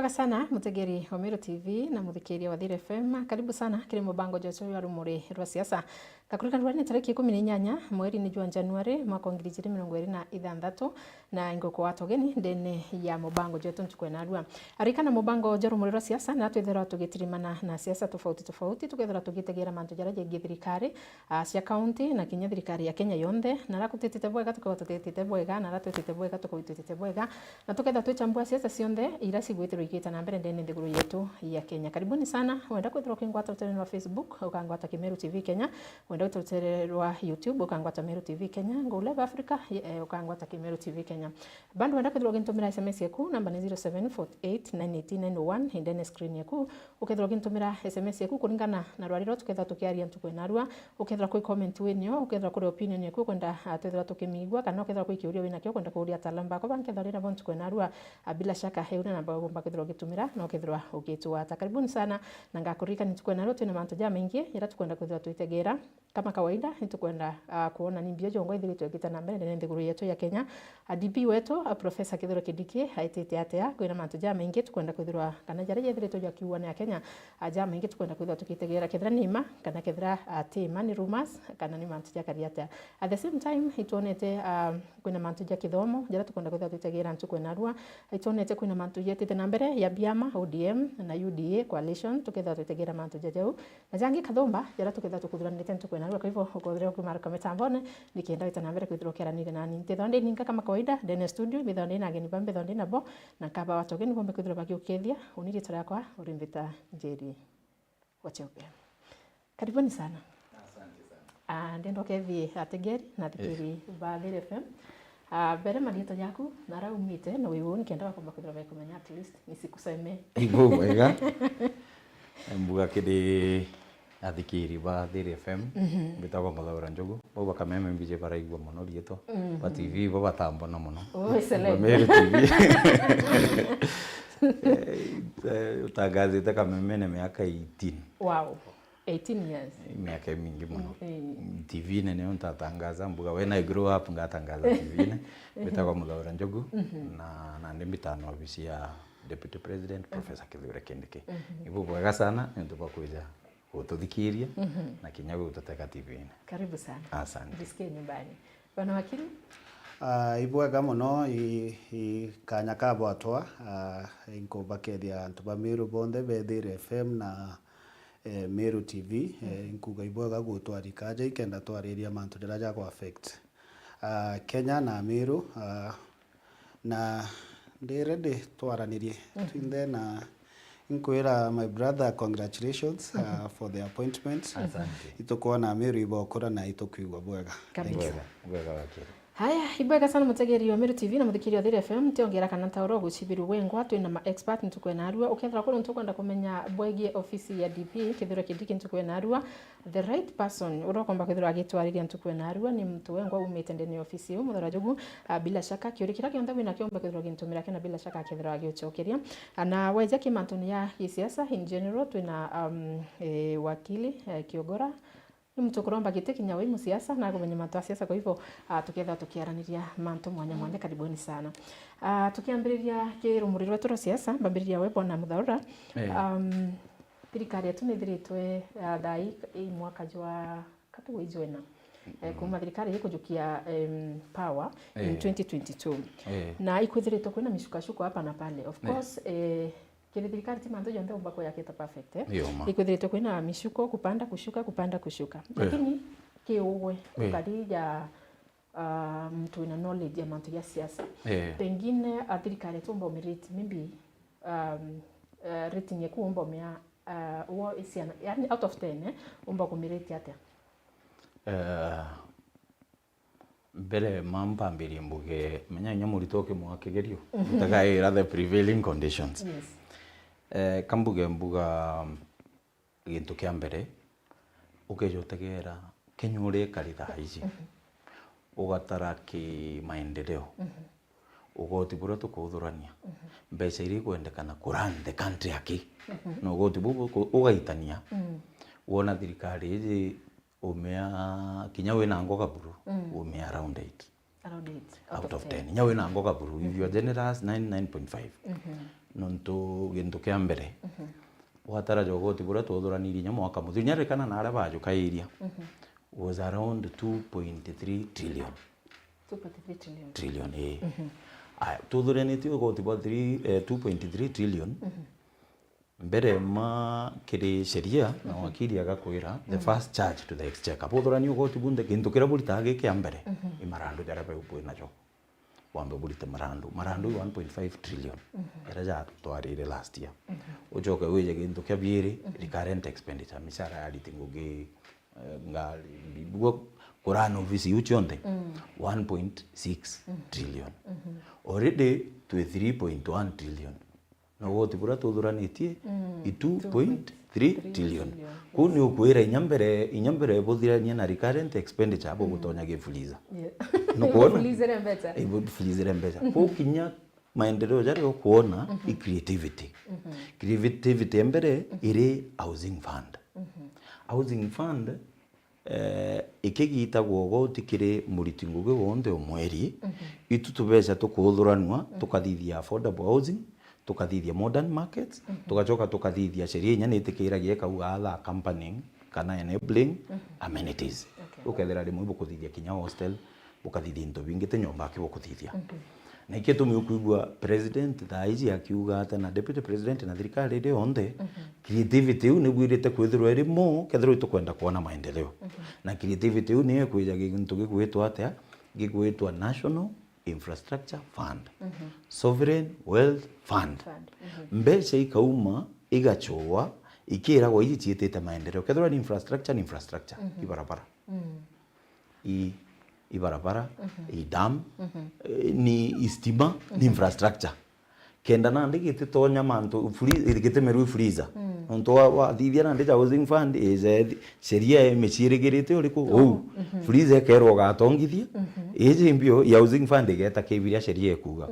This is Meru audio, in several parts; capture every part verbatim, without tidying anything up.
sana, mutegeri wa Meru T V na muthikiria wa Thiri F M. Karibu sana kiri mubango jwetu jwa Rumuri rwa Siasa. Ngakuririkania ni tariki ikumi na inyanya mweri ni jwa Januari, mwaka wa ngiri ijiri mirongo iri na ithanthatu, na ingukwa tugeni ndene ya mubango jwetu ntuku ya narua. Arikana mubango jwa Rumuri rwa Siasa, na twithirwa tugitirimana na siasa tofauti tofauti, tukethirwa tugitegera mantu jaria jegie thirikari, ah, cia kaunti na kinya thirikari ya Kenya yonthe, na ara kutitite bwega, tukauga tutitite bwega, na ara twitite bwega, tukauga twitite bwega, na tukethirwa twichambua siasa cionthe ira cigwithirwa ikiita na mbere ndene nthiguru yetu ya Kenya. Karibuni sana. Wenda kwithirwa ukingwata rutere rwa Facebook, ukangwata Kimeru T V Kenya. Wenda kwithirwa rutere rwa YouTube, ukangwata Meru T V Kenya. Go Live Africa, eh, ukangwata Kimeru T V Kenya. Bado wenda kwithirwa ugintumira S M S yaku, namba ni zero seven four eight nine eight nine oh one, indene screen yaku. Ukethirwa ugintumira S M S yaku kuringana na rwari rwa tukethirwa tukiaria ntuku ya narua, ukethirwa kwi comment winio, ukethirwa kuri opinion yaku ukwenda, ah, twethirwa tukimigua, kana ukethirwa kwi kiuria winakio ukwenda kuuria ataalamu bakwa bankethirwa ri nabo ntuku ya narua, ah, bila shaka heu ni namba ugomba kwithirwa ugitumira na ukethirwa ugitwata. Karibuni sana, na ngakuririkania ntuku ya narua twina mantu jamaingi jaria tukwenda kwithirwa twitegera. Kama kawaida, nitukwenda, ah, kwona ni mbio jongwa ithiritwe igita na mbere ndene nthiguru yetu ya Kenya. A D P wetu, a Professor Kithure Kindiki, aitite atia? Kwina mantu jamaingi tukwenda kwithirwa, kana jaria jethiritwe jakiugwa ni Akenya, a, jamaingi tukwenda kwithirwa tukitegera, kethira ni ma, kana kethira, a, ti ma, ni rumors, kana ni mantu jakari atia. At the same time, itwonete, a, kwina mantu ja kithomo jaria tukwenda kwithirwa twitegera ntuku ya narua. Itwonete kwina mantu jetite na mbere ya biama, O D M na U D A coalition, tukethirwa twitegera mantu ja jau. Na jangi kathumba, jaria tukethirwa tukuthuranirite ntuku ya narua. Kwa hivyo, ukothirwa kumaruka mitambone, nikenda wite na mbere kwithirwa ukiaranire nani. Ntithirwa ndi ninka kama kawaida, ndene studio, mbithirwa ndi na ageni ba mbithirwa ndi nabo, na nkaba watu ageni bombe kwithirwa bagiukethia, uni ritwa riakwa uri Mbita Njeri wa Cheupe. Karibuni sana. Asante sana. Ah, ndenda ukethie ategeri na athikiri ba Thiri F M. Ah, mbere marietwa jaku, na ara umite, na wi uu, nikenda bakomba kwithirwa baikumenya at least, nisikuseme. Ibu wega. Mbuga kiri athikiri ba Thiri F M, mhm, mbitagwa Muthaura Njogu. Bau ba Kameme mbiji baraigua mono rietwa. Mhm. Ba T V bo batambona mono. Oh, excellent. Ba Meru T V. Eh, eh, utangazite Kamemene miaka eighteen. Wow. Eighteen years. Miaka imingi mono. Mm. T V-ine nio ntatangaza, mbuga when I grow up ngatangaza T V-ine. Mbitagwa Muthaura Njogu, mhm, na, na ndi mbitana obici ya Deputy President, mhm, Professor Kithure Kindiki. Mhm. Ibu bwega sana, niuntu bwa kwija gututhikiria, mhm, na kinya gututega T V-ine. Karibu sana. Asante. Jisikie nyumbani. Bwana wakili? Ah, ibwega mono, i, i kanya kabwatwa, ah, inkubakethia antu ba Meru bonthe be Thiri F M na, eh, Meru T V, eh, mhm, inkuga ibwega gutwarika aja ikenda twariria mantu jaria jaku affect, ah, Kenya na Meru, ah, na ndi ready twaranirie, mhm, twinthe na inkwira my brother congratulations, uh, mhm, for the appointment. Asante. Itukwona Meru ibokura na itukwigua bwega. Thank you. Kabisa. Bwega, bwega wakili. Haya, ibwega sana mutegeri wa Meru T V na muthikiria wa Thiri F M, ntiongera kana ntauro gucibirwa wengwa, twina ma expert ntuku ya narua. Ukethira kuri untu ukwenda kumenya bwegie ofisi ya D P, Kithure Kindiki ntuku ya narua, the right person uria ukomba kwithirwa agitwariria ntuku ya narua ni muntu wengwa umite ndene ya ofisi iu, Muthaura Njogu. Ah, bila shaka, kiuria kiria kionthe wina kiomba kwithirwa ugintumira kio, na bila shaka akethirwa agiucokeria. Ah, na weja ki mantuni ya gisiasa in general, twina, um, eh, wakili, eh, Kiogora. Ni muntu ukuromba giti kinya wi musiasa na akumenya mantu ya siasa, kwa hivyo, ah, tukethirwa tukiaraniria mantu mwanya mwanya. Karibuni sana. Ah, tukiambiriria ki rumuri rwetu rwa siasa, mbambiriria we bwana Muthaura. Eh. Um, Thirikari yetu nithiritwe, ah, thaa ii, ii mwaka jwa katu wijwena. Eh, mm, kuma thirikari ikujukia, em, power in, eh, twenty twenty-two. Eh. Na ikwithiritwe kwina mishukashuko hapa na pale. Of, eh, course, eh, kiri thirikari ti mantu jonthe umba kuyakita perfect, eh. Yo, ma. Ikwithiritwe kwina mishuko, kupanda, kushuka, kupanda, kushuka. Eh. Lakini kiugwe, eh, ukari ja ah, muntu wina knowledge ya mantu ja siasa. Eh. Pengine, ah, thirikari tumba umirate, maybe, um, ah, rating yaku umba umea, ah, wo isiana, yani out of ten, eh, umba kumirate atia? Eh, mbere ma mpambirie mbuge, menya inya murito ukimwa kigerio, mhm, utagaira the prevailing conditions. Yes. Eh, kambuge mbuga, gintu kia mbere, ukeja utegera Kenya uria ikari thaa iji, mhm, ugatara ki maendeleo, mhm, ugoti buria tukuthurania, mhm, mbeca iria ikwendekana ku run the country aki, mhm, na ugoti buu buku-, ugaitania, mm, wona thirikari iji umea kinya wina ngoga buru, mm, umea around it. Around eight out of ten. Inya wina ngoga buru, if you are generous, nine, nine point five. Nontu gintu kia mbere, watara ja ugoti buria twuthuranirie inya mwaka muthiru, inya rikana na aria bajukairia, was around two point three trillion. Two point three trillion. Trillion, ii. Aya, twuthuranitie ugoti bwa three, eh, two point three trillion. Mbere ma kiri sheria na wakili agakwira, the first charge to the exchequer. Buthurania ugoti bunthe, gintu kiria buritaga gi kia mbere, i marandu jaria bau bwi najo. Wambe burite marandu. Marandu i one point five trillion, jaria jatwarire last year. Ucoke wije gintu kia biiri, recurrent expenditure, micara ya ariti ngugi, eh, ngari, bigua kurana ofisi iu cionthe, one point six trillion. Already twi three point one trillion. Na ugoti buria tuthuranitie i two point three trillion. Kuu ni ukwira inya mbere, inya mbere buthiranie na recurrent expenditure, bugutonya gi freezer. Yeah. Nukwona? Freezer mbeca. Ibu freezer mbeca. Kuu kinya maendeleo jaria ukwona i creativity. Creativity ya mbere iri housing fund. Housing fund, eh, ikigitagwa ugoti kiri muriti ngugi wonthe o mweri, itu tubeca tukuthuranua, tukathithia affordable housing, tukathithia modern markets, tugacoka tukathithia sheria inya nitikiragia ikauga other accompanying kana enabling amenities. Okay. Ukethira rimwe ibukuthithia kinya hostel, bukathithia into bingi ti nyomba aki bukuthithia. Na ikio itumi ukwigua president thaa iji akiuga ata na deputy president na thirikari iri yonthe, creativity iu nibwirite kwithirwa iri mo, kethirwa itukwenda kwona maendeleo. Na creativity iu niyo ikwija gintu gigwitwa atia? Gigwitwa National Infrastructure Fund. Sovereign Wealth Fund. Fund. Mbeca ikauma, igachua, ikiragwa iji ciitite maendeleo. Kethirwa ni infrastructure, ni infrastructure, i barabara. I, i barabara, i dam, eh, ni i stima, ni infrastructure. Kenda nandi gititonya mantu, fri-, gitimerwi freezer. Nontu wa, wathithia nandi ja housing fund, ije sheria imicirigirite uriku? Uu. Freezer ikerwa ugatongithia, iji mbio ya housing fund igeta kibiria sheria ikuga.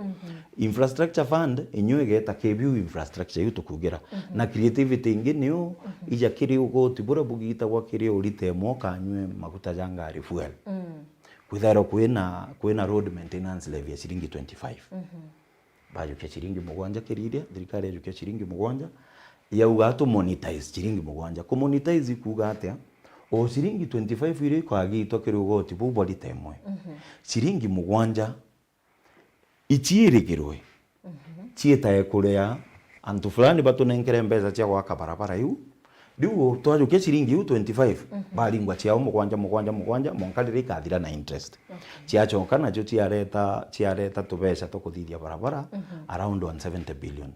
Infrastructure fund, inyo igeta kibiu infrastructure iu tukugira. Na creativity ingi niu, ija kiri ugoti buria bugitagwa kiri urite mwo kanywe maguta ja ngari, fuel. Kwithairwa kwina, kwina road maintenance levy ya ciringi twenty-five. Bajukia ciringi mugwanja kiriria, thirikari yajukia ciringi mugwanja, yauga tu monetize ciringi mugwanja. Ku monetize ikuuga atia? O ciringi twenty-five iria ikagitwa kiri ugoti buu bwa rita imwe, ciringi mugwanja iciirigirwe ciitae kuria antu fulani batunenkere mbeca cia gwaka barabara iu. Riu twajukia ciringi iu twenty-five, baringwa ciao mugwanja, mugwanja, mugwanja, mwanka riria ikathira na interest. Okay. Ciacoka nacio ciareta, ciareta tubeca twa kuthithia barabara around one seventy billion.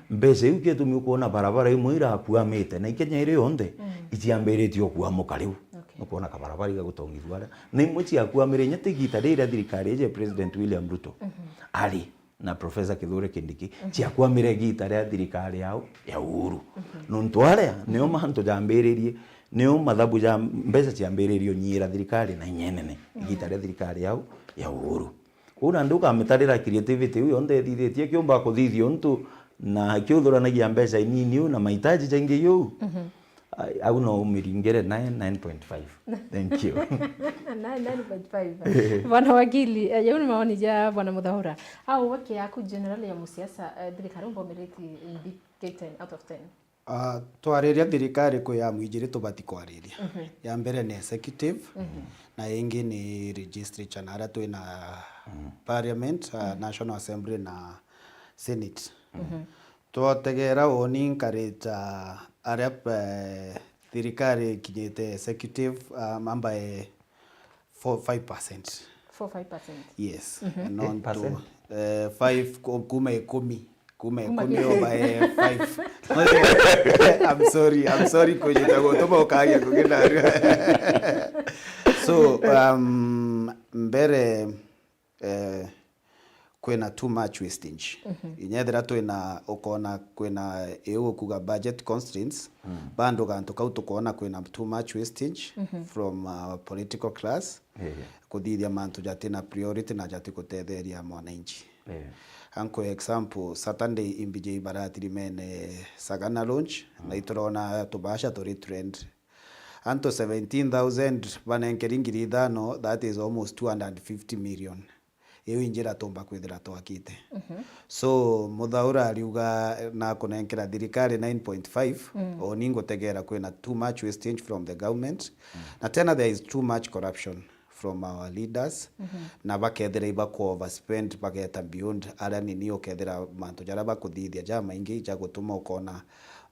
Mbeca iu kietumi ukwona barabara imwe irakuamite, na i Kenya iri yonthe, iciambiritie ukuamuka riu. Okay. Nukwona kabarabara igagutongithua aria. Na imwe ciakuamire inya ti igita riria thirikari iji ya President William Ruto ari na Professor Kithure Kindiki, ciakwamire igita ria thirikari yao ya Uhuru. Nontu aria nio mantu jambiririe, nio mathabu ja mbeca ciambiririe unyiira thirikari na inya inene, igita ria thirikari yao ya Uhuru. Uu nandi ukamitarira creativity iu yonthe ithithitie kiumba kuthithia untu na kiuthuranagia mbeca inini uu na mahitaji jaingi iu. Ai, au no umiringire nine, nine point five. Thank you. Nine, nine point five. Bwana wakili, eh, jau ni maoni ja Bwana Muthaura. Au wake yaku general ya musiasa, eh, thirikari umbomereti mbi ki ten out of ten? Ah, twariria thirikari kwi ya mwijiri tubati kwariria. Ya mbere ni executive, na ingi ni legislature na aria twina parliament, ah, National Assembly na Senate. Twotegera woni nkarita aria, eh, thirikari ikinyite executive, ah, ambaye four, five percent. Four, five percent. Yes. Nontu, eh, five ku-, kuma ikumi. Kuma ikumi over, eh, five. I'm sorry, I'm sorry kunyita gutuma ukagia ngugi narua. So, um, mbere eh, kwina too much wastage. Inya ethira twina, ukona kwina iu ukuga budget constraints, bado gantu kau tukona kwina too much wastage from, uh, political class, kuthithia mantu jatina priority na jatikutetheria mwananchi. Anko example, Saturday imbiji ibaratirimene Sagana launch, na iturona tubasha turi trend. Antu seventeen thousand banenkeri ngiri ithano, that is almost two hundred and fifty million. Iu injira tumba kwithira twakite. So, Muthaura ariuga na kunenkera thirikari nine point five, o ni ngutegera kwina too much wastage from the government, na tena there is too much corruption from our leaders, na bakethira ibaku overspend, bageta beyond aria nini, ukethira mantu jaria bakuthithia jamaingi ja gutuma ukona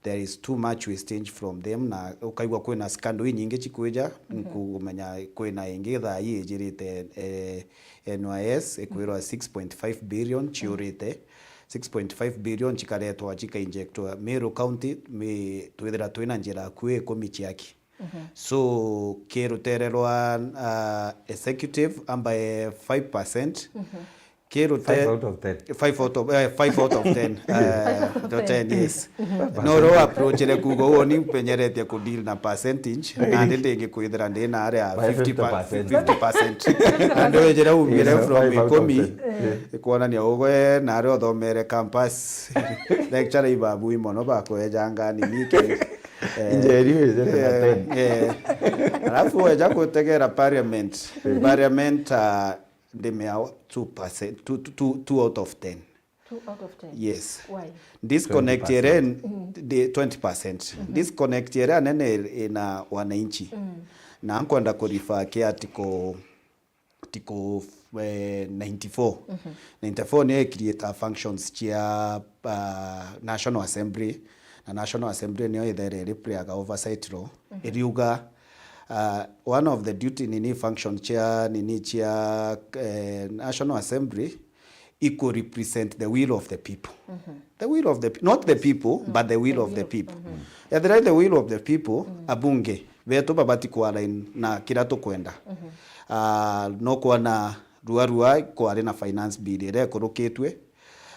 there is too much wastage from them, na ukaigua kwina scandal inyingi cikwija, nkumenya kwina ingi thaa ii ijirite, eh, N Y S ikwirwa six point five billion ciurite, six point five billion cikaretwa cikainjectwa Meru County, mi-, twithira twina njira akui ikumi ciaki. So, ki rutere rwa, uh, executive ambaye five percent, ki rute-, five out of ten. Five out of, eh, five out of ten. Eh, to ten, yes. No ro approach re kuuga uuni mpenyeretie ku deal na percentage, nandi ndingi kwithira ndi na aria fifty percent. Andu ejera umire from ikumi, ikwonania ugwe na aria uthomere campus. Lecturer ibabui mono bakwejanga nini ki. Eh, Injeri wejere na ten. Eh. Alafu weja gutegera parliament. Parliament, ah, ndimea two percent, two, two, two, two out of ten. Two out of ten? Yes. Why? Disconnect ere, the twenty percent. Disconnect ere anene ina wananchi. Na nkwenda kurifa ki article, article, eh, ninety-four. Ninety-four niyo icreate functions cia, ah, National Assembly. Na National Assembly niyo ithere iri playaga oversight role. Iriuga, ah, one of the duty nini function cia nini cia, eh, National Assembly iku represent the will of the people. The will of the pe-, not the people, but the will of the people. Ethira the will of the people, abunge betu babati ku align na kira tukwenda. Ah, no kwona rua rua kwari na finance bill iria ikurukitwe.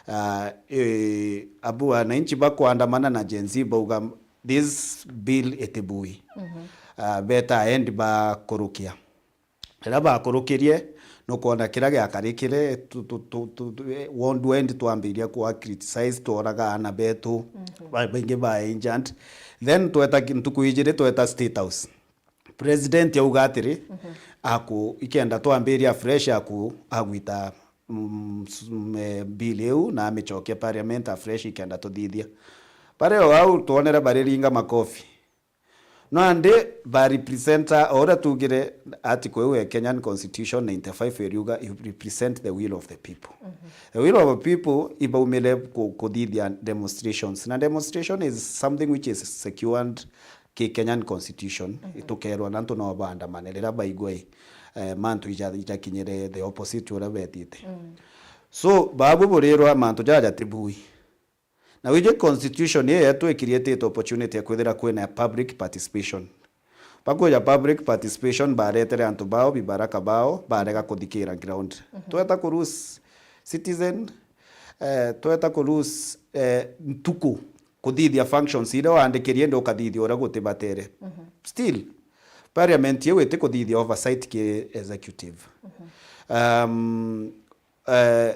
Ah, eh, abu wananchi bakwandamana na Gen Z bauga this bill itibui. Ah, beta endi bakurukia. Riria bakurukirie, nukwona kiria giakarikire, tu-, tu-, tu-, tu-, tu-, eh, ward end twambiria kwa criticize, tworaga aana betu, ba-, baingi ba injured. Then tweta ki-, ntuku ijiri tweta State House. President auga atiri, aku, ikenda twambiria fresh aku, agwita, mm, s-, mm, eh, bill iu na amicokia parliament a fresh ikenda tuthithia. Baria o au twonere bariringa makofi. Nandi ba representa, o uria tugire article iu ya Kenyan Constitution ninety-five iriuga, "You represent the will of the people." The will of the people ibaumire ku-, kuthithia demonstrations. Na demonstration is something which is secured ki Kenyan Constitution. Tukerwa na antu no baandamane riria baigua i, eh, mantu ija-, ijakinyire the opposite uria betite. So, babu burirwa mantu jaja jatibui. Na wiji constitution ii yetu ikirietite opportunity ya kwithira kwina public participation. Bakwija public participation, baretere antu bao, bibaraka bao, barega kuthikira ground. Tweta ku lose citizen, eh, tweta ku lose, eh, ntuku kuthithia functions iria waandikirie indi ukathithia uria gutibatere. Still, parliament iu itikuthithia oversight ki executive. Um, eh,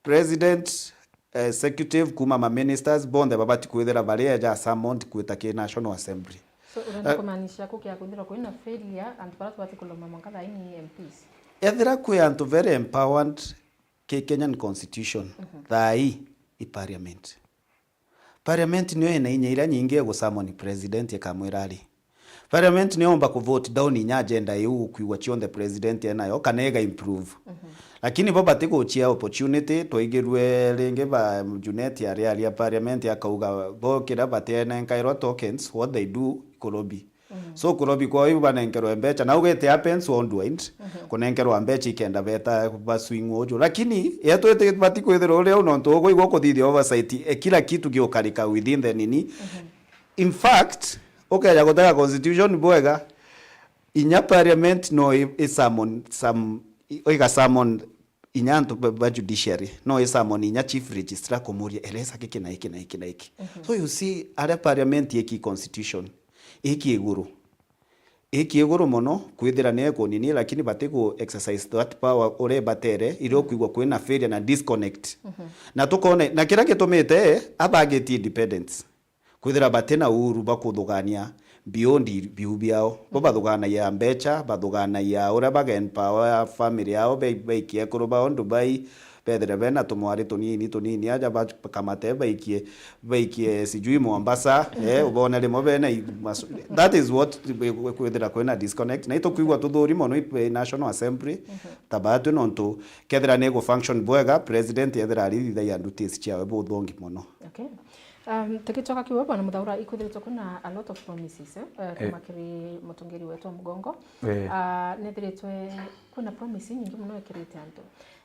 President, executive, kuma ma ministers, bonthe babati kwithira bari eja summoned kwita ki National Assembly. So, urenda kumaanisha kukia kwithirwa kwina failure, antu baria tubati kuloma mwanka thaa ii ni M Ps? Ethira kwi antu very empowered ki Kenyan Constitution, thaa ii i parliament. Parliament niyo ina inya iria nyingi ya gusummon president ikamwira ari. Parliament niyo yomba ku vote down inya agenda iu ukwigua cionthe president enayo kana iga improve. Lakini bo bati guchia opportunity, twaigirue ringi ba Junet ari aria parliament akauga bo kira batienenkairwa tokens, what they do, kurobi. So kurobi kwao iu banenkerwe mbecha, na ugete happens worldwide, kunenkerwa mbecha ikenda beta ba swing uju. Lakini yetu iti bati kwithirwa uria u nontu uguo igwo kuthithia oversight, e, kila kitu giukarika within the nini. In fact, ukeja gutega constitution bwega, inya parliament no i, i summon some, i, iga summon inya antu ba, ba judiciary, no i summon inya chief registrar kumuria, eleza giki na iki na iki na iki. So you see, aria parliament iki constitution, iki iguru. Iki iguru mono, kwithira ni ekunini, lakini bati ku exercise that power uria ibatere, iria ukwigua kwina failure na disconnect. Na tukone, na kiria gitumite abagiti independence. Kwithira bati na uhuru bwa kuthugania beyond biu biao. Bo bathuganagia mbecha, bathuganagia uria baga empower family yao, be-, baikie ekuru bao Dubai, bethire bena tumwari tunini tunini aja bakamate baikie, baikie sijui Mombasa, eh, ubone rimwe bena i-, mas-, that is what kwithira kwina disconnect. Na itukwigua tuthuri mono i-, National Assembly, ta batwi nontu kethira ni gu function bwega, president ethira arithithagia duties ciawe buthongi mono. Okay. Um, tugicoka kiwe, Bwana Muthaura, ikwithiritwe kwina a lot of promises, eh, eh, kuma kiri mutungiri wetu wa mugongo. Eh. Ah, nethiritwe kwina promise nyingi muno ekirite antu.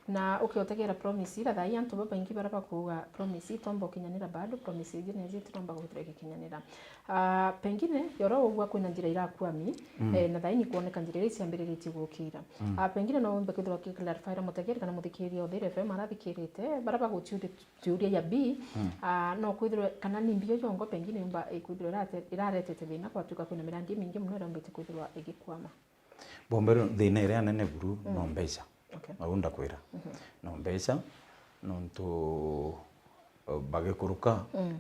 Na ukiotegera promise ira thaa ii antu babaingi bara bakuuga promise itomba ukinyanira bado, promise iji neji itiromba guthira igikinyanira. Ah, pengine yoro ugwa kwina njira irakwami, mm, eh, na thaa ii ni kwoneka njira iria iciambiriritie gukira. Mm. Ah, pengine no wimbe kwithirwa ukiclarifyra mutegeri kana muthikiria Uthiru F M arathikirite, bara baguciuria ciuria ya B, mm, ah, no kwithirwe kana ni mbio jongo pengine yumba ikwithirwa irate-, iraretete thina gwatuika kwina mirandi imingi muno iraumbite kwithirwa igikwama. Bombero thina iria nene buru no, mm, mbeca. Okay. Au ndakwira. Mhm. No mbeca, nontu bagikuruka, mm,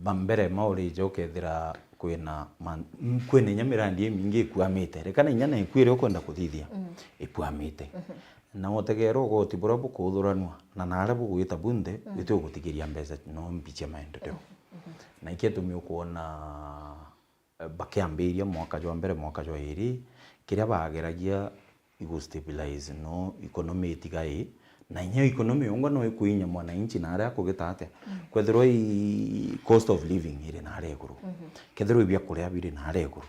ba mbere maurije ukethira kwina man-, kwina inya mirandi imingi ikwamite. Rekana inya na iku iria ukwenda kuthithia, mm, ikwamite. Mhm. Na utegeera ugoti buria bukuthuranua, na naria bugwita bunthe, mm, biti ugutigiria mbeca no mbi cia maendeleo. Mhm. Mhm. Na ikio itumi ukwona eh, bakiambiria mwaka jwa mbere, mwaka jwa iri, kiria bageragia igu stabilize no economy itiga i, na inya economy yongwa no ikwinya mwananchi na aria akugita atia. Mm. Kwethirwa i cost of living iri na aria iguru. Mhm. Kethirwa i biakuria biri na aria iguru.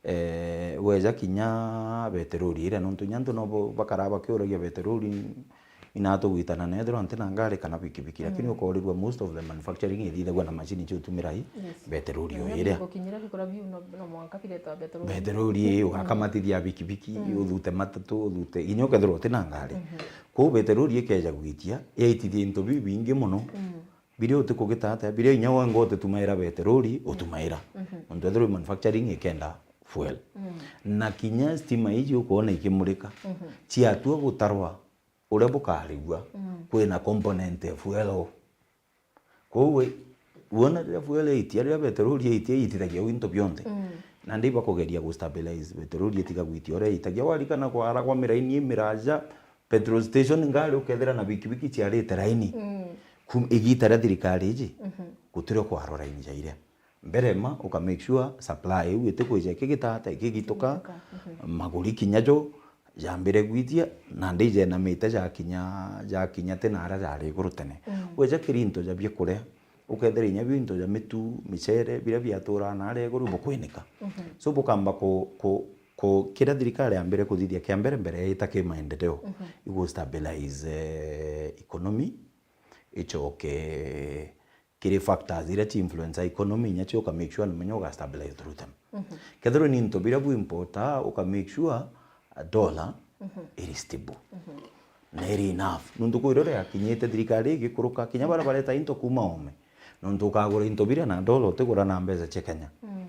Eh, weja kinya beterori iria, nontu inya antu no bo-, bakaraa bakiuragia beterori, inatugwitana na ethirwa ntina ngari kana bikibiki, lakini, mm, ukoorirua most of the manufacturing ithithagua na machine cia utumira i, yes, beterori o iria. Gukinyira bikura biu no, no mwanka bireta beterori. Beterori i, mm, ugakamatithia bikibiki, mm, uthute matatu, uthute, inya ukethirwa utina ngari. Mhm. Kwou beterori ikeja gwitia, yaitithia into biu bingi muno. Mm. Biria utikugita atia, biria inya wengwa utitumaira beterori, utumaira. Mhm. Nontu ethirwa manufacturing ikenda fuel. Mm. Na kinya stima iji ukwona ikimurika, mhm, ciatua gutarwa, uria bukarigua, mm, kwina component ya fuel. Kwou we, wona riria fuel yaitia, riria beterori yaitia, iitithagia u into bionthe. Mm. Nandi ibakugeria gu stabilize beterori itiga gwitia uria yaitagia. Warikana kwara kwa miraini imiraja, petrol station ngari ukethira na bikibiki ciarite raini. Mm. Kum-, igita ria thirikari iji, mhm, gutiri kwarwa raini ja iria. Mbere ma uka make sure supply iu itikwija ikigitata, ikigituka, ikigituka, mhm, maguri kinya jo jambire gwitia, nandi ijenamite jakinya, jakinya ti naria jari iguru tene. Mm. Weja kiri into ja biakuria, ukethira inya bio into ja mitu, micere, biria biaturaga naria iguru bukwinika. Mhm. So bukamba ku, ku, ku, kiria thirikari yambire kuthithia kia mbere mbere yaita ki maendeleo, mhm, igu stabilize, eh, economy, ichoke kiri factors iria ci influence economy, inya cio uka make sure ni menya uga stabilize through them. Mhm. Kethirwa ni into biria bu importa, uka make sure a dollar, mhm, iri stable. Mhm. Na iri enough. Nontu kwi riria yakinyite thirikari igikuruka, kinya baria bareta into kuma ome. Nontu ukagura into biria na dollar utigura na mbeca cia Kenya. Mm.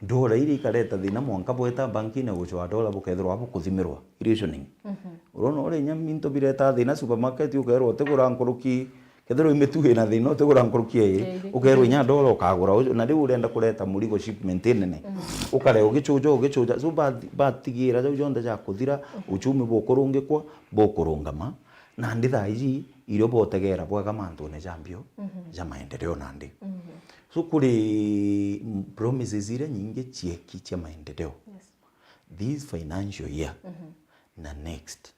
Dollar iria ikareta thina mwanka bweta bankine gucwaa dollar bukethirwa bukuthimirwa. Rationing. Mhm. Urona uria inya into bireta thina supermarket ukerwa utigura nkuruki, kethirwa i mitu ina thina utigura nkuruki ya iri. Ya iri. Ukerwa inya dollar ukagura uju, na riu urenda kureta murigo shipment inene. Mm. Ukare ugicuja, ugicuja. So ba-, batigira jau jonthe ja kuthira, mhm, uchumi bukurungikwa, bukurungama. Nandi thaa iji, irio botegera bwega mantune ja mbio, mhm, ja maendeleo nandi. Mhm. So kuri, mm, promises iria nyingi cieki cia maendeleo. Yes. This financial year, mhm, na next,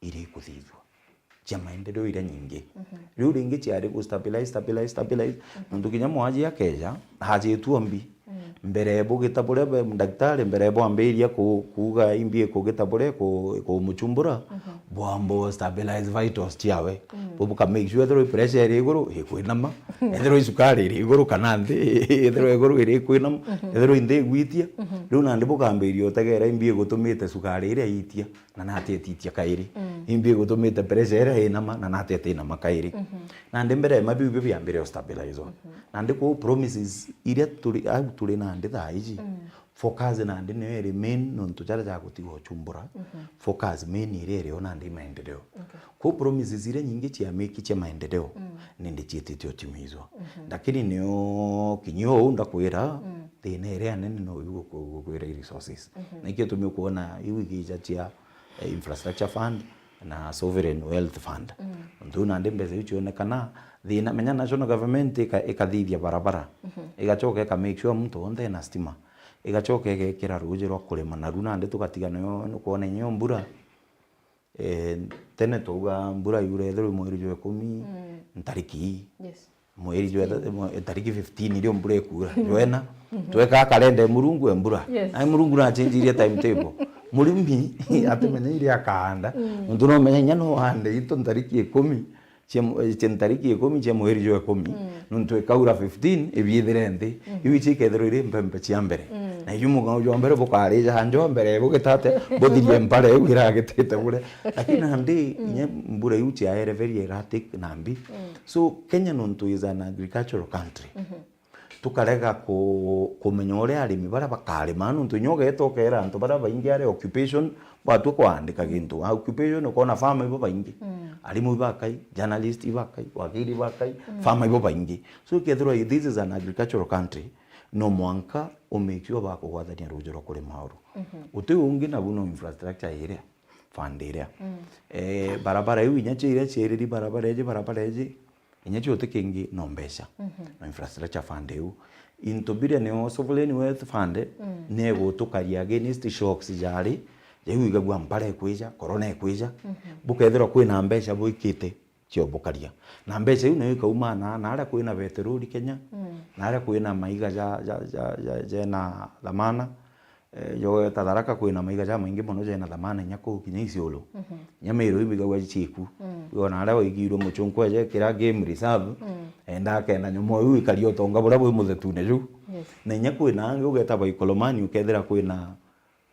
iria ikuthithua. Cia maendeleo iria nyingi. Mhm. Riu ringi ciari gu stabilize, stabilize, stabilize. Mhm. Nontu kinya mwaji akeja, ajitua mbi. Mm. Mbere bugita buria be-, ndagitari, mbere bwambiria ku-, kuuga imbi ikugita buria iku-, ikumuchumbura, mhm, bwamba stabilize vitals ciawe. Mm. Bu buka make sure ethirwa i pressure iri iguru, ikwinama. Ethirwa i sukari iri iguru kana nthi, ethirwa iguru iri ikwinama. Mhm. Ethirwa i nthi igwitia. Mhm. Riu nandi bukambiria utegera imbi igutumite sukari iria itia, na nati ititia kairi. Mm. Imbi igutumite pressure iria inama, na nati itinama kairi. Mhm. Nandi mbere ma biu biu biambire stabilize. Mhm. Nandi kwou promises iria turi, au turi nandi thaa iji, mm, focus nandi niyo iri main nontu jaria jagutigwa uchumbura. Mhm. Focus main iria irio nandi i maendeleo. Okay. Kwou promises iria nyingi cia meki cia maendeleo, mm, nindi ciitite utimizwa. Mhm. Lakini nio kinya uu ndakwira, mm, Thina iria nene no iu guku-, gukwira i resources. Mhm. Na ikio tumi ukwona iu igiija cia, eh, infrastructure fund na sovereign wealth fund. Mm. Nontu nandi mbeca iu cionekana, thina, menya national government ika-, ikathithia barabara, mhm, igacoka ika make sure muntu wonthe ena stima, igacoka igekira ruuji rwa kurima, naru nandi tugatiga nayo, nukwona inyo mbura. Eh, tene twauga mbura yura ethirwe mweri jwa ikumi, mm, ntariki ii. Yes. Mweri jwa ithatu, mwe-, tariki fifteen irio mbura ikuura. Jwena, mhm, twekaa kalenda ya Murungu ya mbura. Yes. Na Murungu nachenjirie timetable. Murimi atimenya iria akaanda. Mm. Nontu no menya inya no aande into ntariki ikumi, cia mu-, cia ntariki ikumi cia mweri jwa ikumi. Mm. Nontu ikaura fifteen, ibiithire nthi. Mm. Iu icio ikethirwa iri mpempe cia mbere. Mm. Na iu mugao jwa mbere bukarija njo mbere bugitate, buthirie mpara iu iragitite buria. Lakini nandi, mm, inya mbura iu ciaereveria iratik na mbi. Mm. So, Kenya nontu is an agricultural country. Mhm. Tukarega ku-, kumenya uria arimi baria bakarima, nontu inya ugeeta ukeera antu baria baingi ari occupation, bwatua kwaandika gintu. Occupation ukona farmer ibo baingi. Mm. Arimu ibakai, journalist ibakai, wakili ibakai, mm, farmer ibo baingi. So, kethirwa this is an agricultural country, no mwanka u make sure bakugwathania ruuji rwa kurima uru. Mhm. Uti ungi nabu no infrastructure iria, fund iria. Mm. Eh, barabara iu inya cia iria cieriri barabara iji, barabara iji, inya cio ti kingi no mbeca, mhm, no infrastructure fund iu. Into biria nio sovereign wealth fund, mm, negutukaria against shocks jari, jaiu igagua mpara ikwija, corona ikwija, mhm, bukethirwa kwina mbeca bwikite cio bukaria. Na mbeca iu nayo ikauma na, na aria kwina peteroli Kenya, mm, na aria kwina maiga ja, ja, ja, ja, jena thamana, eh, jo ta Tharaka kwina maiga jamaingi mono jena thamana inya kuu kinya Isiolo. Mhm. Inya Meru iu igagua ciku. Mm. Wona aria waigirwe muchunku eje kira game reserve, mm, enda akenda nyomo iu ikaria utonga buria bwi muthetune juu. Yes. Na inya kwina angi ugeta Baikolomani ukethira kwina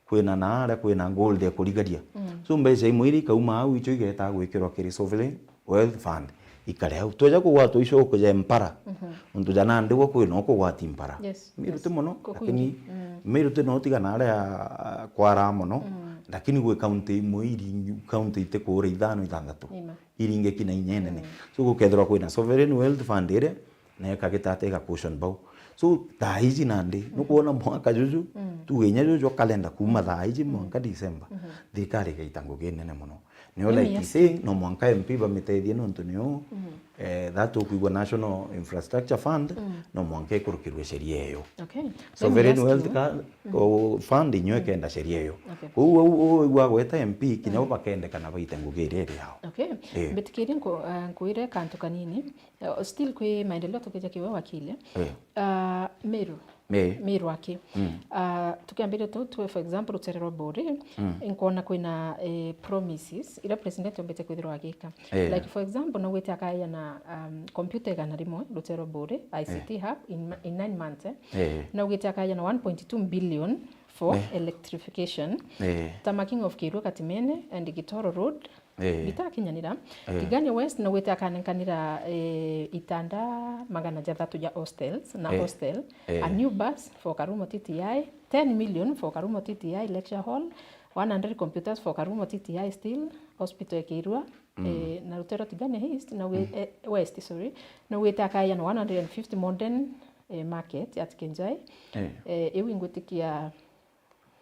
kwina na aria kwina gold ya kurigaria. Mm. So mbeca imwe iria ikauma au icio igetaa gwikirwa kiri sovereign wealth fund, ikare au. Tweja kugwatwa icio ukuja mpara. Mhm. Untu ja nandi gwa kwina ukugwati mpara. Yes, Miru yes. Ti mono, Kuku lakini ingi. Mm. Miru ti no tiga na aria, ah, kwara mono, mm, lakini gwi county imwe iri, county iti kuura ithano ithanthatu. Ima. Iringi kina inya inene. Mm. So gukethirwa kwina sovereign wealth fund iria, na ikagita ati iga cushion bau. So, thaa iji nandi, mm, nukwona mwaka juju, mm, tuge inya juju wa calendar kuuma, mm, thaa iji, mm, mwanka December, mhm, thirikari igaita ngugi nene mono. Nio, mimi, like, yes, saying, no mwanka M P bamitethie nontu nio, mhm, eh, that tukwigua National Infrastructure Fund, mm, no mwanka ikurukirwe sheria iyo. Okay. Let me ask you. Sovereign Wealth Ca-, mm, o, Fund inyo, mm, ikenda sheria iyo. Okay. Kou au, au, au agweta M P, kinya, mm, bo bakendekana baite ngugi iria iri yao. Okay. Eh. Mbitikirie nku-, ah, nkwire kantu kanini. Eh, still kwi maendeleo tukija kiwe wakili. Eh. Ah, Meru. Eh. Meru aki. Mm. Ah, tukiambiria tu, tu, for example, rutere rwa Buri, mm, nkona kwina, eh, promises ira president ombete kwithirwa agika. Eh. Like, for example, naugite akaia na, um, computer igana rimwe rutere rwa Buri, I C T, eh, hub in, in nine months, eh. Eh. Naugite akaia na one point two billion for, eh, electrification. Eh. Tamaking of Kirua Katimene and Gitoro Road, eh, bitakinyanira. Eh. Tigania West naugite akanenkanira, eh, itanda magana jathatu ja hostels na, eh, hostel, eh, a new bus for Karumo T T I, ten million for Karumo T T I lecture hall, one hundred computers for Karumo T T I still, hospital ya Kirua, mm, eh, na rutere rwa Tigania East na we-, mm, eh, West, sorry, naugite akaia na one hundred and fifty modern, eh, market at Kenjai. Eh. Eh, iu ingwitikia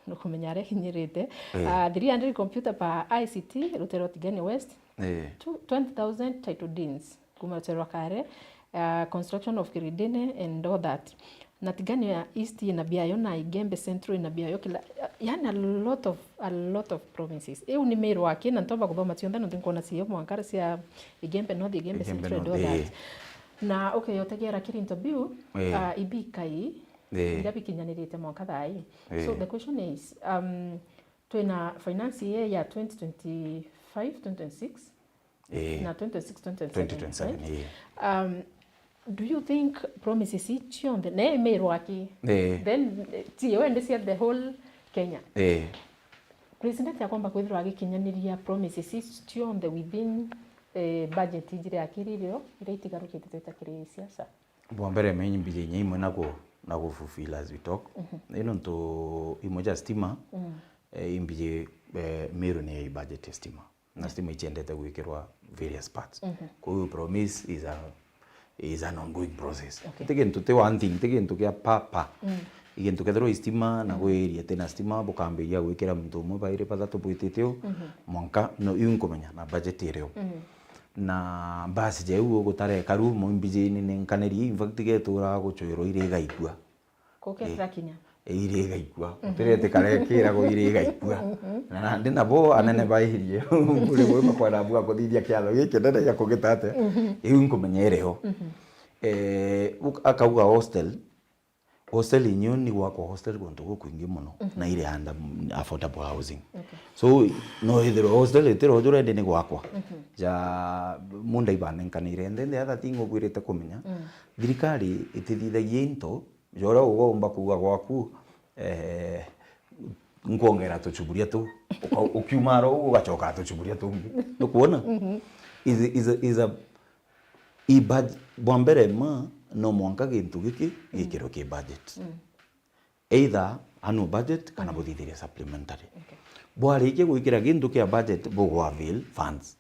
nukumenya aria ikinyirite. Eh. Ah, three hundred computer per I C T, rutere rwa Tigania West. Eh. Two, twenty thousand title deeds, kuma rutere rwa Kare, ah, construction of Kiridine and all that. Na Tigania East ina biayo, na Igembe Central ina biayo, kila, yani a lot of, a lot of provinces. Iu ni Meru aki, na ntomba kuthoma cionthe, nontu nkona cio mwanka cia Igembe North, Igembe, Igembe Central, and all, eh, that. Na ukeyotegera kiri into biu, eh, ah, ibikai, eh, iria bikinyanirite mwanka thaa ii. So, eh, the question is, um, twina finance year ya twenty twenty-five, twenty twenty-six, eh, na twenty twenty-six, twenty twenty-seven, twenty twenty-seven, right? Eh. Um, do you think promises ii cionthe, na i Meru aki? Eh. Then, eh, ti yo ende cia the whole Kenya. Eh. President akomba kwithirwa agikinyaniria promises ii cionthe within, eh, budget iji riakirire, iria itigarukite twita kiri siasa? Bwa mbere, menye mbiji inya imwe na ku-, na ku fulfill as we talk. Mhm. Ii nontu imwe ja stima, mm, eh, imbiji, eh, Meru ni i budget ya stima. Na, mm, stima iciendete gwikirwa various parts. Mhm. Kwou promise is a, is an ongoing process. Okay. Ti gintu, ti one thing, ti gintu kia pa, pa. Mm. Gintu kethirwa i stima na gwi area itina stima, bukambiria gwikira muntu umwe bairi bathatu bwitite u, mwanka no iu nkumenya na budget irio. Na basi ja iu ugutareka room imbijini ni nkaneri, in fact getura guchwirwa iri igaikua. Kukethira kinya. Iri igaikua. Gutirete karekiragwo iri igaikua. Na nandi nabo anene bairie. Buri bwi makwenda bua kuthithia kiatho giki nene gia kugita atia. Iu nkumenya iriho. Eh, uk-, akauga hostel. Hostel inyu ni gwakwa hostel guntu gukwingi muno, na iri under affordable housing. Okay. So, no ithirwe hostel itiro jurende ni gwakwa. Ja munda ibanenkanire, and then the other thing ubwirite kumenya, thirikari itithithagia into, ja uria ugomba kuuga gwaku, eh, nkwongera tuchuburia tu. Uka-, ukiuma aro ugachoka tuchuburia tungi. Nukwona? Is, is a, is a I bud-, bwa mbere ma, no mwanka gintu giki gikirwe ki budget. Either annual budget kana buthithirie supplementary. Okay. Bwarikia gwikira gintu kia budget, bugu avail funds.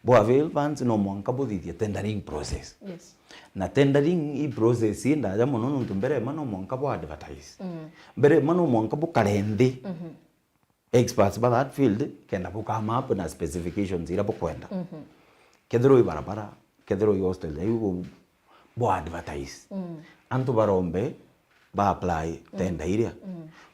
Bu avail funds, no mwanka buthithie tendering process. Yes. Na tendering i process i ndaja mono, nontu mbere ma no mwanka bu advertise. Mbere ma no mwanka bukare nthi experts ba that field, kenda bu come up na specifications iria bukwenda. Kethirwa i barabara, kethirwa i hostel, iu bu, bu advertise. Antu barombe, ba apply tender iria.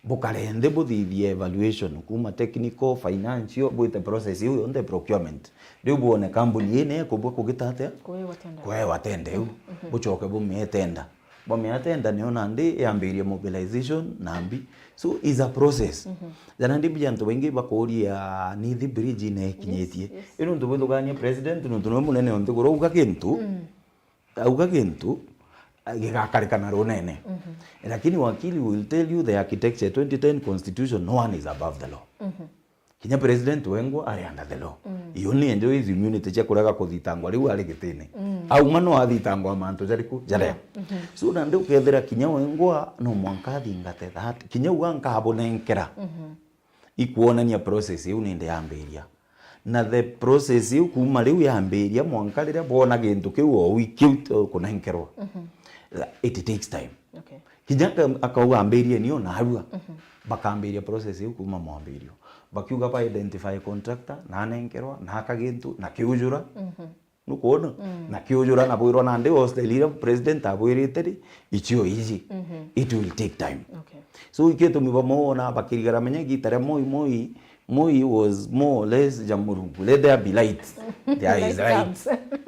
Bukare nthi buthithie evaluation, kuma technical, financial, bwite process iu yonthe procurement. Riu bwone kambuni ii ni ekubua kugita atia? Kuewa tender. Kuewa tender iu. Bucoke bumie tender. Bwamea tender niyo nandi yambirie mobilization na mbi. So, is a process. Jana ndi mbija antu baingi bakuria, Nithi bridge nekinyitie. Yes, yes. Ino ntu bwithugania president, nontu niwe munene o nthiguru, auga gintu, auga gintu, a, gigakarika na runene. Lakini wakili will tell you the architecture twenty ten constitution, no one is above the law. Kinya president wengwa ari under the law. Iyo ni enjo is immunity cia kurega kuthitangwa riu ari gitine. Auma no athitangwa mantu jariku? Jaria. So, nandi ukethira kinya wengwa no mwanka athingate that. Kinya uga nkabunenkera. Ikwonania process iu nindi yambiria. Na the process iu kuma riu yambiria mwanka riria bwona gintu kiu o wiki kiu kunenkerwa. It takes time. Okay. Kinya aka-, akauga, "Ambirieni o narua." Bakambiria process iu kuma mwambirio. Bakiuga ba identify contractor, na anenkerwa, na aka gintu, na kiujura. Nukwona? Na kiujura, na bwirwa nandi hostel iria president abwirite ri, icio iji. It will take time. Okay. So, ikitumi bamwe wona bakirigara menya igita ria Moi, Moi, Moi was more or less ja Murungu. Let there be light. There is light. Light comes.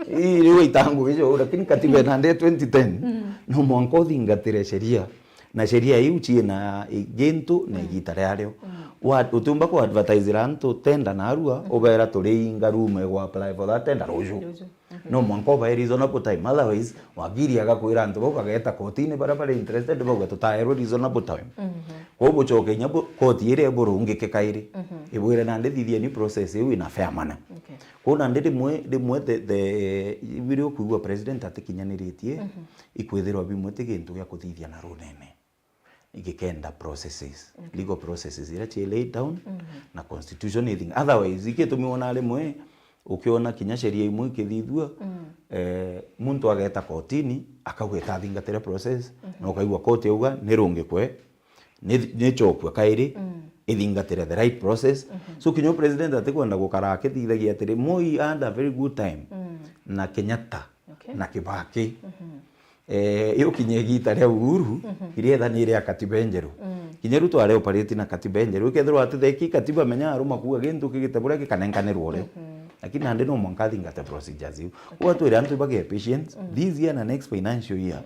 Ii, riu itangu icio, lakini katiba nandi ya twenty ten, no mwanka uthingatire sheria. Na sheria iu ciina i-, gintu na igita riario. Wa-, utiumba ku advertisera antu tender narua, ubera turiinga room ya gu apply for that tender ruju. Ruju. No mwanka ubae reasonable time. Otherwise, wakiri agakwira antu bau bageta kotini, baria bari interested bauga tutaerwe reasonable time. Kwou bucoke inya bu-, koti iria iburungike kairi. Ibwire nandi thithieni process iu in a fair manner. Okay. Kwou nandi rimwe, rimwe the, the, biria ukwigua president atikinyaniritie, ikwithirwa bimwe ti gintu gia kuthithia na runene. Igikenda processes, legal processes iria cie laid down na constitution ithing. Otherwise, ikitumi wona rimwe ukiona kinya sheria imwe ikithithua, eh, muntu ageta kotini, akauga itathingatire process, na ukaigua koti yauga ni rungikwe, ni, ni chokua kairi, ithingatire the right process. So, kinya president atikwenda gukara akithithagia atiri, Moi had a very good time na Kenyatta na Kibaki. Eh, iukinya igita ria Uhuru, iria ethani ria katiba enjeru. Kinya Ruto ari operate na katiba enjeru. Ikethirwa atitheki katiba, menya aruma kuuga gintu kigite buria gikanenkanirwa urio. Lakini nandi no mwanka athingate procedures iu. Ugwatwira antu ibage patience. This year na next financial year,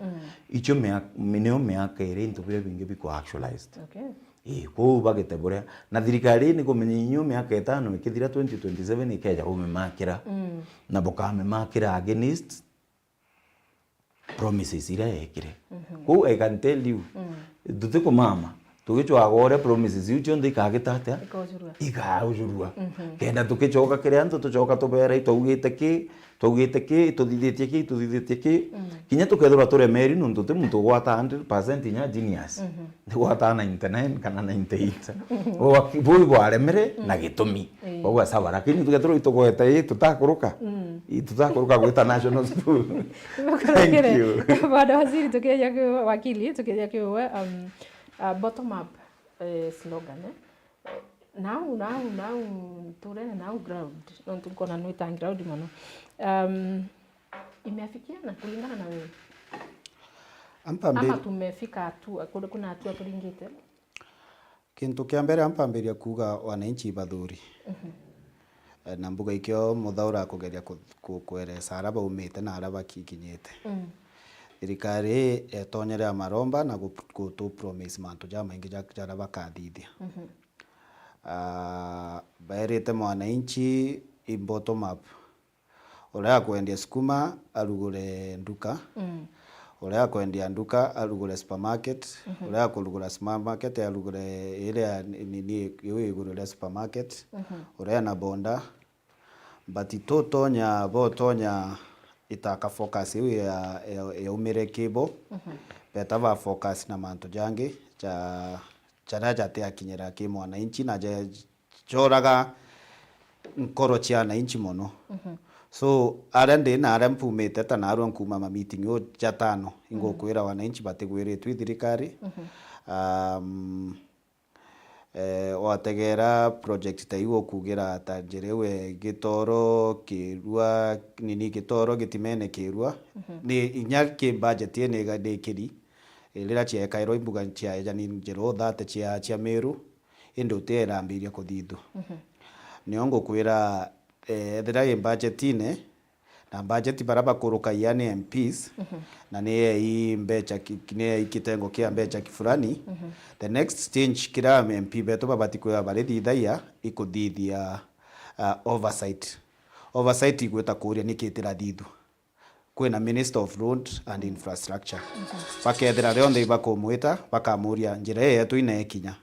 icio mea-, mi-, nio miaka iria into biria bingi biko actualized. Okay. Ii, kwou bagite buria. Na thirikari ni kumenya inyu miaka itano ikithira twenty twenty-seven ikeja bumimakira. Na bukamimakira against promises iria yekire. Kwou I can tell you, tutikumama, tugicwaga uria promises iu cionthe ikagita atia? Ikaujurua. Ikaujurua. Kenda tugicoka kiri antu, tucoka tubera, "Itwaugite ki, twaugite ki, tuthithitie ki, tuthithitie ki." Kinya tukethirwa turemeri nontu ti muntu ugwata hundred percent inya genius. Nigwata ninety-nine kana ninety-eight. Bui bwaremere na gitumi. Ii. Bauga, "Sawa, lakini tukethirwa itugwete ii tutakuruka." Ii tutakuruka gwita national school. Thank you. Bwana Waziri, tukija ki wakili, tukija ki we, um, Uh, bottom up, eh, slogan, eh? Nau, nau, nau, nturene nau ground. Nontu nkona nwita ground mono. Um, imeafikia na kulingana na wewe? Ampambiri- Ama tumefika hatua, kuna, kuna hatua turingite? Kintu kia mbere, ampambiria kuuga wananchi ibathuri. Mhm. Eh, na mbuga ikio Muthaura akugeria ku-, ku-, kweresa aria baumite na aria bakikinyite. Mm. Thirikari etonyere ya maromba na gu-, gutu promise mantu jamaingi ja-, jaria bakathithia. Mhm. Ah, baerite mwananchi i bottom up. Uria akwendia sukuma arugure nduka. Mm. Uria akwendia nduka arugure supermarket. Mhm. Uria akurugura supermarket arugure iria nini iu iguru ria supermarket. Mhm. Uria na bonda. But tutonya, botonya itaka focus iu ya, ya, yaumire kibo. Mhm. Beta ba focus na mantu jangi ja, jaria jatiakinyira ki mwananchi na ja, joraga nkoro cia ananchi mono. Mhm. So, aria ndi na aria mpumite, ta narua nkuuma ma meeting u jatano, ingukwira wananchi batigwiritwe i thirikari. Mhm. Um, eh, wategera project ta iu ukugira ta njira iu e Gitoro, Kirua, nini Gitoro, Gitimene, Kirua. Mhm. Ni inya ki budget ii ni, ni kiri, eh, riria ciekairwa imbuga ciaeja ni njira u thirty cia, cia Meru. Indi uti irambiria kuthithua. Mhm. Nio ngukwira, eh, ethira i budgetine, na budget baria bakurukagia ni M Ps, mhm, na ni ei mbecha ki-, ni ei kitengo kia mbecha ki fulani, mhm, the next change kiria M P betu babati kwithirwa barithithagia ikuthithia, ah, oversight. Oversight igwita kuria niki itirathithua. Kwina Minister of Road and Infrastructure. Mhm. Bakethira rionthe ibakumwita, bakamuria, "Njira ii yetu ina ikinya?"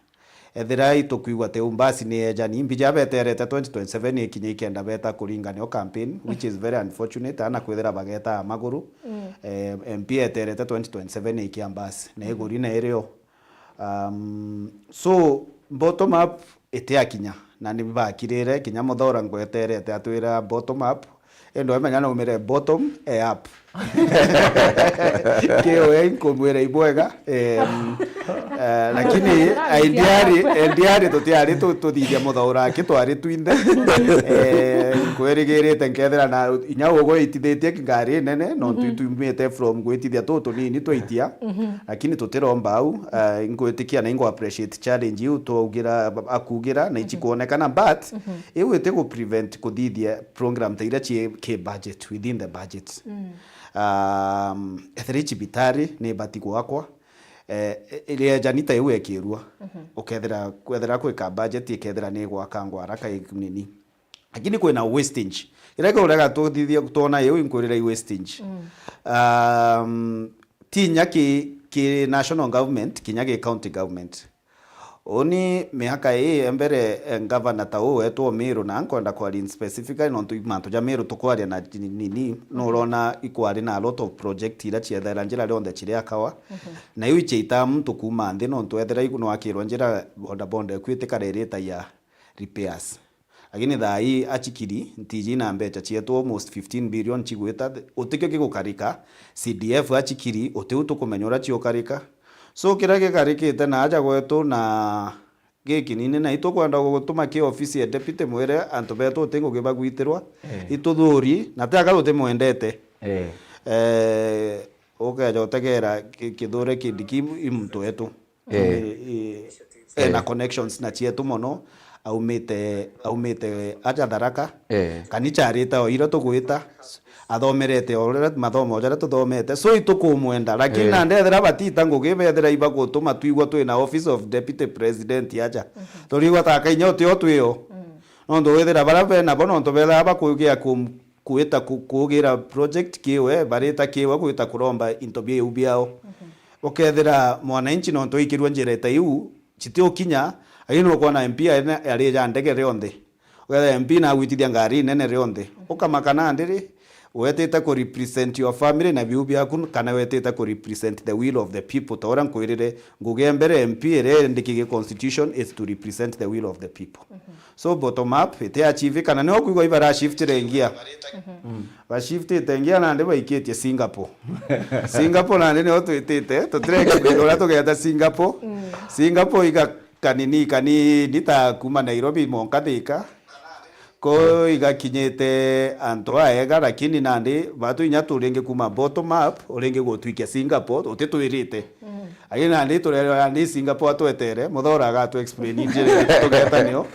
Ethira itukwigua ti u mbasi ni ejani, mbija beterete twenty twenty-seven ikinya ikenda beta kuringa nio campaign, which is very unfortunate, ana kwithira bagetaa maguru. Mm. Eh, M P eterete twenty twenty-seven ikia mbasi, na iguri na irio. Um, so, bottom up itiakinya, na ni bakirire, kinya Muthaura ngweterete atwira bottom up, indi wemenya naumire bottom, eh, up. Kiwe nkumwira ibwega, em, eh, lakini ideally, ideally tutiari tu-, tuthithia Muthaura aki twari twinthe. Eh, nkwirigirite nkethira na inya ugwe itithitie ngari nene, nontu, mhm, itwimite from gwitithia tu tunini twaitia. Mhm. Lakini tutiromba au, eh, ingwitikia na ingo appreciate challenge iu twaugira, akugira na ichi, mhm, kuonekana, but, mhm, iu iti gu prevent kuthithia program ta iria ci ki budget, within the budget. Mm. Um, ethira i cibitari ni ibati gwakwa, eh, iria janita iu ekirua, mhm, ukethira, kwethira kwika budget ikethira ni gwakangwa haraka i nini. Lakini kwina wastage. Iria kiurega tuthithia twona iu inkwirira i wastage. Mm. Um, ti inya ki, ki national government, kinya ki county government. Uni miaka ii ya mbere, eh, ngavana ta uu wetu o Meru, na nkwenda kwaria in specifically nontu i mantu ja Meru tukwaria na ni-, nini, nurona ikwari na a lot of project iria ciethera njira rionthe ciri akawa. Mhm. Na iu ichiitaa muntu kuuma nthi nontu ethira iku nwakirwa njira boda boda iku itikara iritagia repairs. Lakini thaa ii achikiri ntiji na mbecha cietu almost fifteen billion cigwita, utikio gigukarika, C D F achikiri, utiu tukumenya uria ciukarika. So, kiria gikarikite na aja gwetu na gikinini, na itukwenda gutuma ki ofisi ya deputy mwire antu betu uti ngugi bagwitirwa, eh, ituthuri, na ti aka tutimwendete. Eh. Eh, ukeja utegera ki-, kithure kindiki i muntu wetu. Eh. I-, i-, ena, eh, connections na cietu mono, aumite, aumite aja Tharaka. Eh. Kani charite o iria tugwita, athomerete o uria mathomo jaria tuthomete. So, itukumwenda, lakini, eh, nandi ethira batita ngugi, bethira ibagutuma twigua twina Office of Deputy President aja. Mhm. Turigua ta kainya utio twio. Mm. Nontu withira baria bena bo, nontu bethaa bakugia ku-, kwita ku-, kugira project kiwe, barita kiwe gwita kuromba into biu biao. Mhm. Ukethira mwananchi nontu aikirua njira ta iu, citiukinya, lakini nukwona M P ari, ari ja ndege rionthe. Ukethira M P nagwitithia ngari nene rionthe. Mhm. Ukamaka nandi ri, Wetite ku represent your family na biu biaku, kana wetite ku represent the will of the people? Ta uria nkwirire, ngugi ya mbere M P iria irendiki gi constitution is to represent the will of the people. So bottom up iti achieve, kana nio kwigua ibara shiftire ngia. Bashiftite ngia nandi baikitie Singapore. Singapore nandi nio twitite, tutireke kwigua uria tugeta Singapore. Singapore iga kanini kanini ta kuma Nairobi monka Thika. Ko igakinyite antu aega, lakini nandi batu inya turingi kuma bottom up, uringi gutwikia Singapore, utitwirite. Lakini nandi turerwa nandi Singapore atwetere, Muthora agatu explain njira tugeta nio.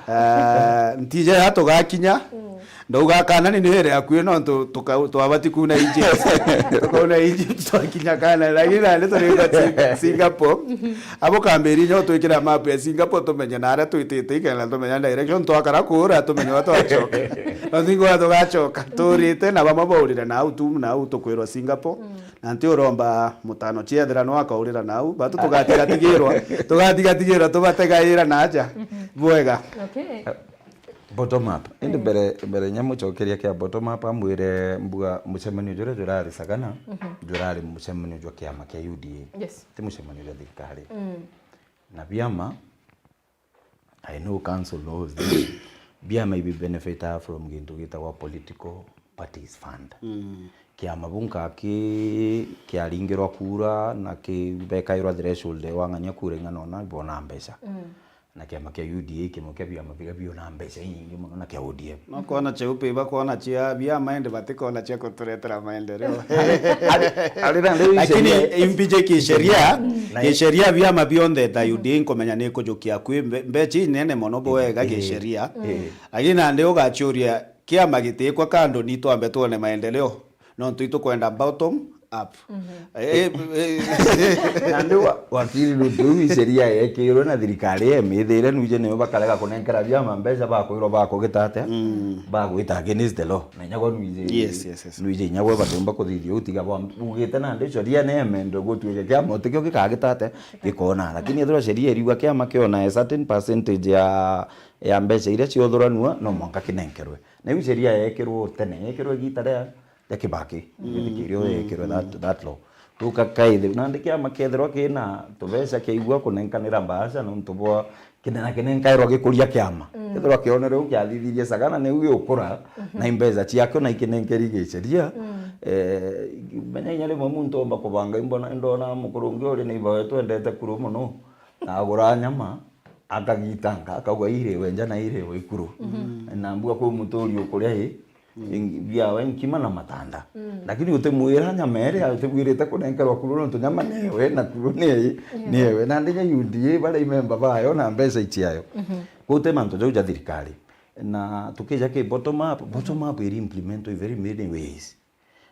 Eh, ntije ya tugakinya, ndauga kana ni nire akui nontu tuka-, twabati kuna Egypt. Tukauna Egypt twakinya kana, lakini nandi turinga Singapore. Abo kambiri nyo twikira map ya Singapore tumenye na aria twitite, ikenda tumenya direction twakara kura tumenye wa twachoka. Nontu ingwa tugachoka turite na bamwe baurire na au tu na au tukwirwa Singapore. Na nti uromba mutano chiethira no akaurira na au, batu tugatigatigirwa, tugatigatigirwa tubategaira na aja. Bwega. Okay. Bottom up. Indi mbere, mbere nya mucokeria kia bottom up, ambwire mbuga mucemanio juria jurari Sagana, jurari mucemanio jwa kiama kia U D A. Yes. Ti mucemanio jwa thirikari. Na biama, I know council knows this. Biama ibi benefit from gintu gitagwa political parties fund. Kiama bunka ki kiaringirwa kura na ki bekairwa threshold wang'ania kura ing'ana ona bona mbeca. Na kiama kia U D A kimwe kia biama biria biona mbeca inyingi mono na kia O D M. No kona cheupe iba kona chia biama ende batikona chia kuturetera maendeleo. Ari, ari na ndio. Lakini sheria, imbije kisheria, na kisheria biama bionthe ta U D A nkomenya ni kujukia kwi mbe-, mbechi nene mono bwega kisheria. Lakini nandi ugachuria kiama gitikwa kando ni twambe tuone maendeleo. Nontu itukwenda bottom up. Eh, eh, eh. Nandi wa-, wakiri nuntu iu sheria yekirwe na thirikari emithire nwije niyo bakarega kunenkera biama mbeca bakwirwa bakugita atia? Bagwita against the law. Na inya gwe nwije, yes, yes, yes, nwije inya gwe batumba kuthithia utiga bo ugite nandi sheria ni emendwe gutwike kiama utikio gikagita atia? Gikona. Lakini ethirwa sheria iriuga kiama kiona a certain percentage ya, ya mbeca iria ciothuranua no mwanka kinenkerwe. Na iu sheria yekirwe tene, yekirwe igita ria ya Kibaki, ngithikiria uu yekirwe that, that law. Riu ka-, kaithe-, nandi kiama kethirwa kina tubeca kiaigua kunenkanira mbaasha nontu bwa kinena kinenkairwa gikuria kiama. Kethirwa kionere uu kiathithirie Sagana niu giukura, na imbeca ciakio na ikinenkeri giceria. Eh, menya inya rimwe muntu omba kubanga imbona, indona mukuru ungi uri neighbor wetu endete kuru mono, na agura nyama, akagitanga, akauga, "Ii iriwe nja na ii iriwe ikuru." Na mbua kwi muturi ukuria i, ing-, biawe nkima na matanda. Lakini utimwira nyama iria utibwirite kunenkerwa kuru nontu nyama ni ewe na kuru ni i, ni ewe. Na ndinya U D A baria imemba bayo na mbeca iciayo. Kuu ti mantu jau ja thirikari. Na tukija ki bottom up, bottom up iri implement in very many ways.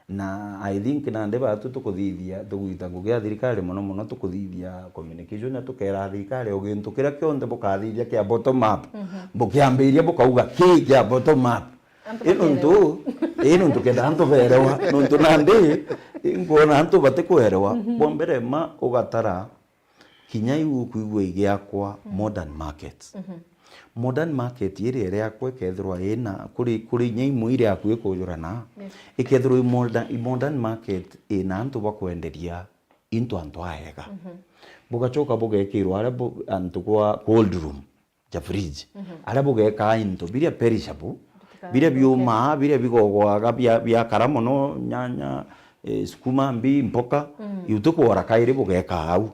Na I think nandi batu tukuthithia, tugwita ngugi ya thirikari mono mono, tukuthithia communication na tukera thirikari o gintu kiria kionthe bukathithia kia bottom up. Bukiambiria bukauga ki kia bottom up. Antu i nuntu, i nuntu kenda antu berewa, nuntu nandi, i nkwona antu batikwerewa. Bwa mbere ma ugatara, kinya iu ukwigua igiakwa modern market. Modern market iria iriakwa ikethirwa ina, kuri, kuri inya imwe iria akui kujurana, ikethirwa i modern, i modern market ina antu bakwenderia into antu aega. Bugacoka bugekirwa aria bu-, antu kwa cold room ja fridge. Aria bugekaa into biria perishable, biria biumaa, biria bigogwaga bia, biakara mono, nyanya, eh, sukuma, mbi, mboka, iu ti kwora kairi bugekaa au.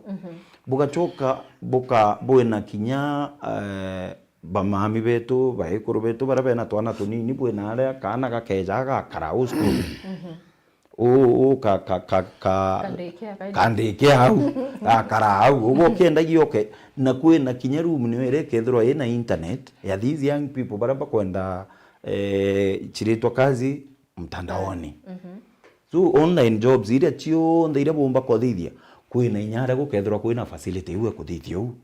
Bugacoka buka-, bwina kinya, eh, bamami betu, baikuru betu, baria bena twana tunini, bwina aria kaana gakeja gagakara au cukuru. Uu, uu ka, ka, ka, ka, kandikia, kandikia au, gakara au. Uguo ukienda gioke, na kwina kinya room niyo iria ikethirwa ina internet ya these young people baria bakwenda, eh, chiritwa kazi mtandaoni. So online jobs iria cionthe iria bumba kuthithia, kwina inya aria gukethirwa kwina facility iu ekuthithia uu.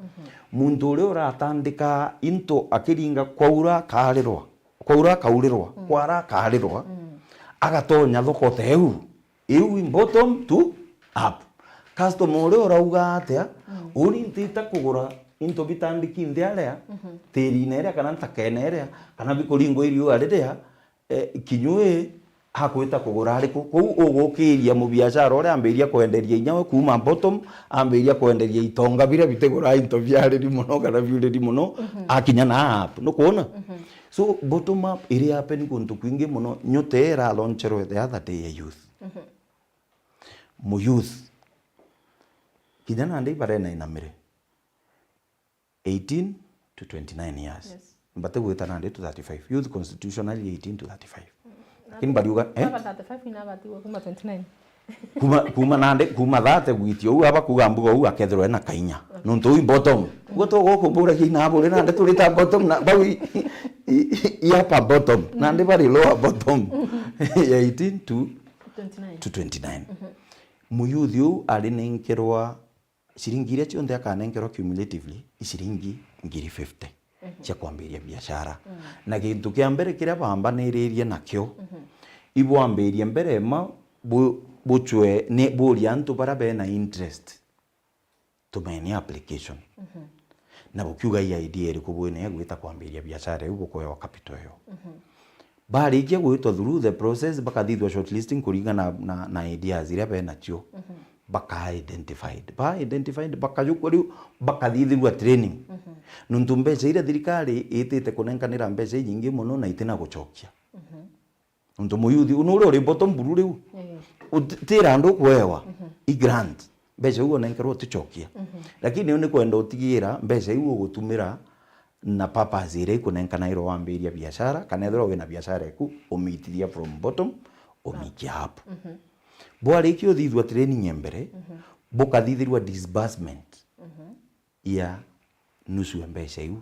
Muntu uria uratandika into akiringa kwaura akarirwa, kwaura akaurirwa, kwara akarirwa, agatonya thoko ta iu. Iu i bottom to up. Customer uria urauga atia, uni ntite kugura into bitandiki nthi aria, tirine iria kana ntakene iria, kana bikuringwa iriua riria, eh, kinyui, akwita kugura ariku? Kou ugukiria mubiashara uria ambiria kwenderia inya we kuuma bottom, ambiria kwenderia itonga biria bitigura into biariri mono kana biuriri mono, akinya na up. Nukwona? So, bottom up iri happen guntu kwingi mono. Nyota ii iralauncherwe the other day ya youth. Mu youth. Kinya nandi barena inamire. Eighteen to twenty-nine years. Yes. Batigwita nandi to thirty-five. Youth constitutionally eighteen to thirty-five. Lakini bariuga, eh? Baba thirty-five ina batigwa kuma twenty-nine. Kuma, kuma nandi, kuma thirty gwitia uu, aba kuga mbuga uu akethirwa ena kainya. Nontu uu i bottom. Guo tugukumburagia inaburi nandi turi ta bottom na bau i, i, i, i upper bottom. Nandi bari lower bottom. Ya eighteen to, twenty-nine. To twenty-nine. Muyuthi uu ari nenkerwa ciringi iria cionthe akanenkerwa cumulatively i ciringi ngiri fifty cia kwambiria biashara. Na gintu kia mbere kiria bambaniririe nakio, ibwambirie mbere ma bu-, bucwe ni buria antu baria bena interest tumeni application. Na bukiuga i idea iriku bwina ya gwita kwambiria biashara iu, bukwewa capital iyo. Barikia gwitwa through the process, bakathithua shortlisting kuringana na, na, na ideas iria benacio. Baka identified. Ba identified, bakajukwa riu, bakathithirua training. Nontu mbeca iria thirikari itite kunenkanira mbeca inyingi mono na itina gucokia. Nontu muyuthi unu uria uri bottom buru riu, uti-, tira andu ukwewa i grant, mbeca iu unenkerwa uticokia. Lakini iu ni kwenda utigira mbeca iu ugutumira na purpose iria ikunenkana ira wambiria biashara, kana ethirwa wina biashara eku, umitithia from bottom, umikia up. Bwarikia uthithua training ya mbere, bukathithirua disbursement ya nusu ya mbeca iu.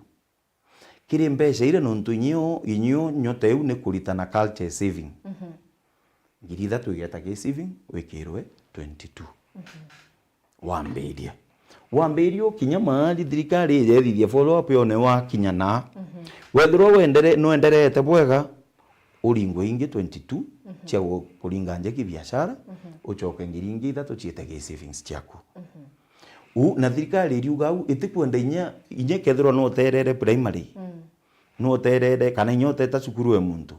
Kiri mbeca iria, nontu inyio, inyio nyota iu ni kuritana culture saving. Ngiri ithatu igeta ki saving, wikirwe twenty-two. Wambiria. Wambiria ukinya maari thirikari ijethithia follow up yone wakinya na. Wethirwa wendere-, nwenderete bwega, uringwe ingi twenty-two cia gu-, kuringa nja ki biashara, ucoke ngiri ingi ithatu ciite ki savings ciaku. U, na thirikari iriuga au itikwenda inya, inya kethirwa no uterere primary, no uterere, kana inya uteta cukuru e muntu,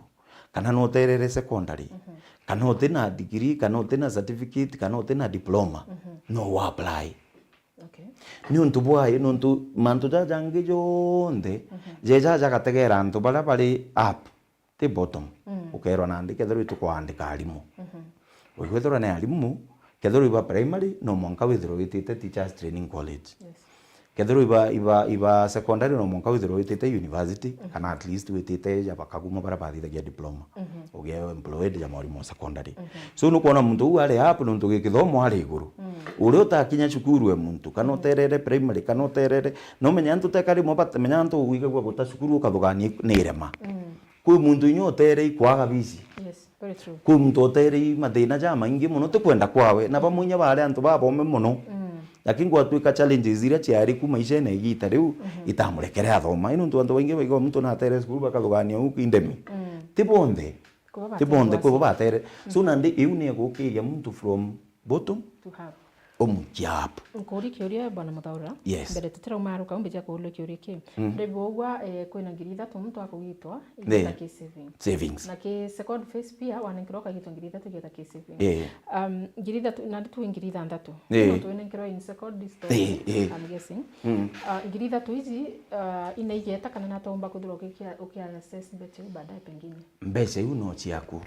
kana no uterere secondary, kana utina degree, kana utina certificate, kana utina diploma, no u apply. Okay. Niuntu bwayo, niuntu mantu jaja jangi jonthe jeja jagategera antu baria bari up. Ti bottom. Ukeerwa nandi kethirwa itukwandika arimu. Ukwithirwa ni arimu, kethirwa iba primary, no mwanka withirwe witite teachers training college. Yes. Kethirwa iba, iba, iba secondary, no mwanka withirwe witite university, kana at least witite ja bakaguma baria bathithagia diploma. Ugie employed ja mwarimu wa secondary. So nukwona muntu uu ari up nontu gi kithomo ari iguru. Uria utakinya cukuru e muntu, kana uterere primary, kana uterere, no menya antu teka rimwe bat-, menya antu wigagua guta cukuru ukathugania ni irema. Kwi muntu inya uterei kwaga bici. Yes, very true. Kwi muntu uterei mathina jamaingi mono, ti kwenda kwawe. Na bamwe inya bari antu babome mono. Lakini gwatuika challenges iria ciari ku maishene igita riu, itamurekere athoma. Ino ntu antu baingi baigua muntu natere cukuru bakathugania u kindemi. Ti bonthe. Ti bonthe, kwi bo batere. So nandi iu ni igukiria muntu from bottom to up. Umukia up. Nkuuria kiuria, Bwana Muthaura. Yes. Mbere tutirauma aruka, umbija kuuria kiuria ki. Ndebo ugwa, eh, kwina ngiri ithatu muntu akugitwa, igeta ki savings. Savings. Na ki second phase pia, wanenkerwa ukagitwa ngiri ithatu igeta ki savings. Eh. Um, ngiri ithatu, nandi tuge ngiri ithanthatu. Eh. Muntu winenkerwa in second distance, eh, eh, I'm guessing. Uh, ngiri ithatu iji, uh, ina igeta kana nata umba kwithirwa ukikia-, ukia assess mbeca iu baadaye pengine? Mbeca iu no ciaku.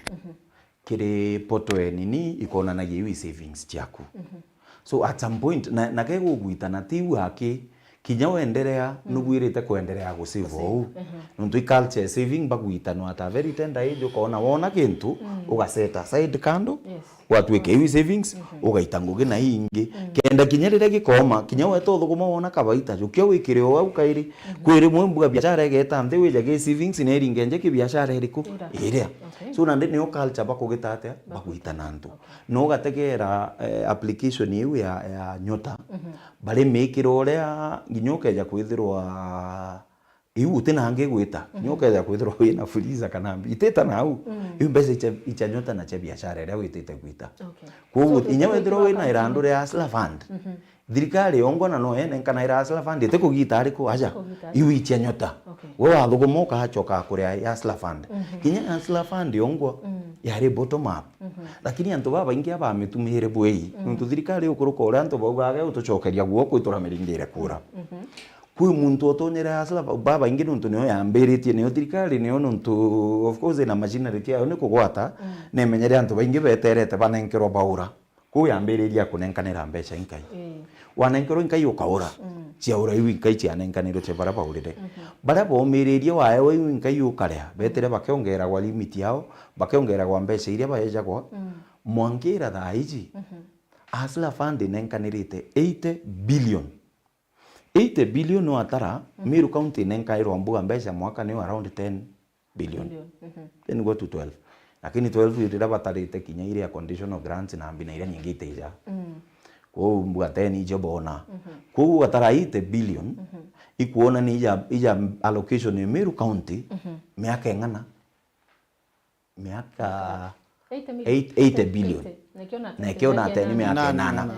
Kiri portal e nini ikonanagia iu i savings ciaku. So at some point, na, na kegugwitana ti iu aki, kinya wenderea, nubwirite kwenderea gusave ou. Nontu i culture ya saving bagwitanwa at a very tender age, ukona wona kintu, uga set aside kando, gwatuika iu i savings, ugaita ngugi na ingi. Kenda kinya riria gikoma, kinya weta uthuguma wona kabaita, jukia wikire o au kairi. Kwi rimwe mbuga biashara igeta nthi wija ki savings na iringe nje ki biashara iriku? Iria. Okay. So nandi nio culture bakugita atia? Bagwitana antu. Okay. No ugategera, eh, application iu ya, ya Nyota, bari mikire uria nginya ukeja kwithirwa iu utina angi gwita. Nginya ukeja kwithirwa wina freezer kana mbi-, itita nau. Iu mbeca icha, icha Nyota na cha biashara iria witite gwita. Okay. Koguo inya withirwa wina irandu ria Hustler Fund, thirikari yongwa na no yene nkana ira Hustler Fund, iti kugita ariku aja. Iu ichia Nyota. Okay. We wathuguma ukachoka kuria ya Hustler Fund. Kinya ya Hustler Fund yongwa, Yari bottom up. Mhm. Lakini antu babaingi abamitumire bwei. Mhm. Nontu thirikari ukuruka uria antu baugaga utucokeria guoko ituramirindire kura. Mhm. Kwi muntu utonyere hustler, ba-, babaingi nontu niyo yambiritie, niyo thirikari, niyo nontu, of course, ina machinery kiayo ni kugwata, mm, nemenyere antu baingi beterete banenkerwa baura. Kuu yambiriria kunenkanira mbeca inkai. Ii. Wanenkerwa inkai ukaura. Mm. Ciaura iu inkai cianenkanirwe cia baria baurire. Mhm. Baria baumiririe waewa iu inkai ukaria, betire bakiongeragwa limit yao, bakiongeragwa mbeca iria baejagwa. Mm. Mwankira thaa iji, mhm, Hustler Fund inenkanirite eighty billion. Eighty billion watara, mhm, Meru County inenkairwa mbuga mbeca mwaka niyo around ten billion. Billion, mhm. Ten go to twelve. Lakini twelve riria batarite kinya iria conditional grants na mbi na iria nyingi itija. Mm. Kwou mbuga ten ijo bona. Mhm. Kwou watara eighty billion, mhm, ikuona ni ija, ija allocation ya Meru County, mhm, miaka ing'ana? Miaka eighty million. Eight-, eighty billion. Eighty. Na ikio na ten, miaka inana. Nana, nana.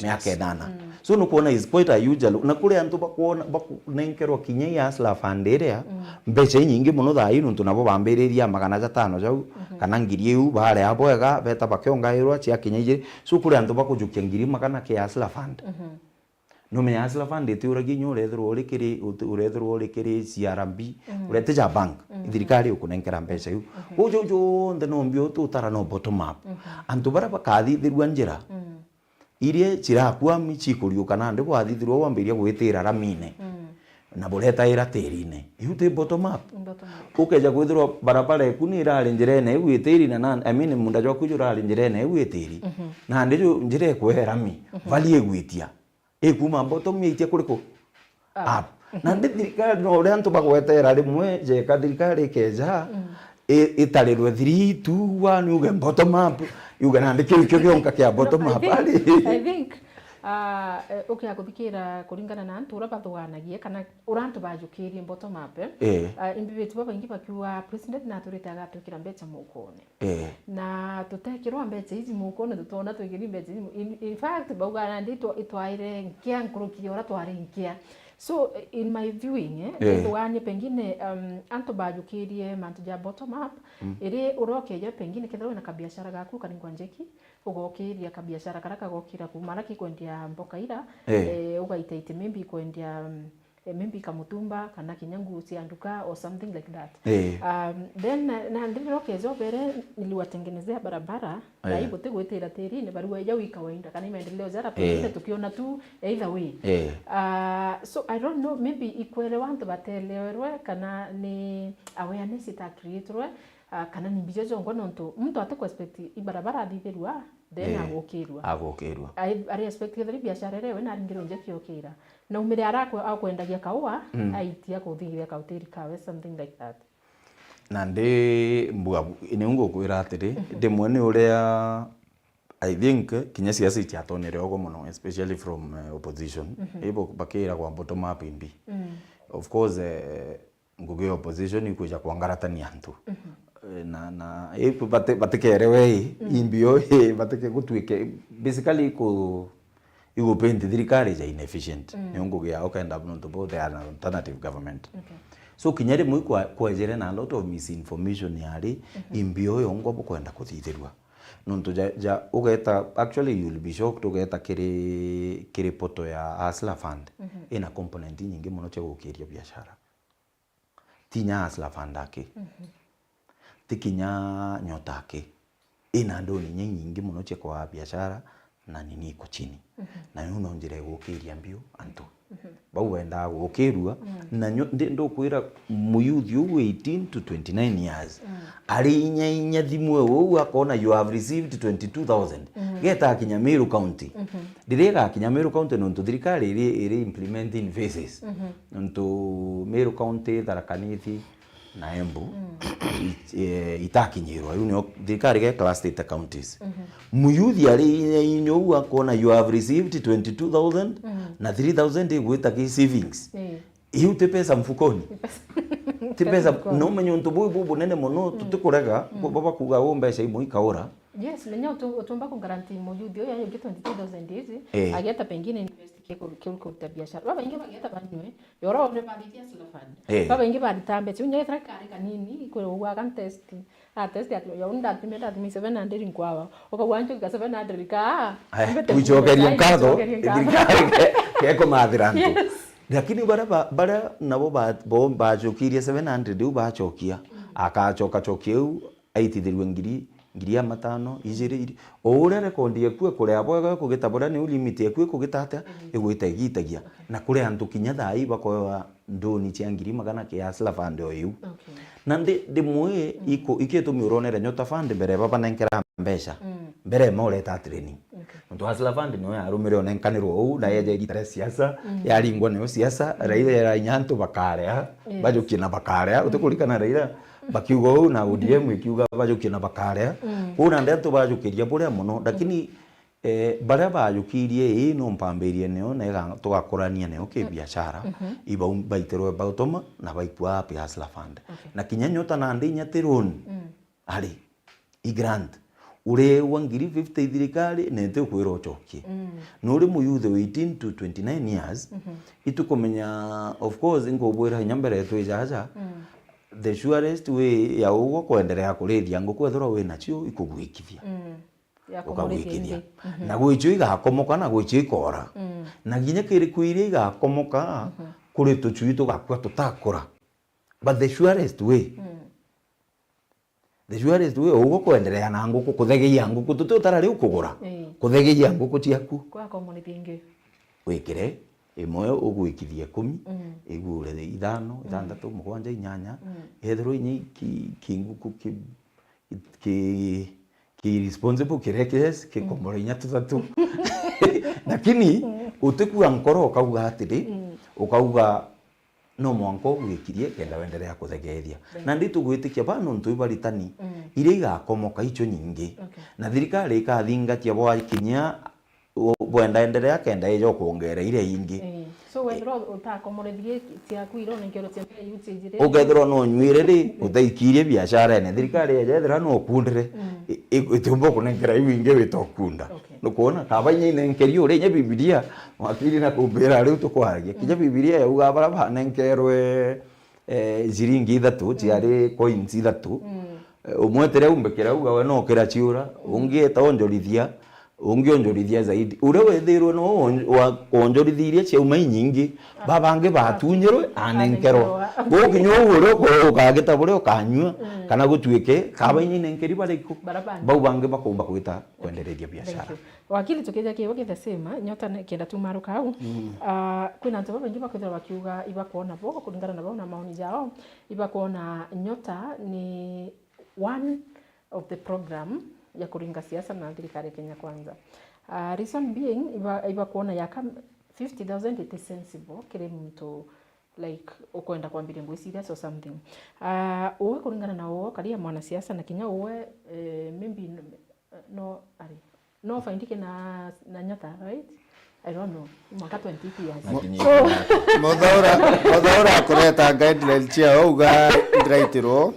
Miaka inana. Mm. So nukwona is quite a huge allo-, na kuri antu bakwona, bakunenkerwa kinya ya Hustler Fund iria, mm, mbeca inyingi mono thaa ii nontu nabo bambiriria magana jatano jau, mhm, kana ngiri iu, baria bwega, beta bakiongairwa cia kinya ijiri. So kuri antu bakujukia ngiri magana ki ya Hustler Fund. Mhm. Numenya Hustler Fund itiuragia inya urethirwa uri kiri, uti-, urethirwa uri kiri C R B, mm, urete ja bank, mm, thirikari ukunenkera mbeca iu. Mhm. Kwou jau jonthe no mbio ututara no bottom up. Mhm. Antu baria bakathithirua njira, mm, iria cirakwami cikuriuka nandi kwathithirua wambiria gwitira ramine. Mm. Na buretaira tirine. Iu ti bottom up. Bottom up. Ukeja kwithirwa barabara eku ni irari njirene iu itiri na, na, I mean, munda jwaku jurari njirene iu itiri. Mhm. Nandi ju njira ekwe rami, mhm, vali igwitia. Ikuma bottom yaitia kuriku? Up. Up. Mhm. Nandi thirikari no uria antu bagwetera rimwe, jeka thirikari ikeja, mm, i-, itarirwe three, two, one, yuge bottom up, yuge nandi kiu ikio gionka kia bottom up. No, I think, I think, ah, eh, ukia kuthikira kuringana na antu uria bathuganagia kana uria antu bajukirie bottom up, eh? Eh. Ah, imbi bitu babaingi bakiuga president naturite agatwikira mbeca mukone. Eh. Na tutekirwa mbeca iji mukone, tutona twikiri mbeca iji mu-, in, in fact, bauga nandi itwa-, itwaire nkia nkuruki ya uria twari nkia. So, in my viewing, eh, eh, ndithuganie pengine, um, antu bajukirie mantu ja bottom up, mm, iri urokeja pengine kethira wina kabiashara gaku kaningwa njeki, ugokiria kabiashara karia kagokira kuma aria kikwendia mboka ira, eh, eh, ugaita iti maybe ikwendia, um, eh, maybe kamutumba, kana kinya nguo cia nduka or something like that. Eh. Um, then, na, na ndithira ukeja ubere, niliwatengenezea barabara, eh, na hii buti gwitira tirine, barua ija wi kawaida, kana i maendeleo jara, eh, pengine tukiona tu either way. Eh. Uh, so I don't know, maybe ikwelewa antu batelewerwe, kana ni awareness ita createrwe, uh, kana ni mbio jongwa nontu muntu ati ku expect i barabara athithirua, then, eh, agukirua. Agukirua. Ari, ari expect kethira biashara iria we naringirwe njeki okira. Na umire ara akwe-, akwendagia kaua, mm, aitia kuthithia kautiri kawe, something like that. Na ndi mbuga bu-, ni ngukwira atiri, mhm, ndimwe ni uria, I think, kinya siasa itiatonyere ogo mono, especially from, eh, opposition. Mhm. Ibo bakiragwa bottom up imbi. Mm. Of course, eh, ngugi ya opposition ikwija kwangaratania antu. Mhm. Eh, na, na, iku bati-, batikerewe i, mm, imbio i, batike gutwike, basically iku, igu paint thirikari ja inefficient. Mm. Niyo ngugi yao kenda nontu bo they are an alternative government. Okay. So kinya rimwe kwa-, kwejere na a lot of misinformation yari, mhm, imbio yongwa bukwenda kuthithirua. Nontu ja, ja, ugeta, actually you'll be shocked, ugeta kiri, kiri poto ya Hustler Fund, mhm, ina component nyingi mono cia gukiria biashara. Ti nya Hustler Fund aki. Mhm. Ti kinya Nyota aki. Ina ndoni inya inyingi mono cia kwa biashara na nini iko chini. Mhm. Na yu no njira igukiria mbio antu. Mhm. Bau bendaa gukirua, mm, na nyo-, ndi-, ndukwira muyuthi uu eighteen to twenty-nine years, mm, ari inya inya thimu uu akona you have received twenty-two thousand. Mhm. Geta akinya Meru County. Mhm. Riria igakinya Meru County, nontu thirikari iri, iri implementing phases. Mhm. Nontu Meru County, Tharaka Nithi na Embu, mm, i-, eh, itakinyirwa. Riu nio thirikari ge cluster ita counties. Mhm. Muyuthi ari inyo uu akona you have received twenty-two thousand, mm, na three thousand igwita ki savings. Eh. Iu ti pesa mfukoni. Ti pesa. Ti pesa mfukoni. No menye untu buu bu bunene mono, mm, tutikurega, mm, bo bakuga u mbeca imwe ikaura. Yes, menya utu-, utumba ku guarantee muyuthi uyu ayukia twenty-two thousand hizi, Eh. ageta pengine invest kiu ku-, kiu kuruta biashara. Babaingi bageta banywe, yora one barithia Hustler Fund. Eh. Babaingi barita mbeca, unya ethira kari kanini, kwi ugwa kan test. A test ati, ya unda atime, ndatime seven hundred nkwawa. Ukauga nchoki ka seven hundred ka, Eh, mbete wicokeria kuruta, nkatho, wicokeria nkatho. Thirikari ke-, kekumathira antu. Yes. Lakini baria ba-, baria nabo ba-, bo bacokirie seven hundred u bacokia, Mm. akacoka cokia u, aitithirue ngiri, ngiri ya matano, ijiri, iri. O uria rekondi yeku ikurea bwega, ikugita buria niu limit yeku ikugita atia, Mm. igwita igitagia. Okay. Na kuri antu kinya thaa ii bakoewa ndoni cia ngiri magana kia Hustler Fund o iu. Okay. Na ndi, ndi mwi Mm. iku, ikitumi uronere Nyota Fund mbere babanenkera mbeca. Mm. Mbere ema ureta training. Okay. Nontu Hustler Fund niyo yarumire unenkanirwo uu, na Mm. yeja igita ria siasa, Mm. yaringwa niyo siasa, Mm. Raila era inya antu bakarea, Yes. bajukie na bakarea. Mm. Utikurikana Raila? Bakiuga uu na O D M ikiuga bajukie na bakarea. Mm. Kwou nandi antu bajukiria buria mono, lakini, eh, baria bajukirie ii no mpambirie nio na iga-, tugakurania nio ki Mm. biashara, Mhm. ibau-, baitirwe bautoma na baikua api Hustler Fund. Okay. Na kinya Nyota nandi inya ti loan. Mm. Ari, i grant. Ureewa ngiri fifty i thirikari, na iti ukwira ucokie. Mm. Nuri muyuthe wa eighteen to twenty-nine years, Mhm. itukumenya, of course, nkubwira inya mbere twija aja, Mm. the surest way ya ugwe kwenderea kurithia nguku ethirwa wina cio ikugwikithia. Mm. Ya kumurithia Ukagwikithia. Ingi. Mhm. Na gwicio igakomoka na gwicio ikora. Mm. Na kinya kiri kwi iria igakomoka, Mhm. kuri tucui tugakua tutakura. But the surest way, Mm. the surest way, ugwe kwenderea na nguku, kuthegeia nguku, tuti utara riu kugura. Ii. Kuthegeia nguku ciaku. Kwakomorithia ingi. Wikire imwe ugwikithie ikumi, Mm. igure ithano, Mm. ithanthatu, mugwanja, inyanya, Mm. ethirwa inya ki, ki nguku ki, ki, ki responsible kiria kies, Mm. kikomora inya tuthatu. Lakini Mm. utikua nkoro ukauga atiri, Mm. ukauga no mwanka ugwikirie kenda wenderea kuthegeethia. Right. Na ndi tugwitikia ba nontu ibaritani Mm. iria igakomoka icio nyingi. Okay. Na thirikari ikathingatia bwakinyia u-, bwenda enderea kenda ija ukwongera iria ingi. Eh. So wethirwa utakomorerie ciaku iria unenkerwe cia mbere iu ciijire. Ukethirwa no nyuire ri, utaikirie biasharene. Thirikari eja ethira no ukundire, Mm. i-, i-, itiumba kunenkera iu ingi wita ukunda. Okay. Nukwona? Kaba inya inenkeri uria inya Bibilia, wakiri na kumbira riu tukwaragia. Kinya Mm. Bibilia yauga bara banenkerwe, eh, ciringi ithatu, Mm. ciari coins ithatu. Mm. Eh, umwe tire umbikira uga we no kira ciura, Mm. ungi eta onjorithia, ungi onjorithia zaidi. Uria wethirwe no won-, wa kwonjorithirie ciauma inyingi, Ah. babangi batunyirwe, anenkerwa. Anenkerwa. Gukinya uu uria uko-, ukagita buria ukanyua, Mm. kana gutuike, kaba Mm. inya inenkeri bariku, Bara bangi. bau bangi bakumba gwita kwendereria biashara. Thank you. Wakili, tukija kiugo ki the same, Nyota ne-, kenda tumaruka au. Mm. Ah, kwina antu babaingi bakwithirwa bakiuga ibakwona bo, kuringana na bo na maoni jao, ibakwona Nyota ni one of the program ya kuringa siasa na thirikari ya Kenya Kwanza. Ah, reason being, iba-, ibakwona yaka fifty thousand it is sensible kiri muntu, like, ukwenda kwambiria ngugi serious or something. Ah, uwe kuringana na uwe ukaria mwanasiasa na kinya uwe, eh, maybe n-, no, ari, no faindike na, na Nyota, right? I don't know. Mwaka twenty years. Na So, kinyitha. Muthaura, Muthaura akureta guideline cia auga ndiraitirwo.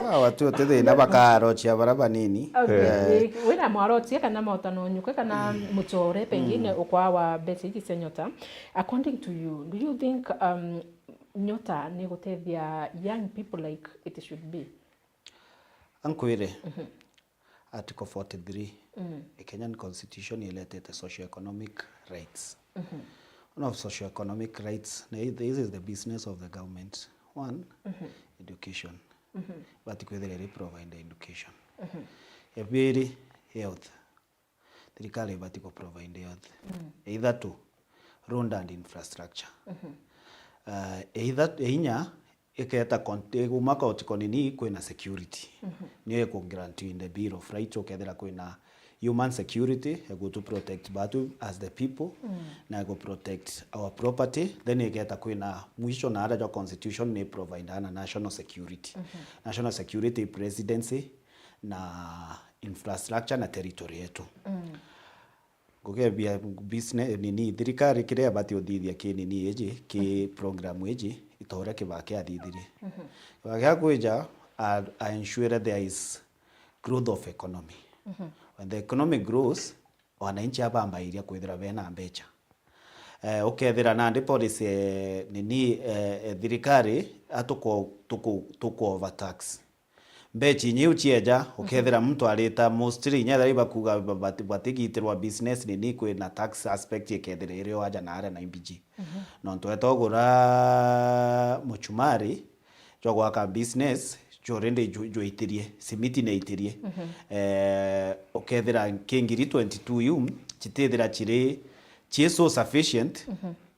Sawa tu, ti thina, bakarochia bara banini. Okay. Eh. Wina mwarochia kana motano nyuke kana muchore pengine Mm. ukwawa mbeca ici cia Nyota. According to you, do you think, um, Nyota ni gutethia young people like it should be? Ankwire, Mhm. Article forty-three, Mm. the Kenyan Constitution iletete socio-economic rights. Mhm. One of socio-economic rights, na hi-, this is the business of the government. One, Mhm. education. Mhm. Ibati kwithira iri provide education. Mhm. Ya biri, health. Thirikari ibati ku provide health. Mm. Ya ithatu, road and infrastructure. Mhm. Ah, ya itha-, ya inya, iketa kont-, iguma koti konini kwina security. Mhm. Niyo iku guarantee in the Bill of Rights, ukethira kwina human security, igutu protect batu as the people, Mm. na igu protect our property. Then igeta kwina mwisho na ara jwa constitution ni provide na national security. Mhm. National security, presidency, na infrastructure na territory yetu. Mm. Ngugebia business, nini, thirikari kiria ibati uthithia ki nini iji, ki program iji, ita uria Kibaki athithirie. Mhm. Kibaki akwija, a, a ensure there is growth of economy. When the economy grows, wananchi abambairia kwithira bena mbecha. Eh, ukethira nandi policy, eh, nini, eh, eh, thirikari atuko tuku tuku overtax. Mbecha inya iu cieja, ukethira muntu arita mostly inya ethira ibakuga ba- bati- batigitirwa business nini, kwina tax aspect ikethira iri o aja na aria na imbiji. Nontu etogura muchumari jwa gwaka business, jwa already jwa- jwaitirie, simiti naitirie. Eh, ukethira ki ngiri twenty-two iu, citithira ciri, ci so sufficient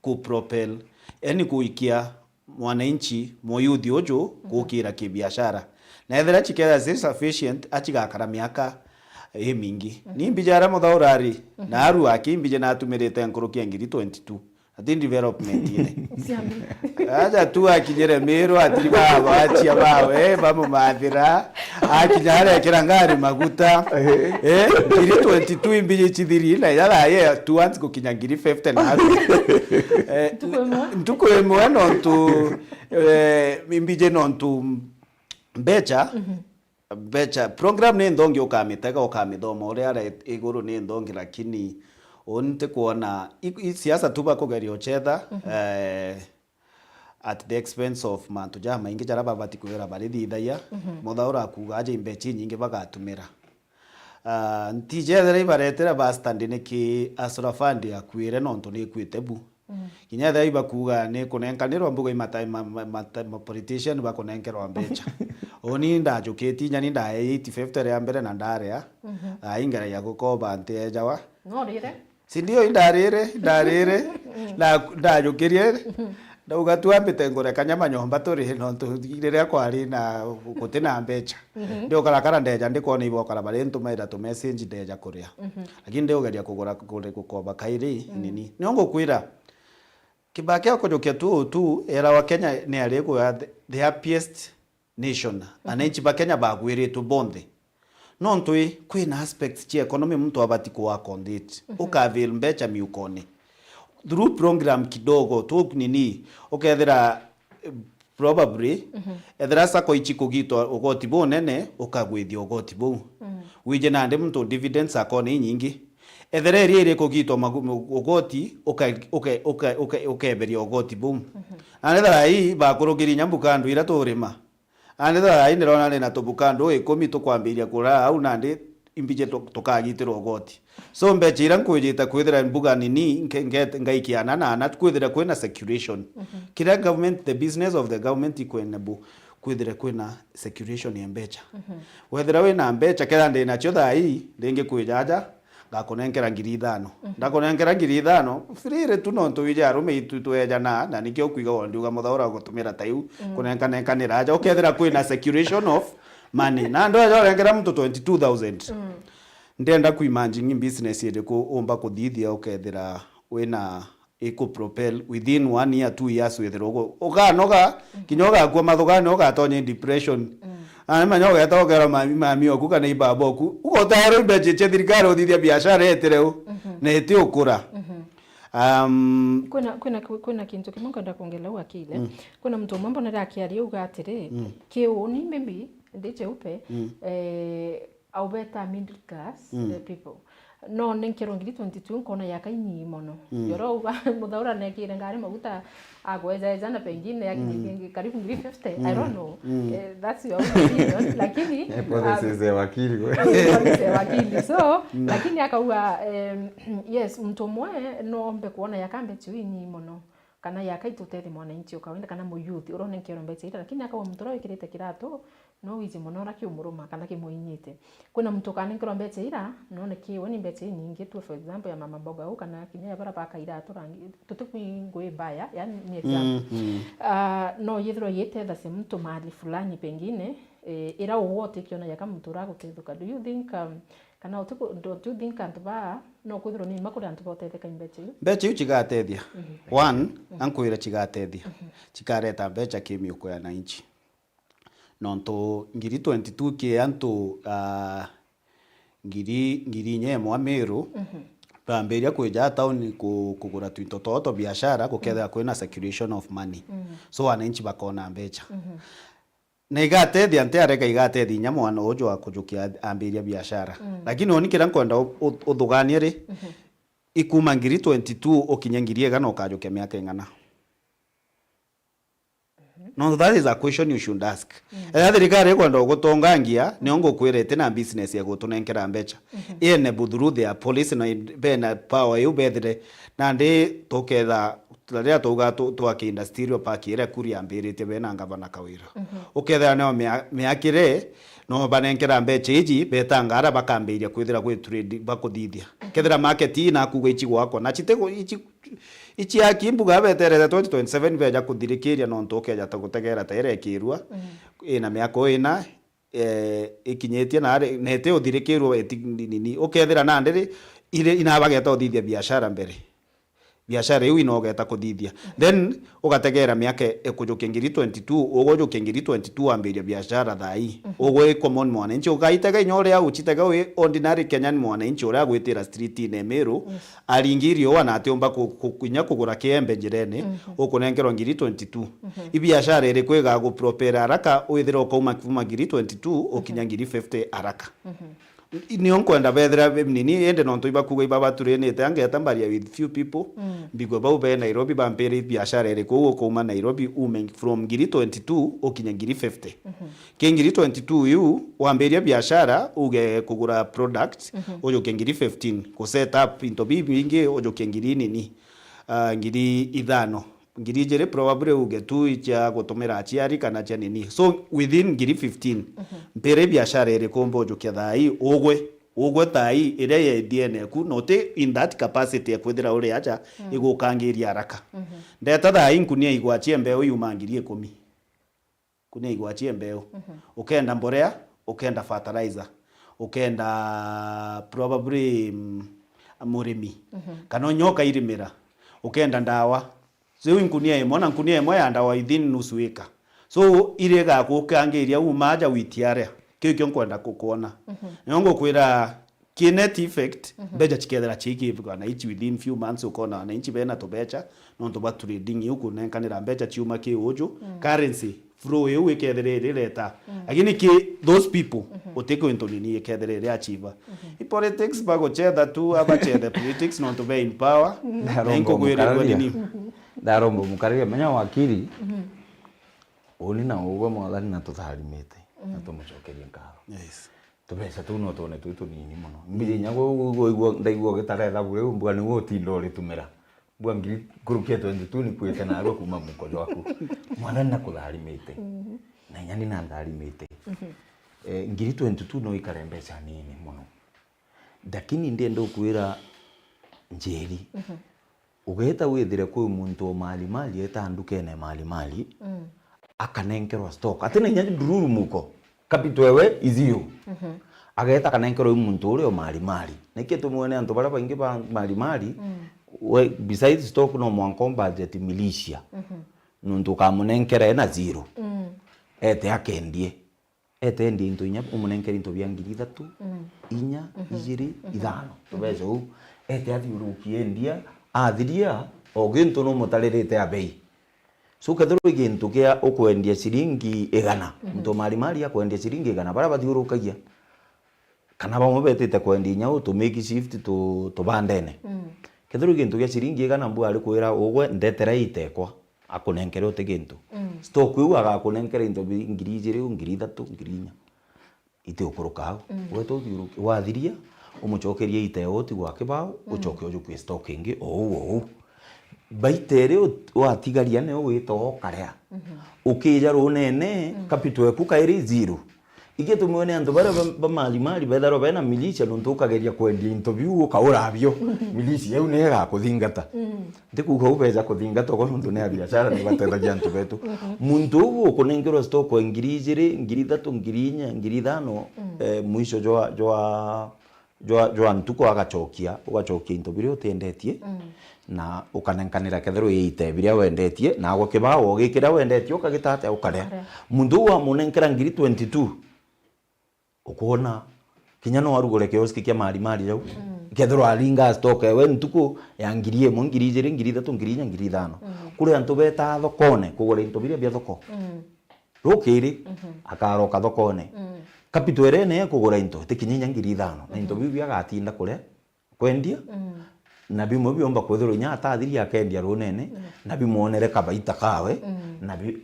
ku propel, yani kuikia mwananchi, muyuthi uju gukira kibiashara. Na ethira cikethira ci sufficient, acigakara miaka imingi. Ni mbija aria muthaura ari, na aru aki mbije natumirite nkuruki ya ngiri twenty-two. Ati development ine. Aja tu akinyire Miru, atiri baba achia bawe, bamumathira. Akinya arekera ngari maguta. Eh, ngiri twenty-two imbiji chithiri, na ija thaye two months gukinya ngiri fifty na aru. Eh, ntuku imwe nontu, eh, imbiji nontu mbecha, mbecha, program ni nthongi, ukamitega, ukamithoma uria ari iguru ni nthongi, lakini uni ntikwona i- i siasa tu bakugeria uchetha, eh, at the expense of mantu jamaingi jaria babati kwira barithithagia. Muthaura akuga aja imbecha inyingi bagatumira. Ah, ntijethira ibaretera basta ndi niki Asra Fund yakuire nontu ni ikuite bu. Kinya ethira ibakuga ni kunenkanirwa mbuga imata ma, ma, ma, ma politician bakunenkerwa mbecha. Uni ndajukitie inya ni ndae eight fifty ria mbere na ndaria. Ah, ingeragia gukoba nti ejawa. No rire? Si ndio indarire, indarire, na ndajukirie, ndauga tu ambite ngure kanyama nyomba turi, nontu riria kwari na guti na mbecha. Ndiokarakara ndeja, ndikona ibokara bari ntumaira tu message ndeja kuria. Lakini ndiugeria kugura, kugura gukoba kairi nini. Nio ngukwira, Kibaki akujukia tu tu, era wa Kenya ni ari ku the, the happiest nation. Ananchi ba Kenya bagwiritwe bonthe. Nontu i, kwina aspects cia economy muntu abati ku accommodate. Uka avail mbecha miukone. Through program kidogo, tu nini, ukethira, eh, probably, ethira sacco ichi kugitwa ugoti bunene, ukagwithia ugoti buu. Wije nandi muntu dividends akone inyingi. Ethira iria iri kugitwa magu-, ugoti, uka-, uka-, uka-, uka-, ukeberia ugoti buu. Na nethira ii bakurukirie inya mbukandu iria turima. Nandi thaa ii ndirona ndina tubukandu ikumi tukwambiria kuraa au, nandi imbiji tu-, tukagitirwa ugoti. So mbecha iria nkwijite kwithira mbuga nini, nke-, nge-, ngaikia ana na ana, kwithira kwina circulation. Kiria government, the business of the government ikwene bu, kwithira kwina circulation ya mbecha. Wethira wina mbecha, kethira ndinacio thaa ii, ringi kwija aja, ngakunenkera ngiri ithano. Ndakunenkera ngiri ithano, freely tu nontu wiji arume itu twejana, na nikio kwiga ndiuga muthaura gutumira ta iu, kunenkanenkanira aja. Ukethira kwina circulation of money. Na andu aja urenkera muntu twenty-two thousand. Ndenda kuimagine business iriku umba kuthithia ukethira wina iku propel within one year, two years, withirwa ugu-, ukanoga, kinya ugakua mathugani, ugatonya in depression. Na nimanya ugeta ukera mami, mami oku kana ibaba oku, ugotaerwa imbecha cia thirikari uthithia biashara etire u, na iti ukura. Um, Kwina, kwina, kwina kintu kimwe nkwenda kwongerera u akili. Kwina muntu umwe mbonere akiaria uga atiri, kiuni maybe ndi cheupe, eh, au beta middle class, eh, people. No nenkerwa ngiri twenty-two nkona yaka inyii mono. Yoro uga muthaura nekire ngari maguta agwejaeja na pengine yakinyithie ngi-, karibu ngiri fifty, I don't know. Eh, that's your own opinion. Lakini, hypothesis um, ya wakili we. Hypothesis ya wakili. So, lakini akauga, em, yes, muntu umwe no ombe kuona yaka mbecha inyii mono. Kana yaka itutethia mwananchi o kawaida, kana muyuthi uria unenkerwa mbecha iria, lakini akauga muntu uria wikirite kiratu, no wiji mono uria kiumuruma kana kimuinyite. Kwina muntu ukanenkerwa mbecha ira, none kiwe ni mbecha inyingi tu, for example, ya mama mboga u, kana kinya ya bara baka iratu rangi, tutikwi ngui mbaya, yani ni example. Ah, no yithirwa yitethasia muntu mali fulani pengine, eh, ira ugoti kiona yaka muntu uragutethuka. Do you think, um, kana utiku-, do, do you think antu baa no kwithirwa ni ma kuri antu bautetheka i mbecha iu? Mbecha iu cigatethia. One, ankwira cigatethia. Cikareta mbecha ki miuko ya wananchi. Nontu ngiri twenty-two ki antu, ah, ngiri, ngiri inya imwe Miru, bambiria kwija town ku-, kugura twinto twao twa biashara, gukethira kwina circulation of money. So wananchi bakona mbecha. Na igatethia nti arega, igatethia inya mwana uju wa kujukia ambiria biashara. Mm. Lakini uni kiria nkwenda u-, u-, uthuganie ri, mhm, ikuma ngiri twenty-two ukinye ngiri igana ukajukia miaka ing'ana? Mhm. No, that is a question you should ask. Mm. Ethira thirikari ikwenda gutongangia, nio ngukwira iti na business ya gutunenkera mbecha. Mhm. Ene bu through their policy na bena power iu bethire. Nandi tuketha riria twauga tu-, twake industrial park iria Kuria ambiritie bena ngavana Kawira. Mhm. Ukethira nio mia-, miakire, no banenkera mbecha iji, betanga ara bakambiria kwithira gwi trade bakuthithia. Mhm. Kethira market ii nakuga ichi gwakwa, na chite gu-, ichi, ichi aki mbuga beterete twenty twenty-seven beja kuthirikiria nontu ukeja ta gutegera ta irekirua, mhm, ina miaka ina, eh, ikinyitie na ari, na iti uthirikirwo iti nini. Ukethira nandi ri, ire inabageta uthithia biashara mbere. Biashara iu inogeta kuthithia. Then ugategera miaka ikujukia ngiri twenty-two, ugujukia ngiri twenty-two wambiria biashara thaa ii. Mhm. Ugwi common mwananchi, ugaitega inya uria uchitega wi ordinary Kenyan mwananchi uria agwitira street-ini Meru, yes, aringi riua na atiumba ku-, ku-, kinya kugura kiembe njirene, mhm, ukunenkerwa ngiri twenty-two. Mhm. I biashara iriku igagupropera haraka withire ukauma kuma ngiri twenty-two ukinya, mhm, ngiri fifty haraka? Mhm. I-, nio nkwenda bethira be-, nini, indi nontu ibakuga iba baturinite, angeta mbaria with few people, mm, mbigwe bau be Nairobi bampire biashara iriku ukauma Nairobi ume from ngiri twenty-two ukinya ngiri fifty. Mhm. Ki ngiri twenty-two iu, wambiria biashara, uge kugura products, mhm, ujuke ngiri fifteen, ku set up into bibingi, ujuke ngiri nini, ah, ngiri ithano. Ngiri ijiri probably uge tu icia gutumira aciari kana cia nini. So, within ngiri fifteen, mhm, mpire biashara iriku mbujukia thaa ii, ugwe, ugwe thaa ii, iria ye D N A ku, no ti in that capacity ya kwithira uri aja, mm, igukangiria haraka. Mhm. Ndeta thaa ii nkunia igwa cia mbeu yuma ngiri ikumi. Nkunia igwa cia mbeu. Mhm. Ukenda mborea, ukenda fertilizer, ukenda probably, mm, murimi. Mhm. Kana unya ukairimira, ukenda ndawa. Riu nkunia imwe na nkunia imwe ya ndawa within nusu ika. So, iri igakukangiria uma aja witiaria. Kiu kio nkwenda kukwona. Mhm. Nio ngukwira ki net effect, mhm, mbecha cikethira ciikibwa wananchi within few months, ukona wananchi bena tubecha, nontu bwa trading iu kunenkanira mbecha ciuma ki uju, mm, currency flow iu ikethira irireta. Mm. Lakini ki those people, mhm, uti kwintu nini ikethira iri achieve. Mhm. I politics baguchetha tu, abachethe politics nontu be in power, na inkugwirirwa nini. Ndaromba mukararia, menya wakiri, mhm, uni na ugwe Mwathani na tutharimite, na, mhm, tumucokerie nkatho. Yes. Tubeca tuu no twone twi tunini mono. Mbiji inya gu-, gu-, gu-, igua, ndaigua ugitara ithabu riu, mbua niwe utinda uritumira. Mbua ngiri nkuruki ya twenty-two ni kwite narua kuma muko jwaku. Mwathani na kutharimite. Mhm. Na inya ni na ntharimite. Mhm. Eh, ngiri twenty-two no ikare mbeca nini mono. Lakini ndienda ukwira Njeri. Mhm. Ugeeta withire kwi muntu o Malimali, eeta ndukene Malimali, mm, akanenkerwa stock. Ati na inya ndururu muko, capital ewe i zero. Mhm. Ageeta akanenkerwa i muntu uria o Malimali. Niki tumwene antu baria baingi ba Malimali, mm, we, besides stock no mwanka o budget militia. Mhm. Nuntu ukamunenkera ena zero. Mm. Eete akendie. Eete endia into inya, umunenkere into bia ngiri ithatu, mm, inya, mhm, ijiri, mhm, ithano. Mhm. Tubeca uu. Eete athiurukie endia, athiria, o gintu numutaririte abei. So, kethirwa i gintu kia ukwendia ciringi igana, mhm, muntu Malimali akwendia ciringi igana, baria bathiurukagia, kana bamwe betite kwendia inya utu make shift tu-, tubandene. Mm. Kethirwa i gintu gia ciringi igana, mbu ari kwira ugwe, ndetera itekwa. Akunenkere uti gintu. Mm. Stock iu agakunenkera into bi-, ngiri ijiri, ngiri ithatu, ngiri inya. Iti ukuruka au. Mm. Wete uthiuruke, wathiria, umucokerie ite uti gwa kibao, mm, ucoke ujukie stock ingi, o uu, o uu. Baita iria ut-, watigaria nio wita ukarea. Mhm. Ukija runene, mm, capital eku kairi zero. Igitumi wone antu baria ba, ba Malimali betharwa bena militia, nuntu ukageria kwendia into biu, ukaura bio. Militia iu niyo igakuthingata. Mm. Ntikuuga ubeja kuthingata ugo nuntu ni a biashara, ni batethagia antu betu. Mhm. Muntu uu ukunenkerwa stock e ngiri ijiri, ngiri ithatu, ngiri inya, ngiri ithano, mm, eh, mwisho jwa, jwa, jwa, jwa ntuku agacokia, ugacokia into biria utiendetie, mm, na ukanenkanira kethirwa iite biria wendetie, na agwe kibao ugikiria wendetie, ukagita atia? Ukarea. Ukarea. Muntu uu wamunenkera ngiri twenty-two, ukwona, kinya no arugure kioski kia Malimali jau. Mm. Kethirwa aringa stock ewe ntuku ya ngiri imwe, ngiri ijiri, ngiri ithatu, ngiri inya, ngiri ithano. Mm. Kuri antu betaa thokone kugura into biria bia thoko. Mm. Rukiri, mhm, akaroka thokone. Mm. Capital iria ene ekugura into, itikinya inya ngiri ithano. Na into, mhm, biu biagatinda kuria, kwendia. Mm. Na bimwe biomba kwithirwa inya atathiri akendia runene, mm, na bimwonere kabaita kawe, mm, na bi-,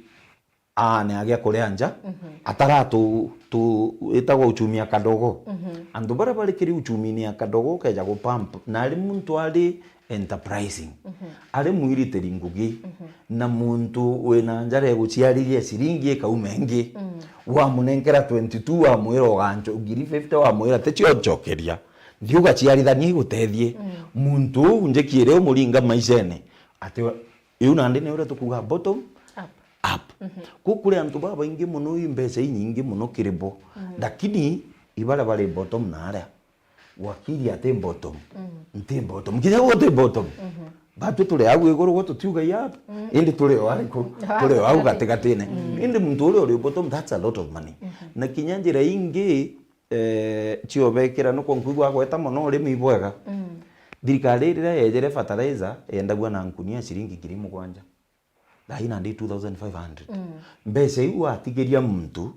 aane agia kuria nja, mhm, atara tu, tu, itagwa uchumi ya kadogo. Mhm. Antu baria bari kiri uchumini ya kadogo ukeja gupump, na ari muntu ari enterprising. Mhm. Ari mwiritiri ngugi, mhm, na muntu wina njara eguciariria ciringi ikauma ingi. Mm. Wamunenkera twenty two, wamwira ugancho ngiri fifty, wamwira ticio nchokeria. Thi ugaciarithania igutethie. Mm. Muntu uu njiki iria umuringa maishene, ati iu nandi ni uria tukuga bottom up. Up. Mhm. Ku kuri antu babaingi mono, i mbeca inyingi mono kiri bo. Mm. Lakini ibaria bari bottom na aria, wakiri ati bottom. Mm. Nti bottom. Kinya gwe uti bottom. Mhm. Batu turi au iguru gwe tutiuga ya up. Mm. Indi turi o ariku? Turi o au gatigatine. Mm. Indi muntu uria uri bottom, that's a lot of money. Mhm. Na kinya njira ingi, eh, ciobekira nuko nkwigua gweta mono urimi bwega. Mm. Thirikari riria yejere fertilizer, yendagua na nkunia ciringi ngiri mugwanja. Thaai nandi two thousand five hundred. Mm. Mbeca iu watigiria muntu,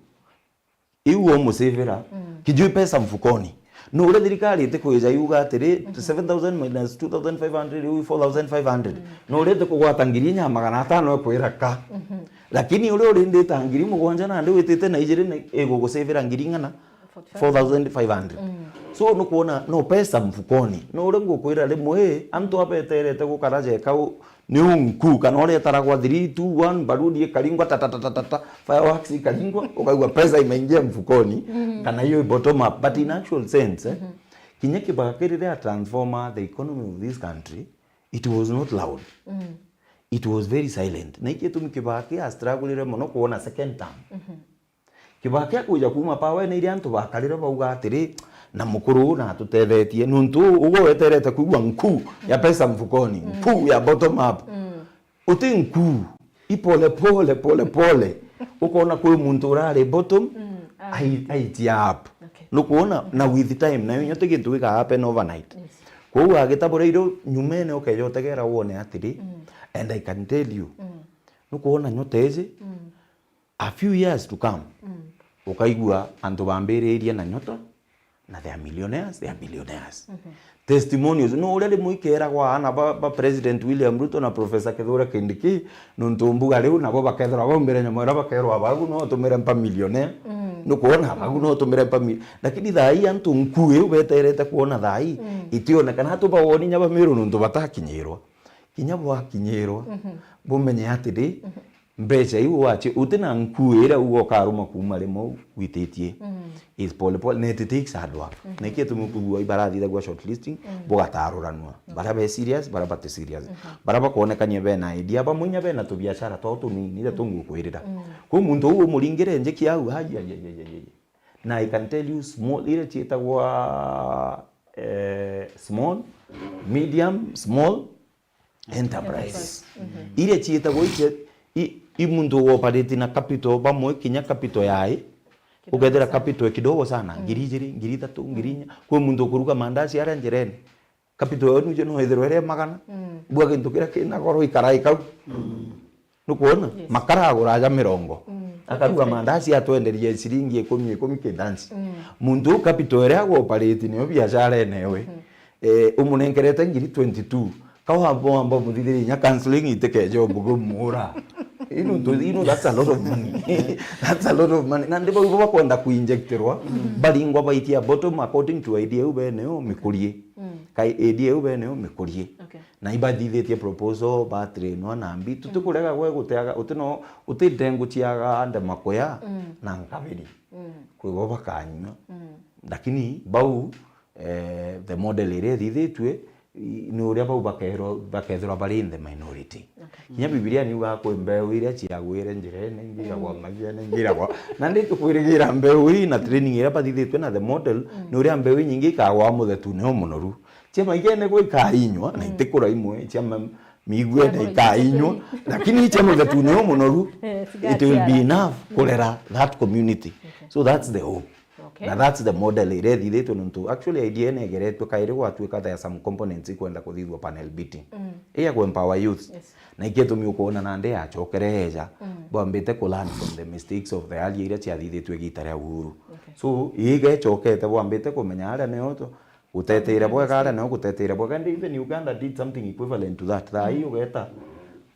iu umusivira, mm, kijui pesa mfukoni. No uria thirikari itikwija yuga atiri, mhm, seven thousand minus two thousand five hundred, iu four thousand five hundred. Mm. No uria itikugwata ngiri inya magana atano ekwira ka. Mhm. Lakini uria urindita ngiri mugwanja nandi witite na ijiri ni igugusivira ngiri ng'ana? Four thousand five hundred. Mm. So, nukwona, no pesa mfukoni. No uria ngukwira rimwe, antu abeterete gukara jeka u-, ni unku, kana uria itaragwa three, two, one, barudi ikaringwa, ta, ta, ta, fireworks ikaringwa, ukaigua pesa imeingia mfukoni, mm, kana hiyo bottom up. But in actual sense, eh, mhm, kinya Kibaki riria transformer the economy of this country, it was not loud. Mm. It was very silent. Na iki gitumi Kibaki a struggle-ire mono kwona second term. Mhm. Kibaki akwija kuuma power-ine iria antu bakarire bauga atiri, "Na mukuru uu natutethetie, nuntu uu ugwe weterete kwigua nkuu ya pesa mfukoni, mm, nkuu ya bottom up." Mm. Uti nkuu, i pole pole, pole pole. Ukona kwi muntu urari bottom, mm, ah, ai-, aitia up. Okay. Nukwona? Na with time, nayo nyo ti gintu gika happen overnight. Yes. Kwou agitabura irio nyumene ukeja utegera wone atiri, mm, and I can tell you, mm, nukwona nyota iji, mm, a few years to come, mm, ukaigua antu bambiririe na nyota, na they are millionaires, they are billionaires. Mhm. Testimonials, no uria rimwe ikeragwa aana ba, ba President William Ruto na Professor Kithure Kindiki, nuntu mbuga riu nabo bakethirwa baumbire nyamwera bakerwa, "Abagu no utumire mpa millionaire." Mm. Nukwona, "Abagu no utumire mpa mi-," lakini thaa ii antu nkuu iu beterete kwona thaa ii, mm, itionekana. Atubawoni nya ba Meru nuntu batakinyirwa. Kinya bwakinyirwa, mhm, bumenye atiri, mhm, mbeca iu waci-, uti na nkuu iria uga ukaruma kuuma rimwe u-, wititie. Mm. Is pole pole, na it takes hard work. Mhm. Na ikio gitumi kwigua ibarathithagua shortlisting, mm, bugataruranua. Mm. Baria be serious, baria bati serious. Mhm. Baria bakwonekania bena idea, bamwe inya bena tubiashara twao tunini, iria tungukwirira. Mm. Kwi muntu uu umuringire njiki au, ai, ai, ai. Na I can tell you small, iria ciitagwa, eh, small, medium, small, enterprise. Enterprise. Mhm. Iria ciitagwa icio, i, i muntu ugoperate na capital bamwe, kinya capital yae, ukethira capital kidogo sana, mm, ngiri ijiri, ngiri ithatu, ngiri inya. Kwi muntu ukuruga mandazi aria njirene, capital yao nuju no ithirwe iri magana. Mm. Bua gintu kiria kina goro ikarae kau. Mm. Nukwona? Yes. Makara agura aja mirongo. Mm. Akaruga mandazi atwenderie ciringi ikumi, ikumi kidansi. Mm. Muntu uu capital iria agoperate niyo biashara enewe. Mm. Eh, umunenkerete ngiri twenty two. Ka wamba, wamba umuthithirie inya counseling itikeje umbuge umura. You know, to, you know, that's a lot of money. That's a lot of money. Na ndi bau bakwenda kuinjectirwa, mm, baringwa baitia bottom according to idea iu bene yo mikurie. Mm. Kai idea iu bene yo mikurie. Okay. Na ibathithitie proposal, batrainwa na mbi. Tutikurega gwe guteaga, uti no, uti ndengu ciaga ndema kuya, mm, na nkabiri. Mm. Kwi bo bakanyua. Mm. Lakini bau, eh, the model iria ithithitue, i-, ni uria bau bakerwo, bakethirwa bari in the minority. Okay. Kinya Bibilia ni yugaga kwi mbeu iria ciagwire njirene, ingi iragwa, mm, maigene, ingi iragwa. Na ndi tukwirigira mbeu ii na training iria bathithitue na the model, mm, ni uria mbeu inyingi ikagwa muthetune umunoru. Cia maigene gwe ikainywa, na, mm, itikura imwe, cia ma-, migwene ikainywa, lakini cia muthetune umunoru, eh, it will be enough, mm, kurera that community. Okay. So that's the hope. Okay. Okay. Na that's the model iria ithithitwe nontu actually idea ino igeretwe kairi gwatuika there are some components ikwenda kuthithua panel beating. Mm. Iya ku empower youth. Yes. Na ikio itumi ukwona nandi yacokere eja, mm, bwambite ku learn from the mistakes of the earlier iria ciathithitue igita ria Uhuru. Okay. So, ii igecokete bwambite kumenya aria nio tu-, guteteire bwega, aria nio guteteire bwega. And even Uganda did something equivalent to that. Thaa ii, mm, ugeta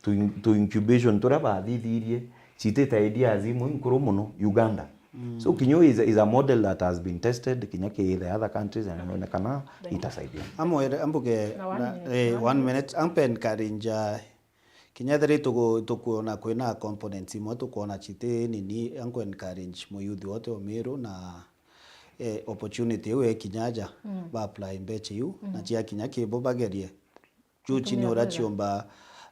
tu in-, tu incubation turia bathithirie, citite ideas imwe nkuru muno Uganda. Mm. So, Kinyo is, is a model that has been tested kinya ki the other countries, and nonekana itasaidia. Amwere, ambuge na one na, minute, eh, one one minute. Ampe encourage, uh, kinya ethira itugu-, tukwona kwina components imwe tukwona citi nini, anku encourage muyuthi wote o Meru na, eh, opportunity iu ekinya aja, mm, ba apply mbecha iu, na, mm, ciakinya kibo bagerie. Chuchi ni uria ciumba,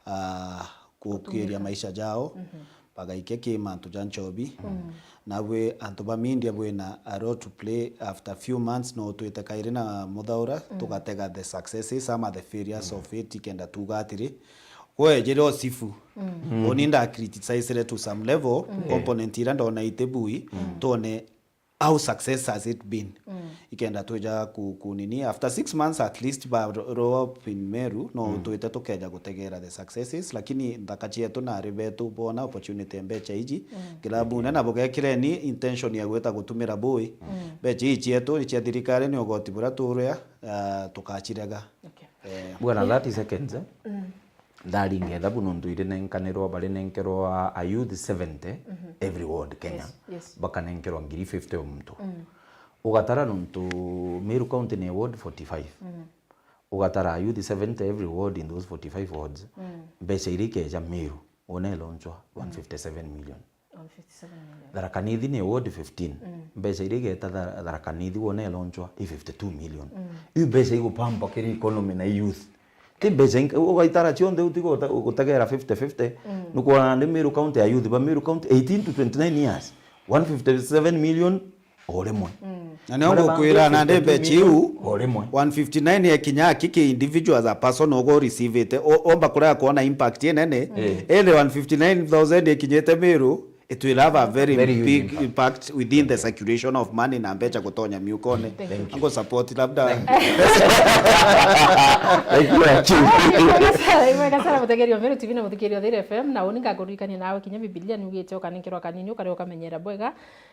ah, kukiria maisha jao, mhm, bagaikia ki mantu ja nchobi. Mm. Nabwe antu ba media bwina a role to play. After few months no twite kairi na muthaura, mm, tugatega the successes ama the failures, mm, of it, ikenda tuga atiri, kwejire osifu. Mm. Oni nda criticizire to some level, mm, component ira ndona itibui, mm, twone how success has it been? Mm. Ikenda twija ku-, kunini, after six months at least ba ro-, roll up in Meru, no, mm, twite tukeja gutegera the successes, lakini nthaka cietu na ari betu bona opportunity mbecha iji, mm, kilabune, na bugekireni intention ya gwita gutumira bui. Mm. Mbecha iji cietu ni cia thirikari, ni ugoti buria turia, ah, tukacirega. Okay. Eh. Bwana, thirty seconds, eh? Mm. Ndaringa ethabu nontu irinenkanirwa, barinenkerwa a youth seventy, mhm, every ward Kenya. Yes, yes. Bakanenkerwa ngiri fifty o muntu. Mm. Ugatara nontu Meru County ni ward forty-five. Mm. Ugatara a youth seventy every ward in those forty-five wards. Mm. Mbecha iria ikeja Meru, wona ilonchwa, mm, one fifty-seven million. One fifty-seven million. Tharaka Nithi ni ward fifteen. Mm. Mbecha iria igeta Tha-, Tharaka Nithi wona ilonchwa i fifty-two million. Mm. Iu mbecha igupamba kiri economy na youth. Ti mbecha ing-, ugaitara cionthe utiga uta-, gutegera fifty fifty. Mm. Nukwona ndi Meru County ya youth ba Meru County eighteen to twenty-nine years. One fifty-seven million o rimwe. Mm. Na nio ngukwira nandi mbecha iu, o rimwe, one fifty-nine ekinya aki ki individual as a person ugo receive it. O-, omba kurega kwona impact inene. Eh. Indi one fifty-nine thousand ikinyite Meru, it will have a very, very huge big impact, impact within the circulation of money na mbecha gutonya miukone. Thank you. Ango support labda. Thank you. Thank you, Chief. Imwega sana, imwega sana mutegeri wa Meru T V na muthikiri wa Thiri F M, na uni ngakuririkania nawe kinya Bibilia niugite ukanenkerwa kanini ukaria ukamenyera bwega.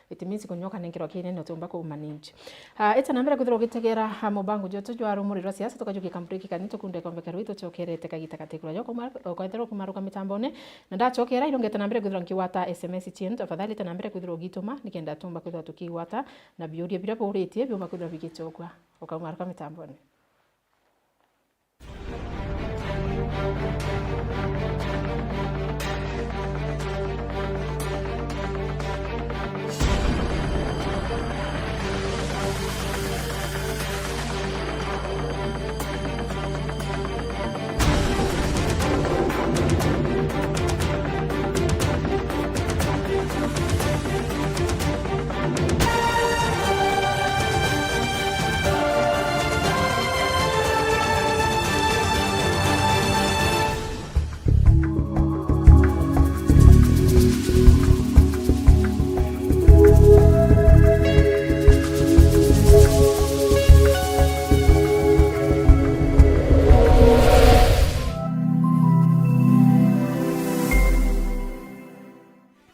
It means kunyoka nenkerwa kinene utiumba ku manage. Ah, ita na mbere kwithirwa ugitegera, ah, mubango jwetu jwa rumuri rwa siasa, tukajukia kambureki kani tukunde kombe karui tucokerete kagita katikura joko ukaithirwa kumaruka mitambone, na ndacokera irongete na mbere kwithirwa nkigwata S M S cien, tafadhali ita na mbere kwithirwa ugituma nikenda tumba kwithirwa tukigwata na biuria biria buritie biumba kwithirwa bigicokua ukaumaruka mitambone.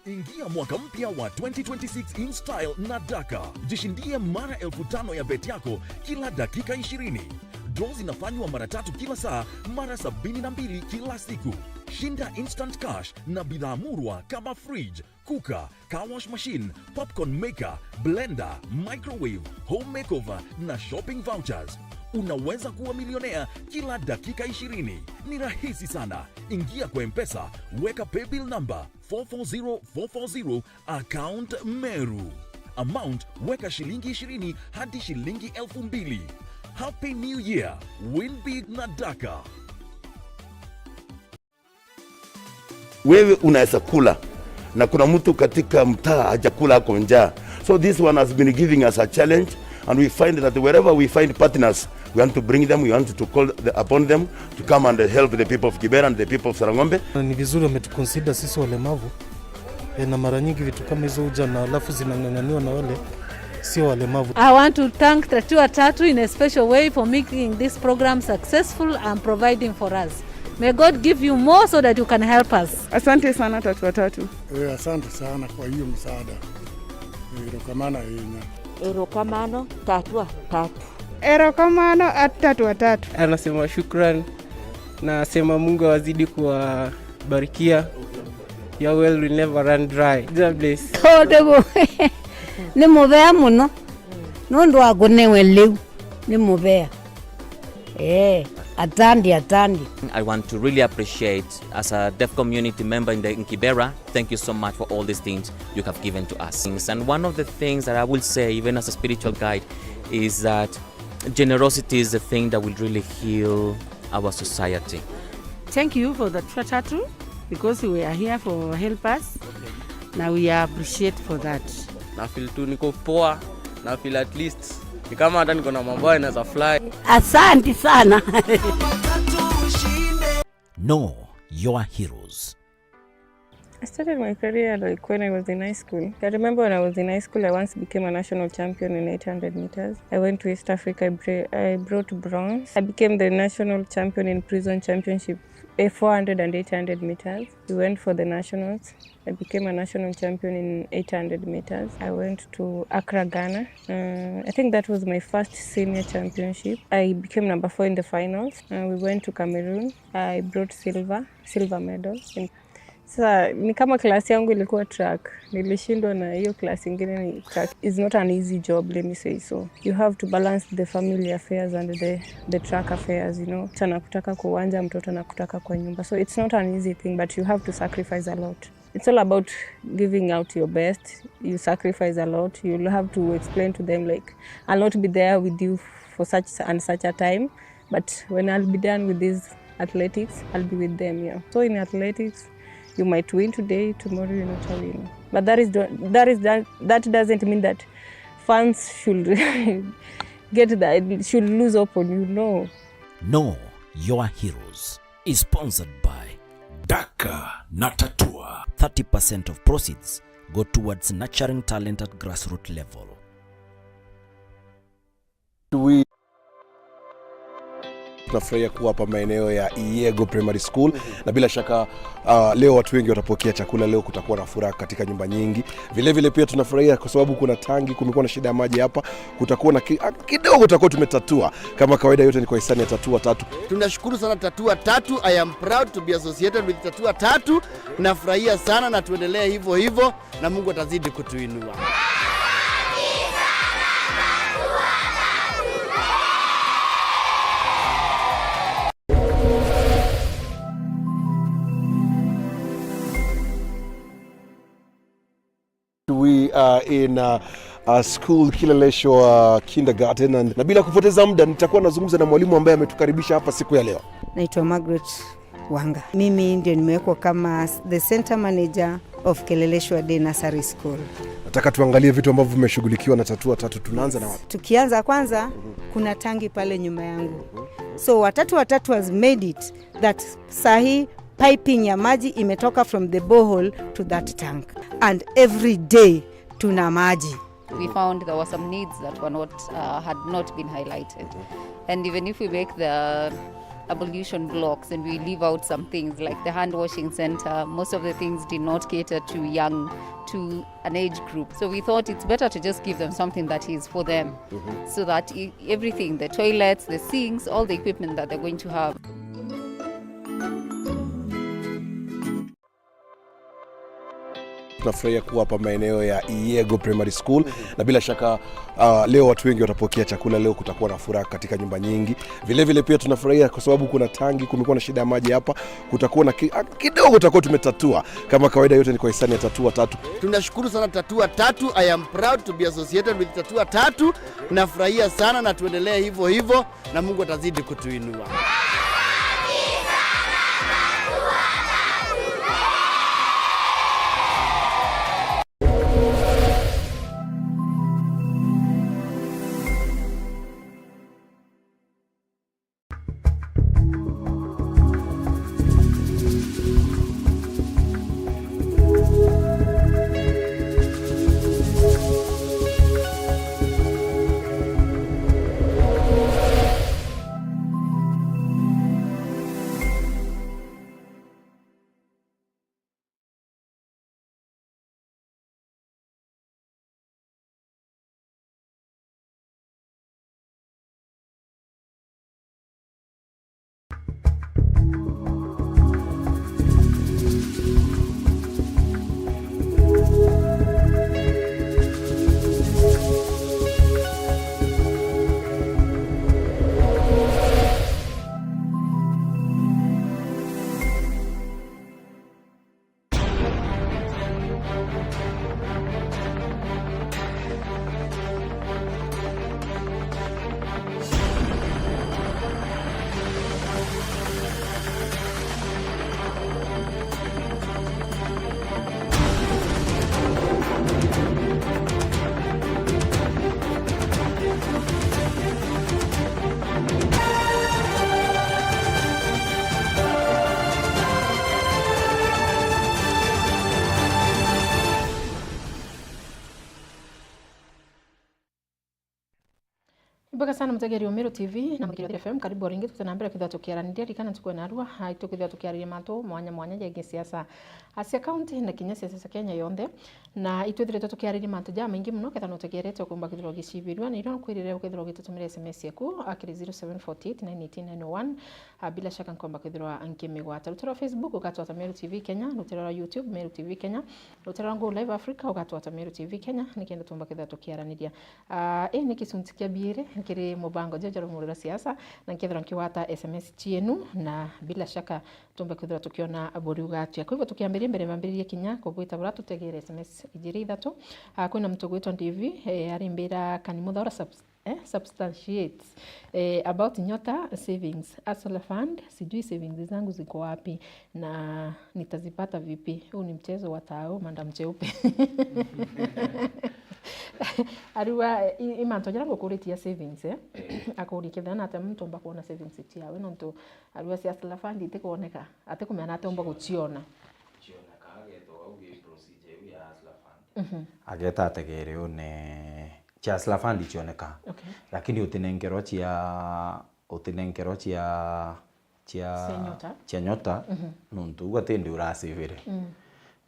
Ingia mwaka mpya wa twenty twenty-six in style na Daka. Jishindie mara elfu tano ya bet yako kila dakika ishirini. Draw zinafanywa mara tatu kila saa, mara sabini na mbili kila siku. Shinda instant cash na bidhaa murwa kama fridge, cooker, car wash machine, popcorn maker, blender, microwave, home makeover na shopping vouchers. Unaweza kuwa milionea kila dakika ishirini. Ni rahisi sana. Ingia kwa M-Pesa, weka paybill number four four zero four four zero, account Meru. Amount, weka shilingi ishirini hadi shilingi elfu mbili. Happy New Year. Win big na Daka. Wewe unaweza kula na kuna mtu katika mtaa hajakula, ako njaa. So this one has been giving us a challenge, and we find that wherever we find partners, we want to bring them, we want to call the, upon them to come and help the people of Kibera and the people of Sarang'ombe. Ni vizuri wametuconsider sisi walemavu. E, na mara nyingi vitu kama hizo huja na alafu zinang'ang'aniwa na wale Sio walemavu. I want to thank Tatua Tatu in a special way for making this program successful and providing for us. May God give you more so that you can help us. Asante sana Tatua Tatu. Eh, asante sana kwa hiyo msaada. Eh, erokamano inya. Erokamano Tatua Tatu. Erokamano at Tatua Tatu. Anasema shukran. Nasema Mungu awazidi kuwabarikia. Your well will never run dry. God bless. Tondu ni mubea muno. Nondu wa kunewe liu ni mubea. Eh, atandi, atandi. I want to really appreciate, as a deaf community member in the, in Kibera, thank you so much for all these things you have given to us. And one of the things that I will say, even as a spiritual guide, is that generosity is the thing that will really heal our society. Thank you for the Tatua Tatu, because we are here for help us. Now we are appreciate for that. Na feel tu niko poa, na feel at least ni kama hata niko na mabawa inaweza fly. Asante sana. Know your heroes. I started my career, like, when I was in high school. I remember when I was in high school, I once became a national champion in eight hundred meters. I went to East Africa, I, bra- I brought bronze. I became the national champion in prison championship, eh, four hundred and eight hundred meters. We went for the nationals. I became a national champion in eight hundred meters. I went to Accra, Ghana. Uh, I think that was my first senior championship. I became number four in the finals. Uh, we went to Cameroon. I brought silver, silver medal. In Sasa ni kama class yangu ilikuwa track, nilishindwa na hiyo class ingine ni track. It's not an easy job, let me say so. You have to balance the family affairs and the, the track affairs, you know. Mtoto anakutaka kwa uwanja, mtoto anakutaka kwa nyumba. So it's not an easy thing, but you have to sacrifice a lot. It's all about giving out your best. You sacrifice a lot. You'll have to explain to them, like, I'll not be there with you for such and such a time, but when I'll be done with this athletics, I'll be with them, yeah. So in athletics, you might win today, tomorrow you're not a winner. But that is do- that is that, that doesn't mean that fans should get that, should lose hope on you. No. Know your heroes is sponsored by Daka na Tatua. Thirty percent of proceeds go towards nurturing talent at grassroots level. We- Tunafurahia kuwa hapa maeneo ya Iyego Primary School, na bila shaka, ah, leo watu wengi watapokea chakula. Leo kutakuwa na furaha katika nyumba nyingi. Vile vile pia tunafurahia kwa sababu kuna tangi, kumekuwa na shida ya maji hapa, kutakuwa na ki- ah, kidogo tutakuwa tumetatua. Kama kawaida, yote ni kwa hisani ya Tatua Tatu. Tunashukuru sana Tatua Tatu. I am proud to be associated with Tatua Tatu. Nafurahia sana na tuendelee hivyo hivyo. Na Mungu atazidi kutuinua. We are in a, a school, Kileleshwa Kindergarten, and, na bila kupoteza muda nitakuwa nazungumza na mwalimu ambaye ametukaribisha hapa siku ya leo. Naitwa Margaret Wanga. Mimi ndio nimewekwa kama the center manager of Kileleshwa Day Nursery School. Nataka tuangalie vitu ambavyo vimeshughulikiwa na Tatua Tatu. Tunaanza na wapi? Tukianza kwanza, kuna tangi pale nyuma yangu. So Tatua Tatu has made it that sahi piping ya maji imetoka from the borehole to that tank. And every day tuna maji. We found there were some needs that were not, uh, had not been highlighted. And even if we make the ablution blocks and we leave out some things like the hand washing center, most of the things did not cater to young, to an age group. So we thought it's better to just give them something that is for them, so that e- everything, the toilets, the sinks, all the equipment that they're going to have. Tunafurahia kuwa hapa maeneo ya Iyego Primary School, na bila shaka, ah, leo watu wengi watapokea chakula. Leo kutakuwa na furaha katika nyumba nyingi. Vile vile pia tunafurahia kwa sababu kuna tangi, kumekuwa na shida ya maji hapa, kutakuwa na ki- ah, kidogo tutakuwa tumetatua. Kama kawaida, yote ni kwa hisani ya Tatua Tatu. Tunashukuru sana Tatua Tatu. I am proud to be associated with Tatua Tatu. Nafurahia sana na tuendelee hivyo hivyo. Na Mungu atazidi kutuinua. Mbega sana mutegeri wa Meru T V na muthikiri wa F M, karibu o ringi, tukite na mbere kwithirwa tukiaraniria. Ririkana ntuku ya narua, ah, itukwithirwa tukiariria mantu mwanya mwanya jegie siasa, ah, cia kaunti na kinya siasa cia Kenya yonthe. Na itwithiritwe tukiariria mantu jamaingi mono, kethira nutegerete ukumba kwithirwa ugicibirua, na irio nkwirire ukethirwa ugitutumira S M S yaku, ah, kiri zero seven forty eight nine eighteen nine oh one. Ah, bila shaka nkomba kwithirwa nkimigwata. Rutere rwa Facebook ugatwata Meru T V Kenya, rutere rwa YouTube Meru T V Kenya, rutere rwa Go Live Africa ugatwata Meru T V Kenya, nikenda tumba kwithirwa tukiaraniria. Ah, ii ni gicunci kia biiri kiri mubango juju jwa rumuri rwa siasa, na nkethirwa nkigwata S M S cienu, na bila shaka tumbe kwithirwa tukiona buriuga atia. Kwa hivyo tukiambiria mbere, mbambiririe kinya kubwita bura tutegere S M S ijiri ithatu. Ah, kwina muntu ugwitwa Davy, eh, arimbira, "Can Muthaura subs-, eh, substantiates, eh, about Nyota savings, Hustler Fund, sijui savings zangu ziko wapi na nitazipata vipi?" Huu ni mchezo wa tao, Madam Cheupe. Ariuga, i, i mantu jaria ngukuritie savings, eh? Akuria kethira na atia muntu omba kuona savings ciawe, nontu ariuga cia Hustler Fund itikwoneka, atikumenya na atia omba guciona. Cioneka, agetwa au gi procedure iu ya Hustler Fund. Mhm. Ageta ategere one cia Hustler Fund icioneka. Okay. Lakini utinenkerwa cia, utinenkerwa cia, cia, Cia Nyota. Cia Nyota, mhm, nontu uga tindi urasivire. Mm.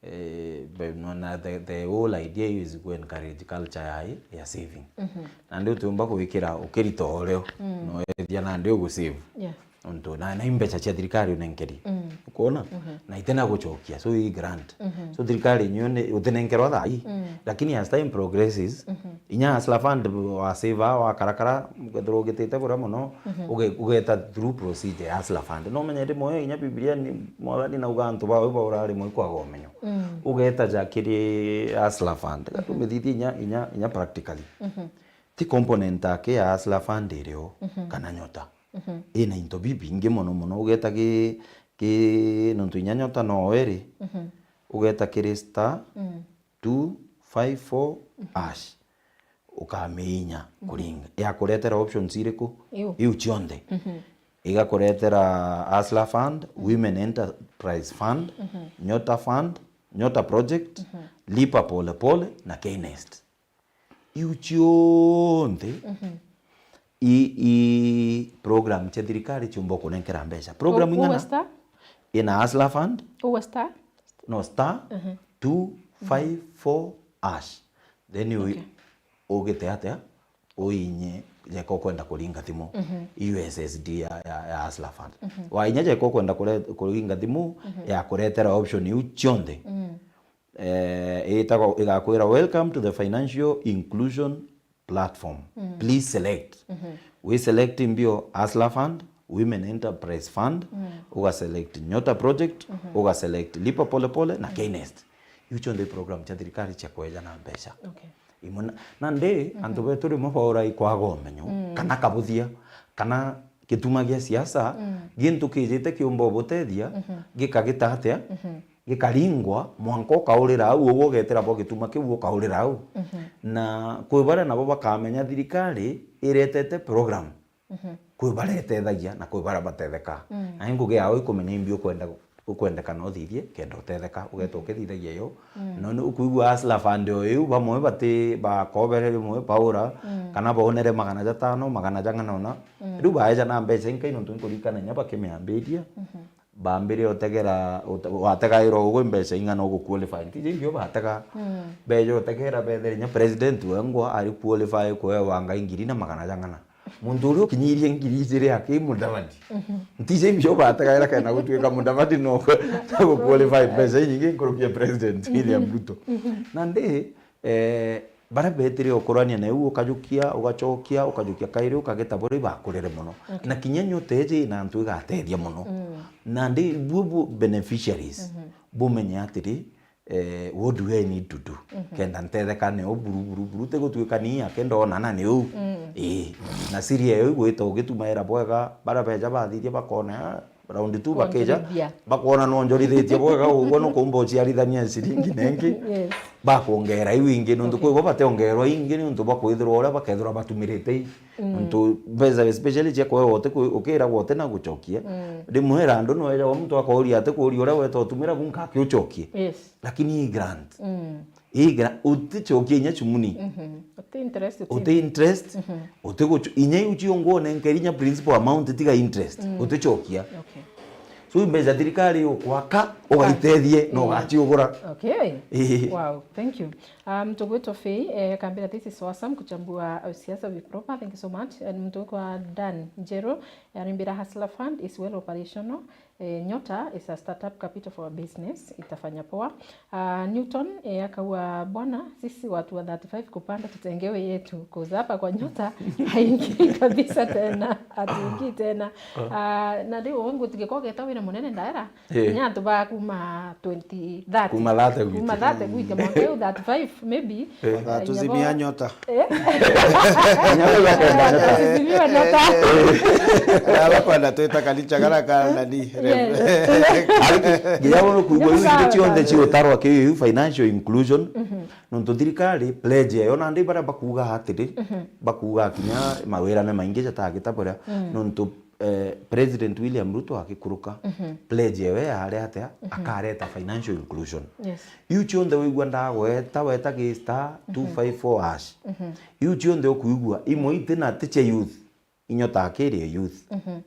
Eh, be-, no, na the, the whole idea is ku encourage culture ya, ya saving. Mhm. Na ndi utiumba gwikira ukirita o rio, mm, no ethia nandi ugusave. Yeah. Nontu na, na imbeca cia thirikari unenkeri. Mm. Ukwona? Mhm. Na itena gucokia, so i grant. Mhm. So thirikari inyo ni utinenkerwa thaa ii. Mm. Lakini as time progresses, mhm, inya Hustler Fund wasave, wakarakara, ukethirwa ugitite buria mono, mhm, uge-, ugeta through procedure ya Hustler Fund. No umenye rimwe inya Biblia ni, Mwathani nauga antu bawe baura rimwe ikwaga umenyo. Mm. Ugeta ja kiri Hustler Fund. Mhm. Tumithithie inya, inya, inya practically. Mhm. Ti component ake ya Hustler Fund irio, mhm, kana Nyota. Mhm. Ina into bibingi mono mono. Ugeta ki, ki, nontu inya Nyota no eri, mhm, ugeta kiri star, mm, two five four, mhm, hash. Ukamiinya, mhm, kuringa. Yakuretera options iriku? Iu. Iu cionthe. Mhm. Igakuretera Hustler Fund, mhm, Women Enterprise Fund, mhm, Nyota Fund, Nyota Project, mhm, Lipa Pole Pole na Knest. Iu cionthe, mhm, i, i program cia thirikari ciumba kunenkera mbeca. Program u-, ing'ana? Uwe star? Ina Hustler Fund. Uwe star? No, star, mhm, two five four hash. Then u-, okay, ugite atia? Uinye jeka ukwenda kuringa thimu. Mhm. U S S D ya, ya, ya Hustler Fund. Mhm. Wainya jeka ukwenda kure-, kuringa thimu, mhm, ya kuretera option iu cionthe. Mm. Eh, itagwa, igakwira, "Welcome to the financial inclusion platform. Mm. Please select." Mhm. We select mbio Hustler Fund, Women Enterprise Fund, mm, uga select Nyota Project, mhm, uga select Lipa Pole Pole na, mhm, Knest. Iu cionthe program cia thirikari cia kweja na mbeca. Okay. Imwe na, na ndi, mhm, antu betu rimwe baura ikwaga umenyo, mm, kana kabuthia, kana gituma gia siasa, mm, gintu kijite kiumba ubutethia, mhm, gikagita atia? Mhm. Gikaringwa, mwanka ukaurira au, uguo ugetira bo gituma kiu ukaurira au. Mhm. Na kwi baria nabo bakamenya thirikari iretete program. Mhm. Kwi baria itethagia na kwi baria batetheka. Mm. Na ngugi yao ikumenya imbi ukwenda, ukwendekana uthithie kenda utetheka, ugeta, mhm, ukithithagia yo. Mm. No ni ukwigua Hustler Fund o iu, bamwe bati bakobere rimwe baura, mm, kana baonere magana jatano, magana jang'ana ona. Mm. Riu baeja na mbeca inkai, nontu nkuririkana inya bakimiambiria. Mhm. Bambire utegera, ute-, wategairwa ugwe mbeca ing'ana uguqualify. Ntiji imbio batega. Mm. Beja utegera bethere inya president wengwa ari qualify kuewa ngai ngiri na magana jang'ana. Muntu uria ukinyirie ngiri ijiri aki Mudavadi. Mhm. Ntiji imbio bategaira kena gutuika Mudavadi no, no guqualify mbeca inyingi nkuruki ya President, mhm, William Ruto. Mhm. Na ndi, eh, baria betire ukurania na iu, ukajukia, ugacokia, ukajukia kairi, ukagita buri bakurire mono. Okay. Na kinya Nyota iji na antu igatethia mono. Mm. Na ndi bu, bu beneficiaries, mhm, bumenye atiri, eh, what do I need to do? Mhm. Kenda ntetheka ni u buru, buru, buru, ti gutuika ni ake ndona na ni u. Mm. Ii. Na siri eyo igwita ugitumaira bwega, baria beja bathithia bakona, ah, round two bakeja, contributor, bakona no njorithitie bwega, uguo no kumba uciarithania ciringi nengi. Yes. Bakwongera iu ingi, nontu, okay, kwi bo bationgerwa ingi, niuntu bwa kwithirwa uria bakethirwa batumirite i. Mm. Nontu mbeca especially cia kwewa uti kwi-, ukiragwa uti na gucokia. Mm. Rimwe ira andu no ejagwa muntu akauria ati kuuria uria weta utumira bu nkaki ucokie. Yes. Lakini i grant. Mm. Igira utichokia inya chumuni. Mhm. Uti interest, uti interest, mhm, uti guchu-, inya iu cio ngwone nkeri inya principal amount tiga interest. Mm. Utichokia. Okay. So mbeca thirikari ukwaka, ugaitethie, na, mm, ugaciugura. Okay. Ii. Wow, thank you. Um, tugwitwo Faye, eh, kambira, this is awesome, kuchambua, uh, siasa with proper. Thank you so much. And mtu kwa Dan Njero, eh, arimbira Hustler Fund is well operational. Eh, Nyota is a startup capital for business, itafanya poa. Ah, Newton, eh, akaua, bwana, sisi watu wa thirty-five kupanda tutengewe yetu, 'cause hapa kwa Nyota haingii kabisa tena, hatuingii tena. Ah, na riu we ngutige kogeta wina munene ndaera, eh, kinya antu ba kuma twenty, thirty. Kuma thirty gwite. Kuma thirty gwite, mwaka uyu thirty-five, maybe. Eh. Wathaa tuzimia nyota. Eh? Kinya we wakwenda nyota. Tuzimiwa nyota. Eh, eh, eh. Aria bakwenda twita kalicha gara ka nani, yes, nginya we kuigua iu ingi cionthe ciutarwa ki iu financial inclusion. Mhm. Nontu thirikari pledge eyo, nandi baria bakuuga atiri, mhm, bakuuga kinya mawira ni maingi jatagita buria, mm, nontu eh, President William Ruto agikuruka, mhm, pledge ewe yaari atia, mhm, akareta financial inclusion. Yes. Iu cionthe wigua ndagweta, weta gi star, mhm, two five four hash. Mhm. Iu cionthe ukuigua, imwe iti na ti cia youth, inyota akiri ya youth. Mhm.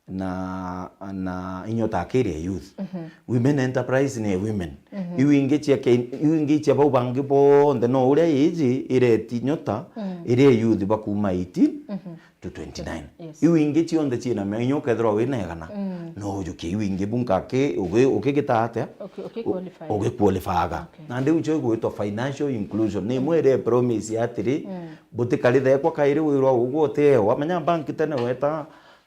Na, na inyota akiri ya youth. Mhm. Women enterprise ni women. Mhm. Iu ingi cia ke-, iu ingi cia bau bangi bonthe no uria iji ireti nyota, mm, iri ya youth bakuma eighteen, mhm, to twenty-nine. Yes. Iu ingi cionthe ciina mea, inya ukethirwa wina igana, mm, no ujukie iu ingi bunka ki-, ugi-, ukigita atia? Uki-, uki-, u-, qualify. Ugiqualifyaga. Okay. Nandi iu cio igwitwa financial inclusion. Ni imwe iria promise atiri, mm, butikari thekwa kairi wirwa ugwe utiewa. Menya bank tene weta,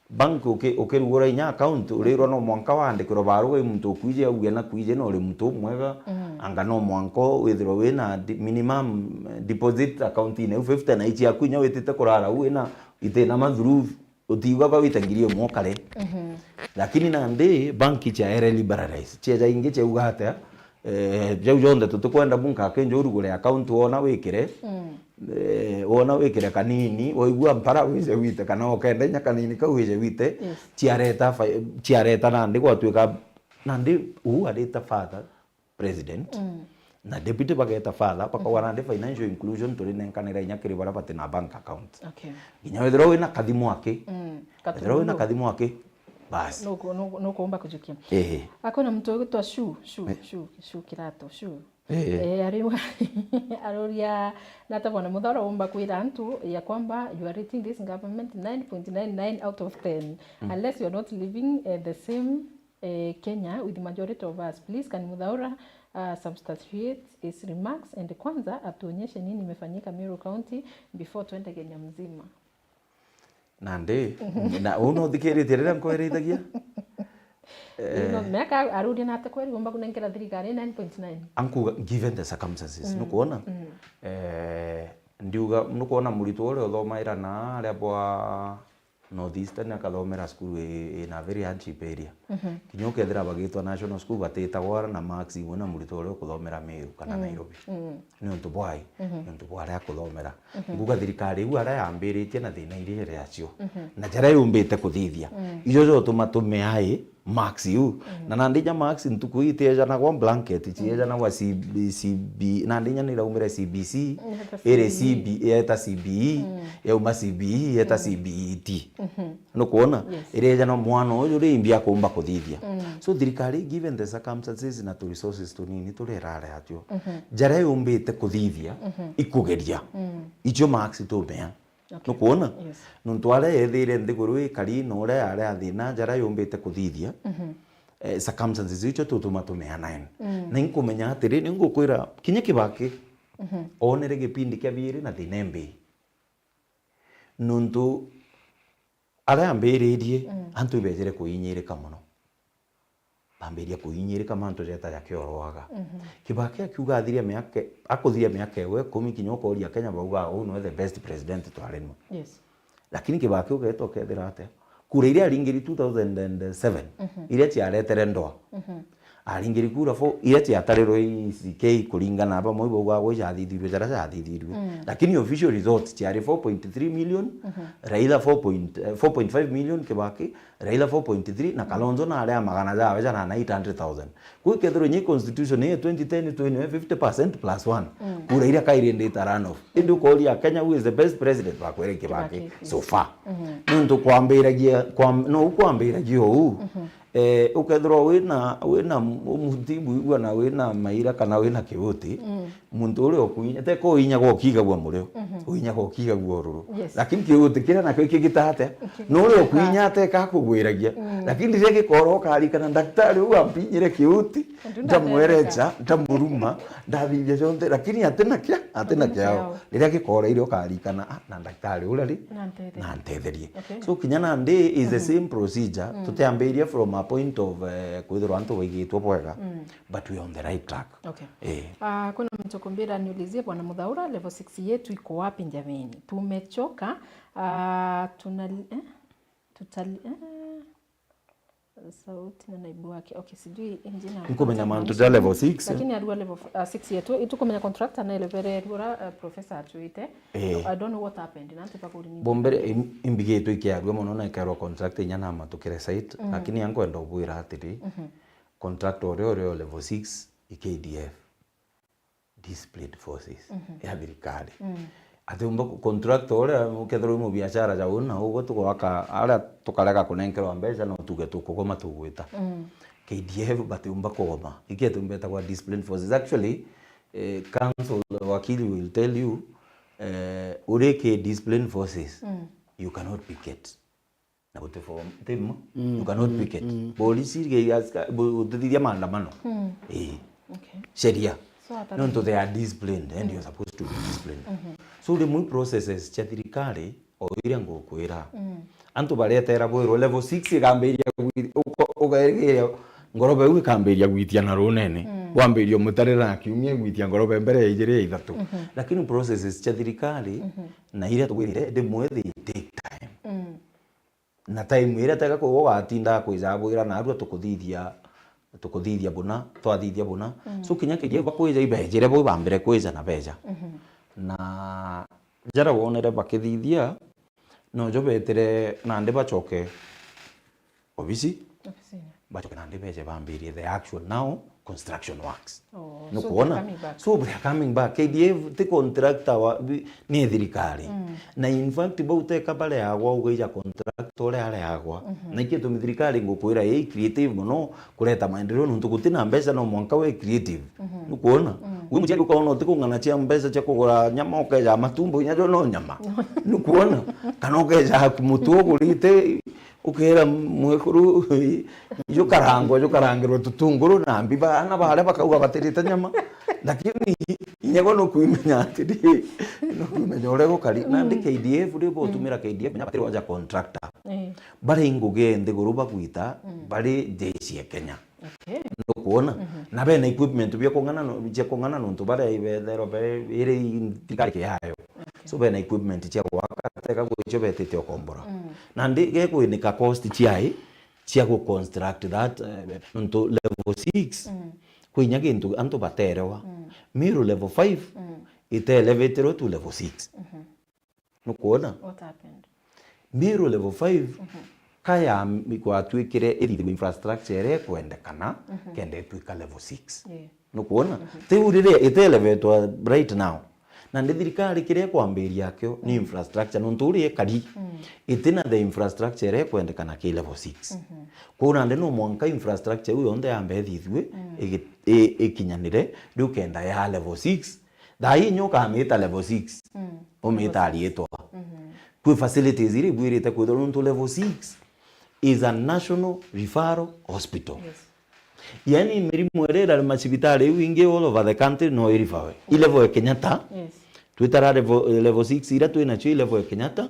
bank uki-, ukirugura inya account, urirwa no mwanka waandikirwa barua i muntu ukwiji auge na kwiji na uri muntu umwega, mm, anga no mwanka withirwe wina di-, minimum deposit account-ini iu fifty na ichiaku inya witite kurara u wina Iti na mathurubu, utiuga ba wite ngiri imwe ukare. Mhm. Lakini nandi banki ciaere liberalize. Cieja ingi ciauga atia? Eh, jau jonthe tutikwenda bunka akinja urugure account wona wikire. Mm. Eh, wona wikire kanini, waigua mpara wije wite, kana ukenda inya kanini kau wije wite. Yes. Ciareta fa-, ciareta nandi gwatuika nandi uu arita father president, mm, na deputy bageta father, bakauga, mm-hmm, nandi financial inclusion turinenkanira inya kiri baria bati na bank account. Okay. Nginya wethirwa wina kathimu aki, mm, wethirwa wina kathimu aki, basi. Nuku-, nuku-, nukuumba kujukia. Ehe. Akwina muntu ugitwa Shu, Shu, eh, Shu, Shu Kirato, Shu. Eh. Eh, ariuga, aruria, nata bwana Muthoro umba kwira antu ya kwamba you are rating this government nine point nine nine out of ten, mm, unless you are not living, eh, the same eh, Kenya with majority of us. Please, can Muthaura, uh, substantiate his remarks and kwanza atuonyeshe nini imefanyika Meru County before twende Kenya mzima? Nandi, na uu no uthikiritie riria nkwerithagia? Eh. Miaka aruria na ati kweri umba kunenkera thirikari nine point nine? Ankuga, given the circumstances, mm, nukwona? Mm. Eh, ndiuga, nukwona muritwo uria uthomaira na aria bwa North Eastern akathomera cukuru i, in a very hardship area. Mhm. Kinya ukethira bagitwa national school, batitagwa na marks imwe na muritwo uria ukuthomera Meru kana, mm, Nairobi. Mm. Niuntu bwai? Mhm. Niuntu bwa aria akuthomera. Mhm. Nguga thirikari iu aria yambiritie na thina iria iri acio. Mhm. Na jaria yumbite kuthithia. Mm. Ijo jotuma tumeai marks iu. Mm. Na nandi inya marks ntuku ii itiejanagwa blanket, mm, ciejanagwa C B, C B, nandi inya niraumire C B C, mm, iri C B, yeta C B E, mm, yauma C B E, yeta, mm, C B E T. Mhm. Nukwona? Yes. Iriejanwa mwana uyu ri imbi akumba kuthithia. Mm. So thirikari, given the circumstances na tu resources tunini turerare atio, mhm, jaria yumbite kuthithia, mhm, ikugeria. Mm. Icio marks tumea. Okay. Nukwona? Yes. Nontu aria yethire nthiguru ikari na uria yari athina jaria yumbite kuthithia, mhm, eh, circumstances icio tutuma tumeana. Mm. Na inkumenya atiri, ningukwira, kinya Kibaki, mhm, onere gipindi kia biiri na thina imbi. Nontu aria ambiririe, mm, antu ibejire kuinyirika mono. Bambiria kuinyirika mantu jeta jakiorwaga. Mhm. Kibaki akiuga athiria miaka, akuthiria miaka iwe ikumi kinya ukoria Kenya bauga, "Uu niwe the best president twari nwe." Yes. Lakini Kibaki ugeeta ukethira atia? Kura iria aringiri two thousand and seven, mhm, iria ciaretere ndwa. Mhm. aringiri kura four, iria ciatarirwe i C K kuringana na bamwe bauga gwe ciathithirue jaria ciathithirue. Mm. Lakini official results ciari four point three million, Mhm. Raila four point, eh, four point five million, Kibaki, Raila four point three, na Kalonzo na aria magana jawe jana na eight hundred thousand. Kwi kethirwa nye constitution ya twenty ten twenty fifty percent plus one. Mm. Kura iria kairindite runoff. Indi ukoria Kenya, who is the best president? Bakwira Kibaki. Kibaki, yes. So far. Mhm. Nontu kwambiragia, kwam-, no kwambiragia uu. Mhm. Eh, ukethirwa wina, wina mutibu igua na wina maira kana wina kiuti, Mm. muntu uria ukuinya, teko uinya gwa ukigagua murio, Mhm. uinya gwa ukigagua ururu. Yes. Lakini kiuti kiria nakio kigita atia? Kigita. No uria ukuinya ateka kugwiragia. Mm. Lakini riria gikora ukarikana, daktari uu ampinyire kiuti, Ndu ndamwerecha, ndamuruma, ndathithia cionthe, lakini atina kia, atina Atina kiao. kiao. Riria gikora irio ukarikana, "Ah, na daktari uria ri, Na ntetherie. na ntetherie." Okay. So kinya nandi is the Mhm. same procedure, Mm. tutiambiria from a point of, eh, kwithirwa antu baigitwe bwega, Mm. but we are on the right track. Okay. Eh. Ah, kuna mtu kumbira niulizie, Bwana Muthaura, level six yetu iko wapi Njaveni? Tumechoka, ah, tunali-, eh? Tutali-, eh? Sauti na naibu wake. Okay, sijui engineer Nkumenya anataka mantu kuuliza ja level nini, six, eh? Lakini arua level f-, ah, six yetu, itukumenya contractor na level erua, uh, professor atwite. Eh. I don't know what happened. Na antu bakuri nini. Bombere im-, imbigitwe ikiarua mono na ikerwa contractor inya na matukire site, Mm. lakini ankwenda ubwira atiri, Mhm. contractor uria urio level six i K D F, disciplined forces Mhm. ya thirikari. Mm. Ati umba ku-, contractor uria ukethirwa wi mubiashara ja uu na uu, tugwaka aria tukarega kunenkerwa mbeca, no tuge tukugoma tugwita. Mm. K D F batiumba kugoma. Iki ati umba etagwa disciplined forces. Actually, eh, counsel wakili will tell you, eh, uri ki disciplined forces, Mm. you cannot picket. Na guti form, ti mo? Mm, You cannot mm, picket. mm. Polisi, ge-, aska-, bu-, gutithithia maandamano. Mm. Ii. Okay. Sheria. So, hata Nontu they are disciplined, and you're supposed to be disciplined. Mhm. So, rimwe processes cia thirikari, o iria ngukwira. Mm. Antu baretera bwirwo level six ikambiria gwi-, uko-, ugeria ngorobe iu ikambiria gwitia na runene. Mm. Wambiria umutarira na kiumia igwitia ngorobe mbere ya ijiri ya ithatu. Mhm. Lakini processes cia thirikari, Mhm. na iria tugwirire, rimwe they take time. Mm. Na time iria tega kugwa ugatinda kwija bwira narua tukuthithia, tukuthithia buna, twathithia buna. Mm. So kinya kiria bakwija ibejire bo bambire kwija na beja. Mhm. Na jaria wonere bakithithia, nojo betire nandi bacoke obisi, Obisini. bacoke nandi beje bambirie the actual now construction works. Oh, so Nukwona? they're coming back. So they are coming back. K D F ti contractor wa, bi-, ni thirikari. Mm. Na in fact, bau teka bareagwa ugaija contractor uria areagwa. Mhm. Na ikio tumi thirikari ngukwira i creative muno kureta maendeleo nontu guti na mbeca, no mwanka we creative. Mhm. Nukwona? Mm. Wi muciari ukaona utikung'ana cia mbeca cia kugura nyama, ukeja matumbo, inya jo no nyama. Nukwona? Kana ukeja mutu ugurite, Ukera mwekuru, jukarangwa, jukarangirwa tutunguru na mbiba, ana baria bakauga batirite nyama. Lakini inyagwa nukwimenya atiri, nukwimenya uria gukari. Nandi Mm. K D F ri, botumira K D F, kinya batiri waja contractor. Eh. Bari ngugi nthiguru bagwita, Mm. bari jeshi ya Kenya. Okay. Nukwona? Mhm. Na bena equipment bia kung'ana no-, cia kung'ana nontu baria ibetherwa be-, iri thirikari kiayo. Okay. So bena equipment cia gwaka, teka gwicio betite ukombora. Mm. Nandi gekwinika cost ciai cia gu construct that, eh, nontu level six, Mm. kwi inya gintu antu baterewa. Mm. Meru level five, Mm. ite elevatirwe to level six. Mhm. Nukwona? What happened? Meru level five, Mhm. kaya m-, gwatuikire ithithirwe infrastructure iria ikwendekana, Mhm. kenda itwika level six. Yeah. Nukwona? Mhm. Ti uu riria ite elevator right now. Nandi thirikari kiria ikwambiria akio ni Mm. infrastructure, nontu uria ikari, Mm. itina the infrastructure iria ikwendekana ki level six. Mhm. Kwou nandi no mwanka infrastructure iu yonthe yambe ithithue, Mm. igi-, i-, ikinyanire, riu kenda ya level six. Thaa ii inya ukamita level six. Mm. Umita Level six. Ariitwa. Mhm. Kwi facilities iria ibwirite kwithirwa nontu level six is a national referral hospital. Yes. Yani mirimu iria irari macibitari iu ingi all over the country no irifawe. I level ya Kenyatta. Yes. Twitara level, level six iria twinacio i level ya Kenyatta,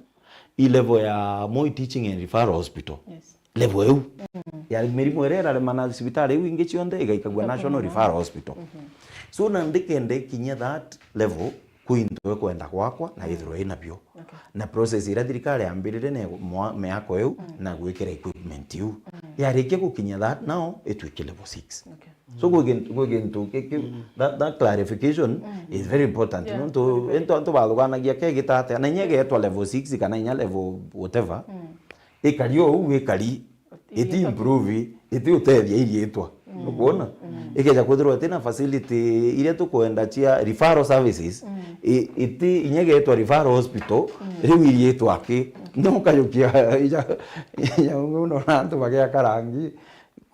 i level ya Moi Teaching and Referral Hospital. Yes. Level iu. Mm. Ya mirimu iria iraremana cibitari iu ingi cionthe igaikagua National Referral Hospital. Mhm. So, na ndikende kinya that level, kwi into ikwenda gwakwa na ithirwe inabio. Okay. Na process iria thirikari yambirire ni mwa-, miako iu Mm. na gwikira equipment iu. Mm. Yarikia gukinya that now, itwike level six. Okay. So, gwi gintu, gwi gintu ki-, ki-, that, that clarification is very important. Yeah, nontu very, very. Into antu bathuganagia kegita atia, na inya igetwa level six kana inya level whatever, ikari o uu ikari, iti improve, iti utethia iriitwa. Nukwona? Ikeja kwithirwa itina facility iria tukwenda cia referral services, i-, iti inya igetwa referral hospital, riu iriitwa ki? Ni ukajukia ija, ija, unaona antu bagiaka rangi,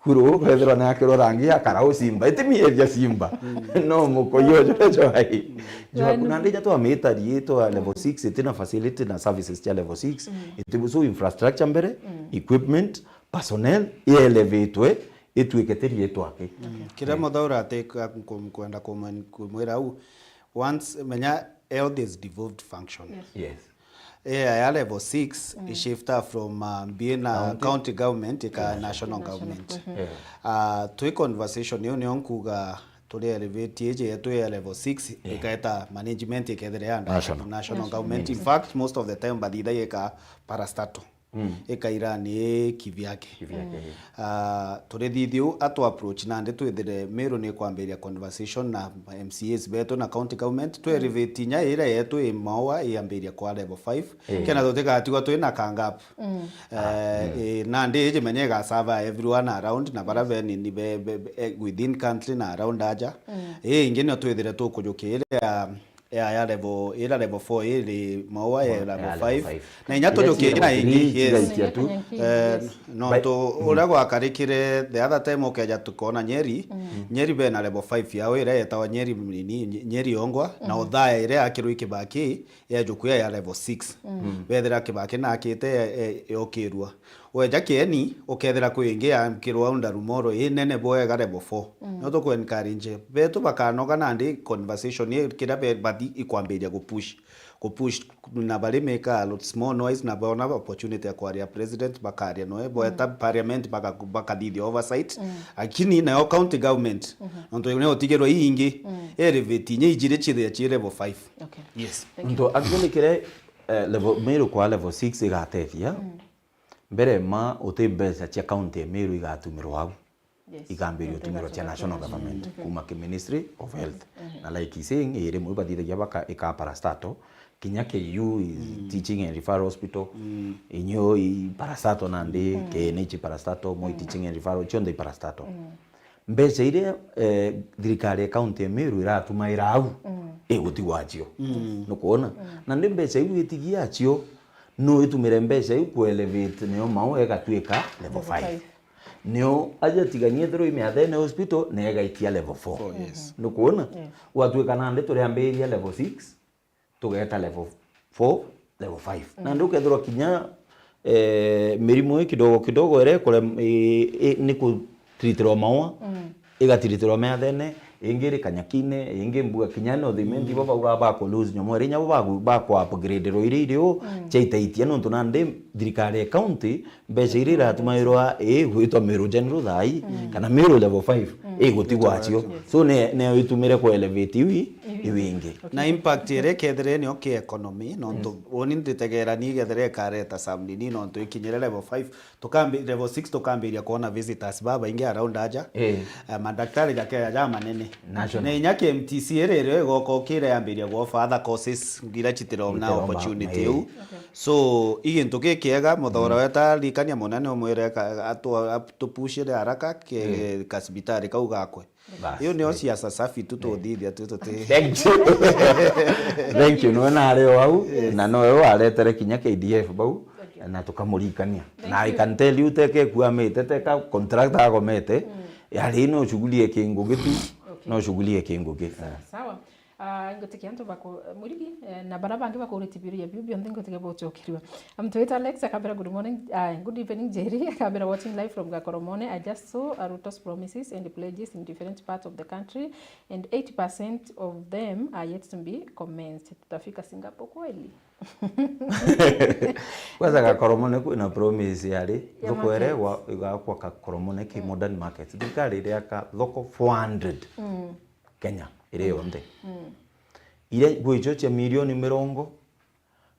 kuru, ukethirwa ni akirwo rangi akara ucimba, iti miethia cimba. No mukoyo jo, jo ai. Jo, na ndija twamita riitwa level six, itina facility na services cia level six. Iti so infrastructure mbere, equipment, personnel, ielevatwe, ituike ti riitwa ki. Kiria Muthaura ati ka-, nku-, nkwenda kumwe-, kumwira au, once, menya health is devolved function. Yes. Yes. Ea ya level six ishifta from, uh, being a county government ika national government. Yeah. Uh, twi conversation iu nio nkuga turi elevate iji yetu ya level six ikaeta management ikethira ya national government. In fact, most of the time bathithagia ika parastatal. Ikaira ni kivyake. Kivyake, yeah. Ah, turithithiu atu approach nandi twithire Meru ni kwambiria conversation na M C As betu na county government, tu elevate inya iria yetu i Maua iambiria kwa level five. Kena tutigatigwa twi na ka gap. Eh, eh, nandi iji menya iga serve everyone around na bara benini be, be, be, eh, within country na around aja. Ii ingi nio twithire tukujukia iria ya, ya level, ira level four iri Maua ya level five. Na inya tujukie na ingi, yes. Eh, nontu uria gwakarikire the other time ukeja tukona Nyeri, Nyeri bena level five yao iria yetawa Nyeri nini, Nyeri Ongwa, na Othaya iria yakirwe i Kibaki, ya jukuya ya level six. Bethira Kibaki na akite, eh, yokirua. Weja Kieni, ukethira kwi ingi ya kirwa Ndaru Moro, i nene bwega level four. No tuku encourage. Betu bakanoga nandi conversation i kiria be-, bathi ikwambiria gupush. Gupush na bari make a lot small noise na bona opportunity ya kwaria president, bakaria noe, bweta parliament baka-, bakathithia oversight. Lakini nayo county government, nontu ni utigirwa ii ingi, elevate inya ijiri chithia chi level five. Okay. Yes. Thank you. Nontu actually kiria, eh, level, Meru kwa level six igatethia, mbere ma uti mbeca cia county ya Meru igatumirwa au. Yes. Ikambiria utumirwa cia national government, kuma ki Ministry of Health. Na like he's saying, iri mwe bathithagia baka ika parastatal, kinya K U is teaching and referral hospital, inyo i parastatal nandi, K N H parastatal, Moi teaching and referral, cionthe i parastatal. Mbeca iria, eh, thirikari ya county ya Meru iratumaira au, igutigwa cio. Nukwona? Na ndi mbeca iu itigia cio, no itumire mbeca iu ku elevate nio Maua igatuika level five. Nio aja tigania ethirwa i Miathene hospital, na igaikia level four. Four, yes. Nukwona? Gwatuika nandi turiambiriria level six, tugeta level four, level five. Nandi ukethirwa kinya, eh, mirimu ii kidogo kidogo iria ikure-, i-, i-, ni kutiritirwa Maua, igatiritirwa Miathene, ingi iri Kanyakine, ingi mbuga kinya North Imenti, bo bauga ba ku lose nyomo iria inya bo bagu-, bakwa upgraderwa iria iri u, ciaitaitia nontu nandi thirikari ya county mbeca iria iratumairwa ii gwitwa Meru General thaa ii, kana Meru level five, ii gutigwa cio. So, ne-, neo itumire ku elevate iu i-, iu ingi. Na impact iria ikethire nio ki economy, nontu woni nditegeera ni ikethire ikareta some nini, nontu ikinyire level five, tukambi-, level six tukambiria kwona visitors babaingi around aja. Eh. Eh, madaktari jakeja ja manene. Na inya ki M T C iria irio igoka ukire yambiria gwofa other courses, ngira chitiro na opportunity iu. So, i gintu gikiega, Muthaura weta rikania munene umwire ka-, atu-, atupushire haraka ke-, kasibitari kau gakwe. Bas. Iu nio siasa safi tu tuthithia tu tuti. Thank you. Thank you. Nwe nari o au, na noe waretere kinya K D F bau, na tukamurikania. Na I can tell you, teke kuamite, teka contractor agomete, yari no shughuli ya kingugi tu, no shughuli ya kingugi. Sawa, sawa. Ah, ngutikia antu baku-, Murigi, eh, na bara bangi bakurite biuria biu bionthe ngutikia bucokerua. Muntu witwa Alex akambira, "Good morning, ah, good evening, Njeri." Akambira, "Watching live from Gakoromone. I just saw, uh, Ruto's promises and pledges in different parts of the country, and eighty percent of them are yet to be commenced. Tutafika Singapore kweli?" Kwanza Gakoromone kwina promise yari, ya thoko iria market. Igwa-, igakwa Gakoromone ki modern market. Thirikari iriaka thoko four hundred Kenya iri yonthe. Iria gwicho cia milioni mirongo,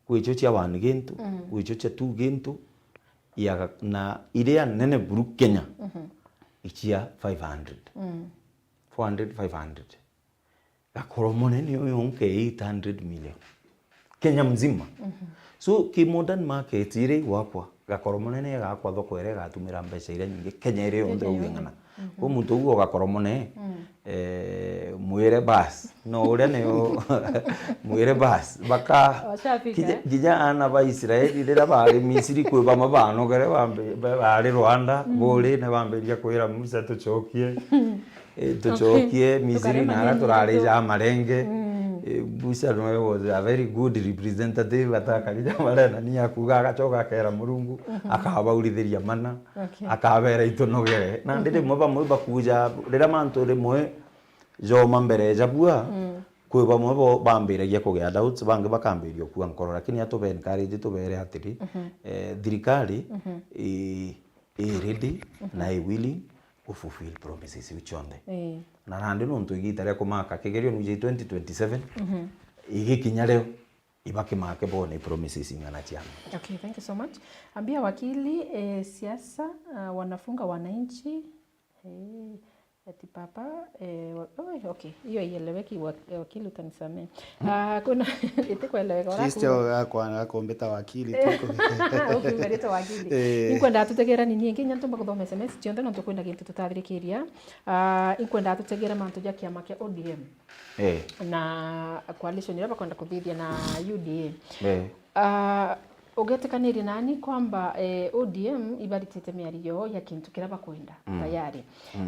gwicho cia one gintu, gwicho cia two gintu, ya, na iria nene buru Kenya, icia five hundred. four hundred, five hundred. Gakoro munene uyu unke eight hundred million. Kenya mzima. So, ki modern market iri igwakwa, gakoro munene igakwa, thoko iria igatumira mbeca iria nyingi Kenya iri yonthe. Kenya uge yonthe. Ng'ana. Kwi muntu uguo gakoro munene, eh, mwire bas. No uria ni u-, mwire bas. Baka Washafika, nginya, eh? Nginya ana ba Israeli riria bari Misiri, kwi bamwe banogere bambi-, ba-, bari Rwanda, buri ne bambiria kwira Musa, "Tucokie." Eh, tucokie Misiri na aria turari ja marenge. Eh, Musa no was a very good representative, atakari ja marena ni akuga, agacoka akera Murungu, akabaurithiria mana, akabera itunogere. Na ndi rimwe bamwe bakuja, riria mantu rimwe joma mbere ja bua, kwi bamwe bo bambiragia kugia doubts, bangi bakambiria kua nkoro, lakini atu be encourage, tubere atiri, eh, thirikari i, i ready na i willing ku fulfill promises iu cionthe. Ii. Na nandi nontu igita ria kumaka kigerio nuji twenty twenty-seven, igikinya rio, ibakimake bone promises ing'ana ciana. Okay, thank you so much. Ambia wakili, eh, siasa, ah, wanafunga wananchi. Eh, ati papa, eh, wa-, oi, okay, hiyo ieleweki, wa-, eh, wakili utanisamehe. Ah, kuna, itikueleweka, sister urakuga. Akwa-, akumbita wakili, tuko- Ukiuga ritwa wakili. Eh. Inkwenda tutegera nini ingi, nya ntumba kuthoma S M S cionthe, nontu kwina gintu tutathirikiria. Ah, inkwenda tutegera mantu ja kiama kia O D M. Eh. Na coalition iria bakwenda kuthithia na U D A. Eh. Ah, ugetikaniria nani kwamba, eh, O D M ibaritite miario ya kintu kiria bakwenda tayari.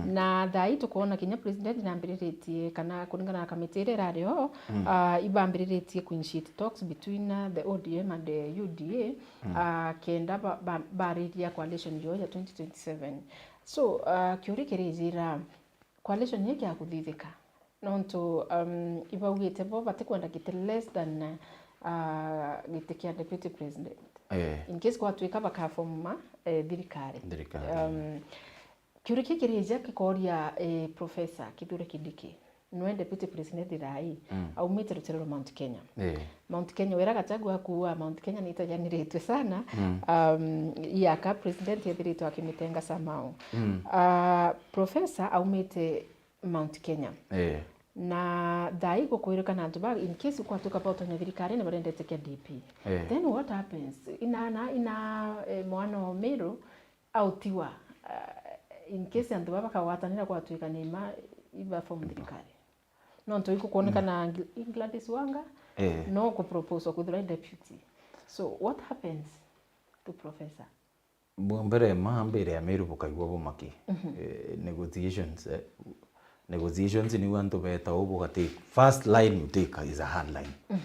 Na thaa ii tukwona kinya president nambiriritie, kana kuringana na kamiti iria irari o, ah, ibambiriritie kuinitiate talks between, uh, the O D M and the U D A, ah, kenda ba-, ba-, bariria coalition yo ya twenty twenty-seven. So, ah, kiuria kirijira, coalition ii kiakuthithika? Nontu, um, ibaugite bo batikwenda giti less than, uh, giti kia deputy president. Eh. In case gwatuika bakaforma, eh, thirikari. Thirikari. Um, kiuria kii kirija gikoria, eh, Professor Kithure Kindiki, nwe deputy president thaa ii, aumite rutere rwa Mount Kenya. Eh. Mount Kenya, wira Gachagua akuuga Mount Kenya ni itajaniritwe sana, um, iaka president ethiritwe akimitenga somehow. Uh, Professor aumite Mount Kenya. Eh. Na thaa ii gukwirikana antu ba, in case kwatuika bautonya thirikari, ni barendete kia D P. Eh. Then what happens? Ina, na, ina, eh, mwana wa Meru autiwa, uh, in case antu baba bakagwatanira gwatuika ni ma iba form thirikari. Nontu ikukwonekana Gl-, Gladys Wanga, eh, no ku propose kwithirwa deputy. So what happens to Professor? Bwa mbere, ma mbere ya Meru bukaigua bumaki. Eh, negotiations, eh, negotiations niu antu beta uu buga take, first line you take is a hard line.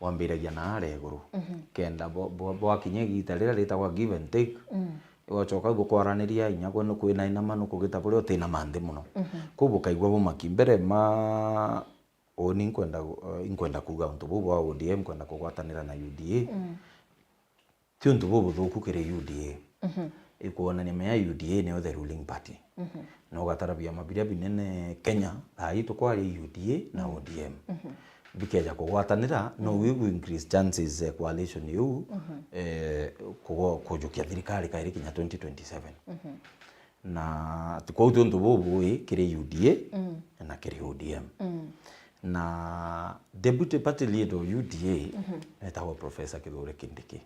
Wambiragia na aria iguru. Kenda bo-, bo-, bwakinya igita riria ritagwa give and take, ugacoka bukwaraniria inya kwenu kwina inama nukugita buria utinama nthi muno. Kuu bukaigua bumaki. Mbere ma, uni nkwenda gu-, eh, inkwenda kuuga untu buu bwa O D M kwenda kugwatanira na U D A. Ti untu bubuthuku kiri U D A. Ikwonania mea U D A niyo the ruling party. Na ugatara biama biria binene Kenya, thaa ii tukwaria U D A na O D M. Bikeja kugwatanira, no wigu increase chances, eh, coalition iu, eh, kugo-, kujukia thirikari kairi kinya twenty twenty-seven. Na ti kwou ti untu bubui kiri U D A na kiri O D M. Na deputy party leader of U D A etagwa Professor Kithure Kindiki.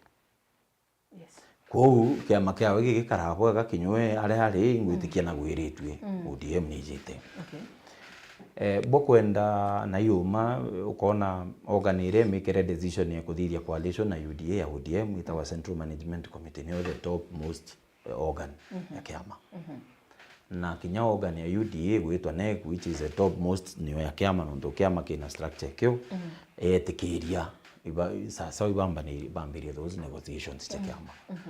Yes. Kwou kiama kiawe gigikaraa bwega kinya we aria ari, ngwitikia na gwiritue, O D M ni ijite. Okay. Eh, bukwenda na iuma, ukona organ iria imikire decision ya kuthithia coalition na U D A ya O D M itagwa Central Management Committee, niyo the top most, eh, organ ya kiama. Na kinya organ ya U D A gwitwa NEC, which is the top most, niyo ya kiama, nontu kiama kina structure kio, yetikiria iba-, sasawa ibambani-, bambirie those negotiations cia kiama.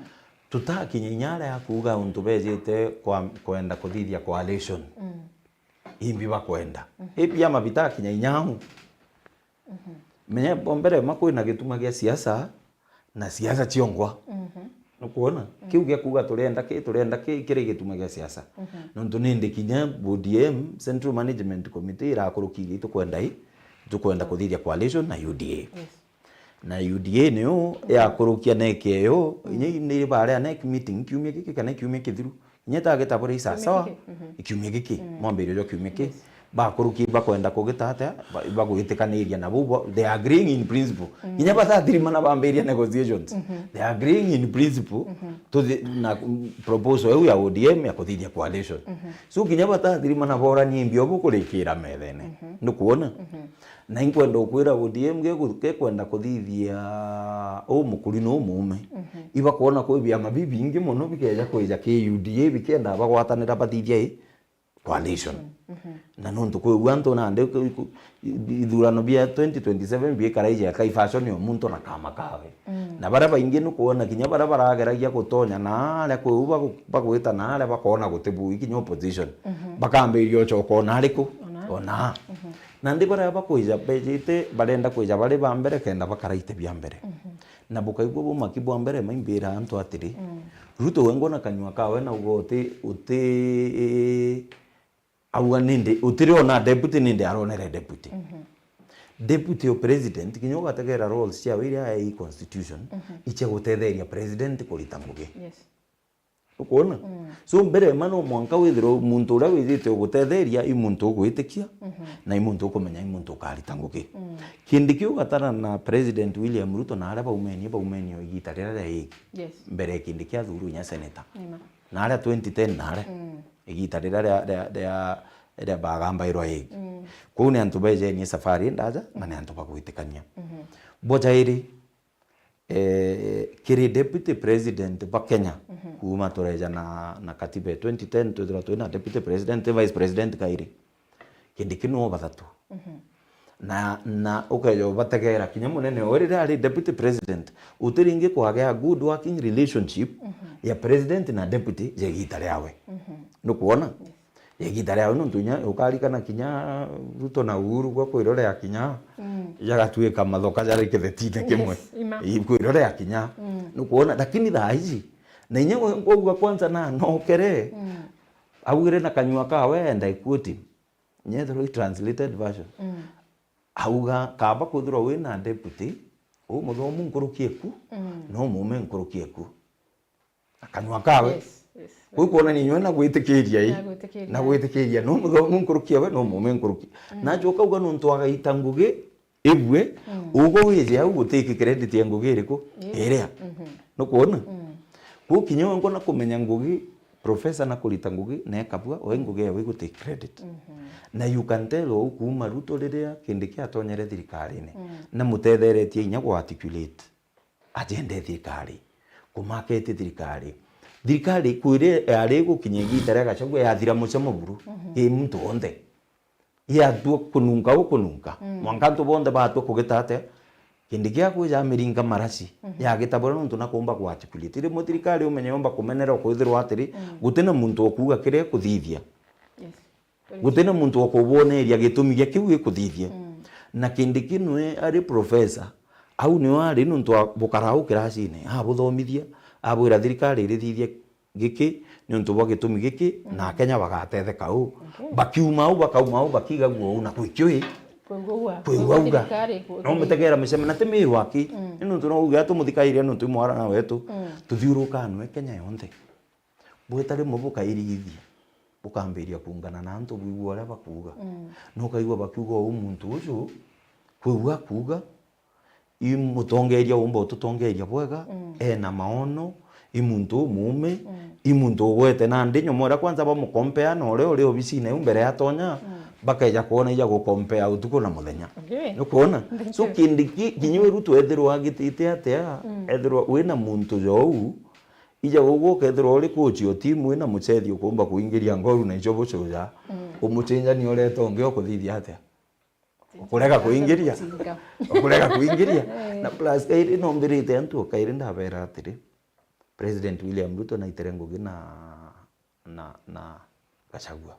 Tutakinya inya aria ya kuuga untu bejite kwa, kwenda kuthithia coalition, imbi bakwenda. I biama bitakinya inya au. Menya bo mbere ma kwina gituma gia siasa, na siasa ciongwa. Nukwona? Kiu gia kuuga turenda ki, turenda ki, kiri gituma gia siasa. Nontu nindi kinya O D M Central Management Committee irakurukirie itukwenda i, tukwenda kuthithia coalition na U D A. Yes. Na U D A niyo yakurukia NEC eyo, inya ni baria NEC meeting kiumia giki kana kiumia kithiru. Inya itagita buria isasawa, kiumia giki, mwambiririo jwa kiumia ki. Yes. bakuruki bakwenda kugita atia, ba-, bagwitikaniria nabo, bo-, they are agreeing in principle. Mm. Kinya batathirimana bambiria negotiations. Mhm. They are agreeing in principle. Mhm. Tuthi-, na, mm, proposal iu ya O D M ya kuthithia coalition. Mhm. So kinya batathirimana boranie mbio bukurikira methene. Mhm. Nukwona? Mhm. Na inkwenda ukwira O D M geku-, gekwenda kuthithia umukuri na umuume. Mhm. Ibakwona kwi biama bibingi mono bikeja kwija ki U D A bikenda bagwatanira bathithia i coalition. Mhm. Na nontu kwi uu antu nandi ku-, ku-, ithurano bia twenty twenty-seven biikara ija kai fashion ya muntu na kama kawe. Mm. Na baria baingi nukwona kinya baria barageragia gutonya naria kwi uu bagu-, bagwita naria bakona gutibui kinya opposition. Mhm. Bakambiria ucoka ona ariku? Ona. Ona. Mhm. Nandi baria bakwija bejite barenda kwija bari ba mbere kenda bakara iti bia mbere. Mhm. Na bukaigua bumaki bwa mbere maimbira antu atiri, mm, Ruto wengwa na kanyua kawe nauga uti, uti, auga nindi, utiriona deputy nindi aronere deputy. Mhm. Deputy o president, kinya ugategera roles ciawe iria ai constitution, mhm, icia gutetheria president kurita ngugi. Yes. Ukwona? Mm. So, mbere ma no mwanka withirwe muntu uria wijite ugutetheria i muntu ugwitikia, mhm, na i muntu ukumenya i muntu ukarita ngugi. Mm. Kindi kiu gatara na President William Ruto na aria baumenie, baumenie o igita riria ria igi. Yes. Mbere kindi kia thuru inya senator. Nima. Na aria twenty ten na aria, mm, igita riria ria, ria, ria, ria bagambairwa igi. Mm. Kuu ni antu bejenie safari indaja, na ni antu bagwitikania. Mhm. Bo jairi, eh, kiri deputy president ba Kenya, mhm, kuuma tureja na, na katiba ya twenty ten, twithirwa twina deputy president, vice president kairi. Kindi kinu o bathatu. Mhm. Na, na ukeja ubategera kinya munene o riria ari deputy president, utiringi kwagea good working relationship, mhm, ya president na deputy ya igita riawe. Mhm. Nukwona? Yes. Ya igita riawe, nontu inya ukarikana kinya Ruto na Uhuru gwa kwirorera kinya, mm, jagatuika mathoka jari kithetine kimwe. Yes, ima. Ii, kwirorera kinya. Mm. Nukwona? Lakini thaa iji, na inya we-, ngauga kwanza na nokere, mm, augire na kanyua kawe, and I quote him, nyethirwa i translated version. Mm. Auga, kaba kwithirwa wina deputy, umuthomu nkuruki eku, mm, na umuume nkuruki eku. Na kanyua kawe. Yes, yes. Kuu kwonania inywe na gwitikiria i. Na gwitikiria. Na gwitikiria, no muthomu nkuruki ewe, no muume nkuruki. Mm. Nacho ukauga nontu agaita ngugi ibue, mm, ugwe wije au gutiki credit ya ngugi iriku? Yes. Iria. Mhm. Nukwona? Mm. Kuu kinya wengwa na kumenya ngugi, professor na kurita ngugi, na ekabua, we ngugi ewe igutiki credit. Mhm. Na you can tell ou kuuma Ruto riria kindi kiatonyere thirikarine, mm, na mutetheretie inya gu articulate agenda ya thirikari, kumaketi thirikari. Thirikari kwire yari gukinya igita ria Gachagua yathira mucamo buru, mhm, ki muntu wonthe. Yatua kununka u kununka. Mm. Mwanka antu bonthe batua kugita atia? Kindi gia kwija miringa maraci, mhm, yagita buria nontu na kuumba ku articulate. Rimwe thirikari umenye yomba kumenera ukwithirwa atiri, mm, gutina muntu ukuuga kiria ikuthithia. Yes. Gutina muntu wa kuboneria gitumi gia kiu gikuthithia. Mm. Na kindi kinu e ari professor, au nio ari nontu wa bukara au kiracine, abuthomithia, abwira thirikari irithithia giki niuntu bwa gitumi giki, mm, na Akenya bagatetheka u. Okay. Bakiuma au, bakauma au, bakigagua u na kwikiui. Kwigua uga. Kwigua uga. Thirikari ku-, no mutegera miceme na ti miru aki. Mm. Ni nontu no uge atu muthikairia nontu i mwarana wetu. Mm. Tuthiurukanwe Kenya yonthe. Bwita rimwe bukairigithia, bukambiria kuungana na antu bwigua uria bakuuga. Mm. Na ukaigua bakiuga uu muntu uju, kwi uu akuuga, i mutongeria umba ututongeria bwega, mm, ena maono, i muntu umuume, mm, i muntu ugwete nandi nyuma uria kwanza bamukompea na uria uri obisine iu mbere atonya, mm, bakeja kwona ija gukompea utuku na muthenya. Okay. Nukwona? Thank you. So kindi ki-, kinya wi Ruto ethirwa agitite atia, mm, ethirwa wina muntu jou, ija ugwe ukethirwa uri coach o timu ina muchethi ukuumba kuingiria ngoru na icio bucuja, mm, umucenjania urete ungi ukuthithia atia? Ukurega kuingiria? Gutinga. Ukurega kuingiria? Eh. Na plus, kairi nombirite antu, kairi ndabera atiri, President William Ruto naitire ngugi na, na, na Gachagua.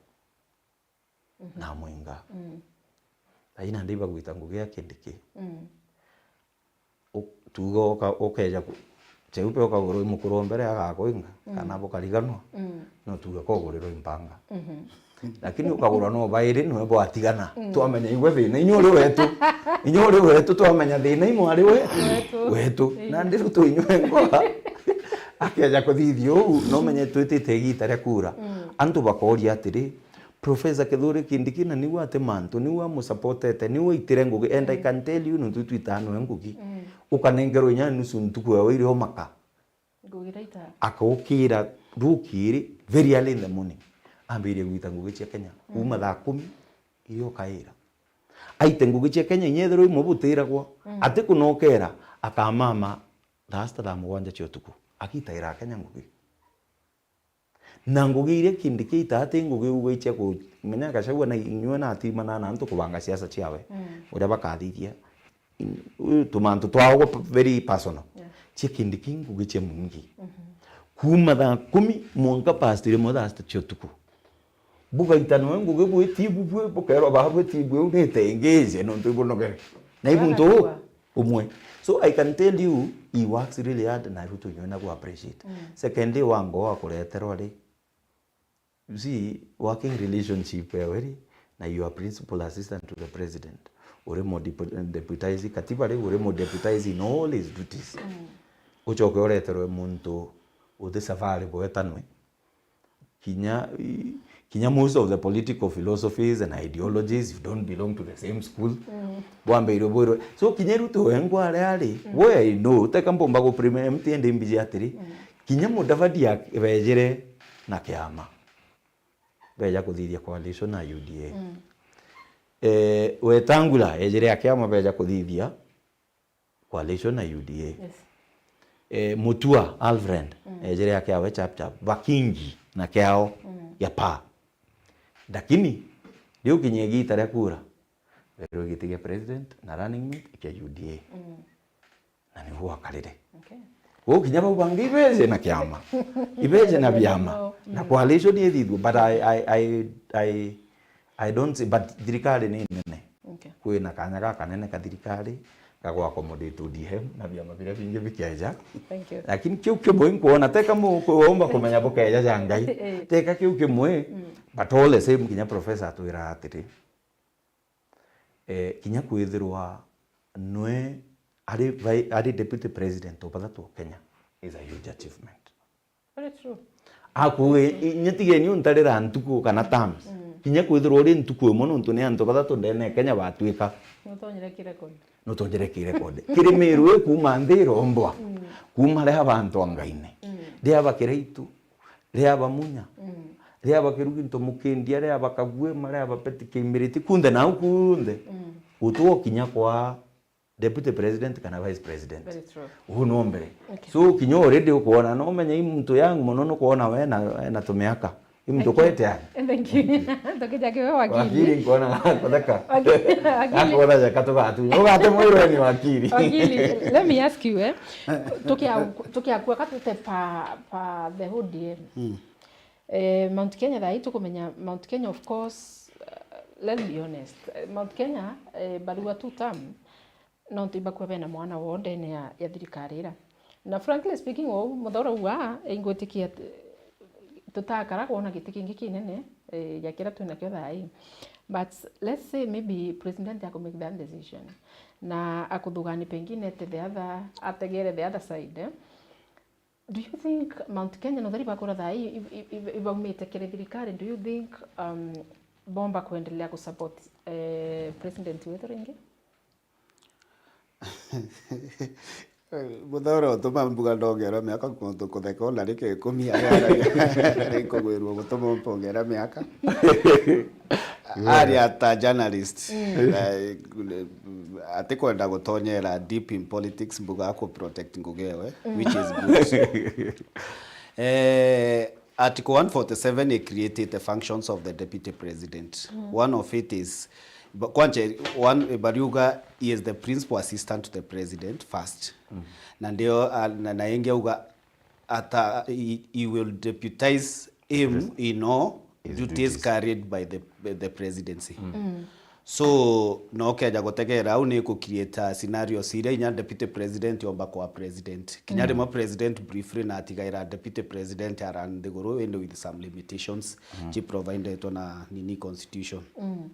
Mhm. Na Mwinga. Mm. Ai nandi ibagwita ngugi ya kindi ki. Mm. U-, tuuge uka-, ukeja ku-, Cheupe ukagurwa i mukuru o mbere agakwinga, mm, kana bukariganwa, mm, no tuuge kogurirwa i mpanga. Mhm. Lakini ukagurwa no bairi niwe bwatigana. Mm. Twamenya igwe thina, inya uri wetu. Inya uri wetu, twamenya thina, i mwari we? Wetu. Wetu. Ii. Nandi Ruto inywe ngwa. Akeja kuthithia uu, no menye twitite igita ria kura. Mm. Antu bakoria atiri, Professor Kithure Kindiki na niu ati mantu, niu amusupportete, niu aitire ngugi, and I can tell you, nontu twitaanwe ngugi. Mm. Ukanengerwa inya nusu ntuku yao iri o maka. Ngugi iraita. Akaukira rukiri, very early in the morning. Ambiririe gwita ngugi cia Kenya. Kuuma thaa kumi, iri o kaira. Aite ngugi cia Kenya, inya ethirwa imwe butiragwa. Mm. Ati kunokera, akamama thaa sita, thaa mugwanja cia utuku. Akitaira Kenya ngugi. Na ngugi iria Kindiki aitaa ti ngugi ugwe icia ku-, menya Gachagua na inywe na atimana na antu kubanga siasa ciawe. Mm. Uria bakathithia. In-, u-, tumantu twao gwa p-, very personal. Yeah. Cia Kindiki ngugi cia mwingi. Mhm. Kuuma thaa kumi mwanka past rimwe thaa sita cia utuku. Bugaita noe ngugi bwitibu bwi, bukerwa baa bwitibu iu nitengije nontu ibunogere. Na ibuntu u-, Bagakua. Umwe. So I can tell you, he works really hard na Ruto inywe na gu appreciate. Mm. Secondly, wango wa kureterwa ri, you see, working relationship ewe ri, na your principal assistant to the president. Uri mu depu-, deputize katiba ri, uri mu deputize in all his duties. Mm. Ucoke ureterwe muntu uthi safari bwetanwe. Kinya, i-, kinya most of the political philosophies and ideologies, you don't belong to the same school. Mm. Bwambeirwe bwirwe. So, kinya Ruto wengwa aria ari, mm, we I know, teka mbomba gu preempt indi mbiji atiri, mm, kinya Mudavadi ak-, bejire na kiama. Beja kuthithia coalition na U D A. Mm. Eh, Wetangula ejire a kiama beja kuthithia coalition na U D A. Yes. Eh, Mutua Alfred, mm, ejire a kiawe chap chap, bakingi na kiao, mm, ya pa. Lakini, riu kinya igita ria kura, berwe giti gia president na running mate kia U D A. Mm. Na niu gwakarire. Okay. Kwou kinya bau bangi ibeje na kiama. Ibeje na biama. No. Na, mm, coalition ithithue, but I, I, I, I, I don't see, but thirikari ni nene. Okay. Kwina kanya gakanene ka thirikari ga gwa accommodate O D M na biama biria bingi bikeja. Thank you. Lakini kiu kimwe nkwona, teka mu-, kuomba kumenya bukeja ja Ngai. Eh. Teka kiu kimwe, mm, but all the same kinya professor atwira atiri, eh, kinya kwithirwa nwe ari vai-, ari deputy president o bathatu o Kenya is a huge achievement. Very true. Akuwe, i-, nyetigeni untarira ntuku kana terms. Mm. Kinya kwithirwa uri ntuku imwe nontu ni antu bathatu ndene ya Kenya batwika. Nutonyire ki record? Nutonyire ki record? Kiri Meru ikuuma nthi irombwa. Mm. Kuuma ria bantu angaine. Mm. Ria bakiraitu, ria bamunya, mm, ria bakirugi ntomukindia, ria bakaguema, ria bapeti kimiriti, kunthe nau kunthe. Mm. Gutwo kinya kwa deputy president kana vice president. Very true. Uu no mbere. Okay. So, kinya already ukwona, no menye i muntu young mono, nukwona we na, we na tumiaka. I muntu kwete yani. Thank you. Tukija kiwe wakili. Wakili nkwona gakutheka. Wakili, wakili. Gakutheka ja katugatu. Ugate mwirwe ni wakili. Wakili, let me ask you, eh. Tukia, tukia kwa katute pa, pa the whole D M. Mm. Eh, Mount Kenya thaa hii tukumenya, Mount Kenya, of course, uh, let's be honest. Eh, Mount Kenya, eh, barua two term, nontu ibakua bena mwana woo ndene ya, ya thirikari ira. Na frankly speaking, ou Muthaura uu aa, ingwitikia ati tutakara kwona giti kingi kinene, eh, ya kiria twinakio thaa ii. But let's say maybe president aku make that decision. Na akuthugani pengine ete the other, ategere the other side, eh. Do you think Mount Kenya na utheri bakura thaa ii i-, i-, i-, ibaumite kiri thirikari, do you think, um, bomba kuendelea kusupport, eh, president wetu ringi? Muthaura utuma mbuga ndongerwa miaka kuntu kutheka ona rike ikumi aria ari kugwirwo gutuma mpongera miaka. Ari ata journalist. Mm. Eh, atikwenda gutonyera deep in politics, mbuga aku protect ngugi ewe, mm, which is good. Eh, Article one forty-seven, it created the functions of the deputy president. Mm. One of it is, ba-, kwanje, one, bariuga he is the principal assistant to the president first. Mm. Na ndio, ah, na, na ingi auga ata, he, he will deputize him, yes, in all, his duties, duties carried by the, by the presidency. Mm. Mm. So, no keja gutegera au ni ku create scenarios iria inya deputy president omba kwa president. Kinya, mm, rimwe president briefly na atigaira deputy president ara nthiguru, indi with some limitations, mm, ci providetwo na nini constitution. Mm.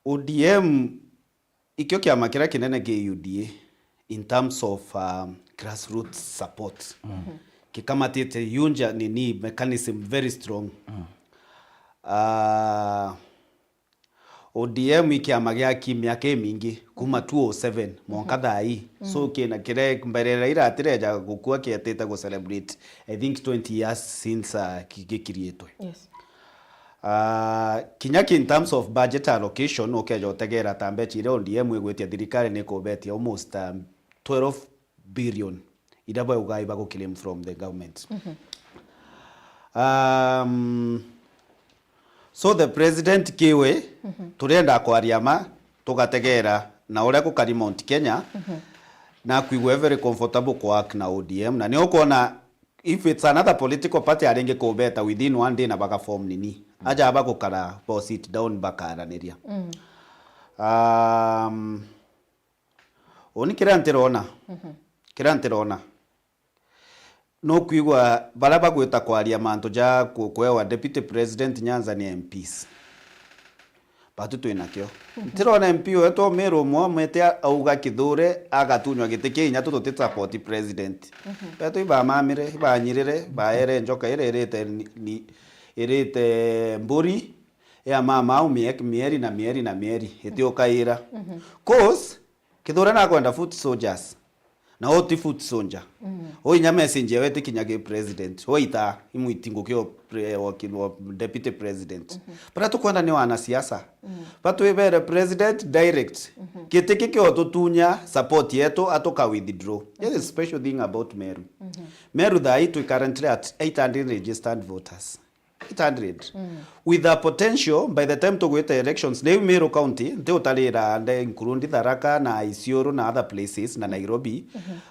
O D M ikio kiama kiria kinene ki U D A in terms of, um, grassroots support. Mm. Mhm. Gikamatite unja nini mechanism very strong. Mm. Ah, O D M i kiama gia ki miaka imingi, kuma two oh seven mwanka thaa ii. So kina kire mbere Raila atireja gukua kietite gu celebrate, I think, twenty years since, ah, ki-, gikiriitwe. Yes. Ah, kinya ki in terms of budget allocation, ukeja utegera ta mbecha iria O D M igwitia thirikari ni kubetia almost, um, twelve billion iria bauga ibagu claim from the government. Um, so the president kiwe, turenda kwaria ma, tugategera na uria gukari Mount Kenya, na kwigua very comfortable ku work na O D M. Na ni ukwona, if it's another political party aringi kubeta within one day na baga form nini, aja bagukara bo sit down bakaraniria. Um, uni kiria ntirona, kiria ntirona, nukwigua baria bagwita kwaria mantu ja ku-, kwewa deputy president nyanza ni M Ps. Batu twinakio. Ntirona M P wetu Meru umwe omete a-, auga Kithure agatunywa giti kia inya tu tuti support president. Betu ibamamire, ibanyirire, baere njoka iria irite ni-, ni-, irite mburi, ya mama au mie-, mieri na mieri na mieri, itiukaira. 'Cause Kithure nakwenda foot soldiers. Na we uti foot soldier. We inya message yawe itikinya ki president. We ita imwiti nguki o pre-, o ki-, o deputy president. Baria tukwenda ni wanasiasa. Batwibere president direct. Giti ki kio tutunya support yetu atuka withdraw. That is special thing about Meru. Meru thaa hii twi currently at eight hundred registered voters. Eight hundred. With a potential, by the time tugwita elections, riu Meru County, nti utarira nde include Tharaka na Isiolo na other places na Nairobi,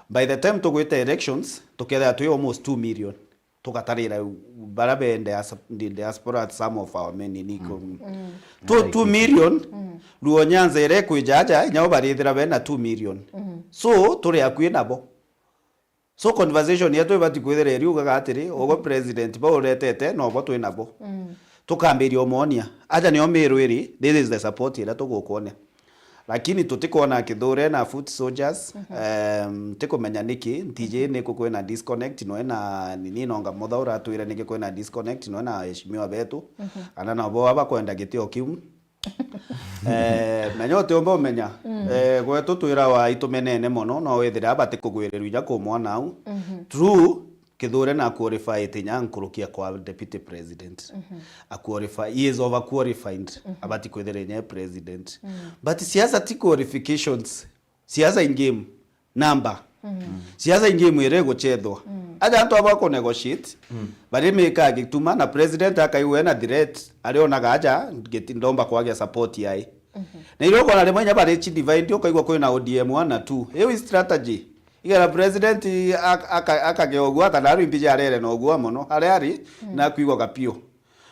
by the time tugwita elections, tukethira twi almost two million. Tugatarira baria be dias-, di-, diaspora, some of our men in Iko-, two, two million, Luo Nyanza iria ikwija aja, inya bo barithira bena two million. So, turi akui nabo. So conversation yetu ibati kwithira iriugaga atiri, ugo president bau uretete, nobo twi nabo. Tukambiria umwonia. Aja nio Meru iri, this is the support iria tugukwonea. Lakini tutikwona Kithure na foot soldiers, em, tikumenya niki, ntiji niki kwina disconnect, no ena nini nonga mutha uratwira niki kwina disconnect, no ena waheshimiwa betu, kana nabo bakwenda gitio kiu. Eh, na nyo utiumba umenya, eh, gwetu twirawa itumenene mono, no withire abati kugwirirwa inya ku mwana au. True, Kithure na qualified inya nkuruki ya kwa deputy president. A qualify, he is over qualified. Abati kwithira inya president. But siasa ti qualifications. Siasa in game. Number. Siasa ingi imwe iri guchethwa. Aja antu aba ku negotiate, bari mika gituma na president akaigua ena threat, arionaga aja ngiti-, ndomba kwagia support yai. Na irio ukona rimwe inya bari chi divide, ukaigua kwina O D M one na two. Iu i strategy. Igera president ak-, aka-, akagea uguo, kana aru imbi jarere na uguo mono. Aria ari, na kwigua gapio.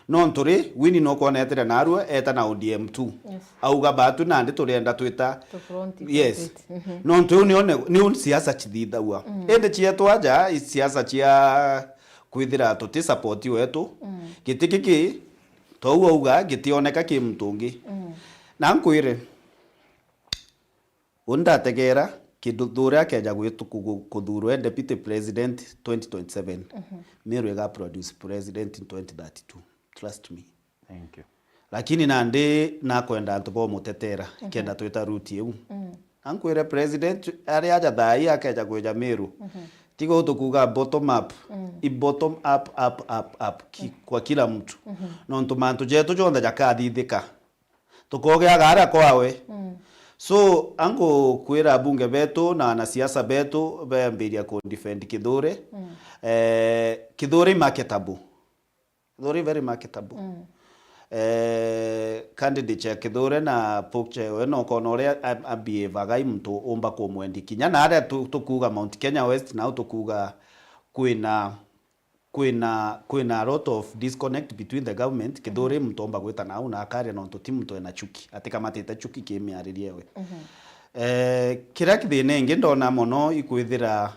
Nontu ri, Winnie nukwona etire narua, eta na O D M tu. Yes. Auga, "Batu nandi turienda twita." To front, yes. Front. Nontu iu nio ne-, niu siasa cithithagua. Indi cietwa aja, i siasa cia kwithira tuti support wetu. Giti giki, tou auga, gitioneka ki muntu ungi. Na nkwire, Uni ndategera, Kithure akeja gwitu-, ku-, ku-, kuthurwa e deputy president twenty twenty-seven, Meru iga produce president in twenty thirty-two. Trust me. Thank you. Lakini nandi nakwenda antu bomutetera, kenda twita route iu. Ankwire president, ari aja thaa ii akeja kwija Meru. Tiga utukuga bottom up, i bottom up, up, up, up, ki-, kwa kila mtu. Nontu mantu jetu jonthe jakathithika. Tukogeaga aria kwawe. So, angukwira abunge betu na anasiasa betu bambiria ku defend Kithure. Eh, Kithure i marketable. Kithure i very marketable. Eh, candidate ya Kithure na picture we no ukona uria a, a behaveaga i muntu umba kumwendi kinya na aria tu-, tukuga Mount Kenya West, nau tukuga kwina kwina, kwina a lot of disconnect between the government, Kithure i muntu omba gwita nau na akaria nontu ti muntu ena chuki, atikamatite chuki ki miaririe ewe. Eh, kiria kithina ingi ndona mono ikwithira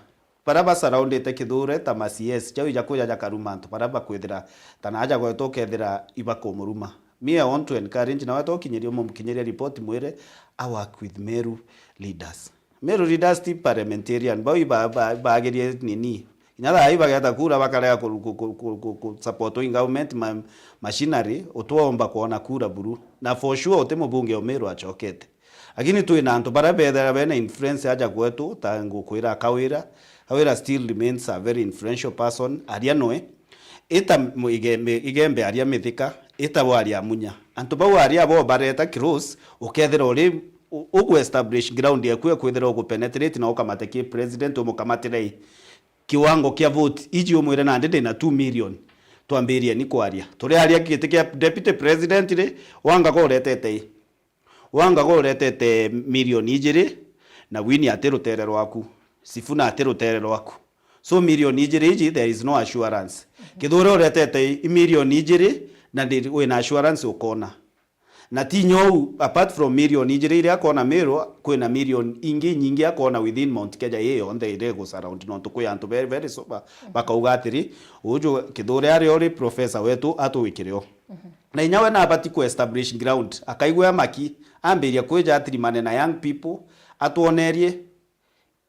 baria ba surroundite Kithure ta ma C S, jau ija kuja jakaruma antu baria bakwithira ta na aja gwetu ukethira ibakumuruma. Me, I want to encourage, na weta ukinyiria, umukinyiria report, mwire, I work with Meru leaders. Meru leaders ti parliamentarian, bau iba-, ba-, bagirie nini, Nya thaa ii bageta kura, bakarega ku, ku, ku, ku, ku, ku support in government ma, machinery, utwomba kwona kura buru. Na for sure uti mubunge o Meru acokete. Lakini twina antu baria bethira bena influence aja kwetu, ta ngukwira Kawira. Kawira still remains a very influential person, aria noe. Ita mu-, Igembe, Igembe aria Mithika, ita bo aria Munya. Antu bau aria bo bareta close, ukethira uri u-, ugu establish ground yaku ya kwithira ugu penetrate na ukamate ki president, umukamatire i kiwango kia vote iji, umwire nandi ndina two million, twambirieni kwaria. Turi aria giti kia deputy president ri, Wangaga uretete i? Wangaga uretete milioni ijiri, na Winnie ati rutere rwaku, Sifuna ati rutere rwaku. So milioni ijiri iji, there is no assurance. Kithure uretete i milioni ijiri, na ndi-, wina assurance ukona. Na ti nyou, apart from milioni ijiri iria akona Meru, kwina milioni ingi nyingi akona within Mount Kenya ii yonthe iria igu surround, nontu kwi antu very, very sober, bakauga atiri, uju Kithure ari ori professor wetu, atugwikire o. Na inya we nabati ku establish ground, akaigua maki, ambiria kwija atirimane na young people, atwonerie,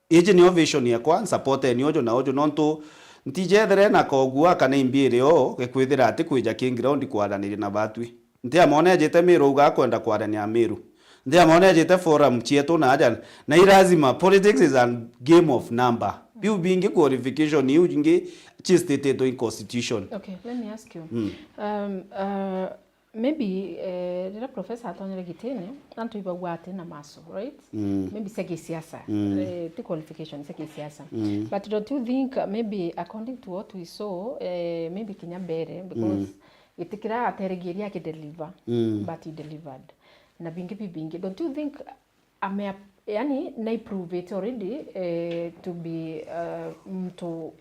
iji niyo vision yakwa, nsupporteni uju na uju, nontu ntijethire na kogua kana imbiiri o gikwithira ati kwija ki ground kwaraniria na batwi. Ntiamwona ejite Meru auga akwenda kwarania Meru. Ntiamwona ejite forum cietu na aja. Na i lazima, politics is a game of number. Biu bingi qualification iu ingi cistatetwe in constitution. Okay, let me ask you. Mm. Um, uh, maybe, eh, riria professor atonyere gitine, antu ibagua ati na maso, right? Mm. Maybe cia gisiasa. Mm. Eh, ti qualification, cia gisiasa. Mm. But don't you think, uh, maybe according to what we saw, eh, maybe kinya mbere, because Mm. giti kiria ateregeria akideliver, Mm. but he delivered. Na bingi bibingi. Don't you think ame-, yani, naiprove it already, eh, to be, uh, muntu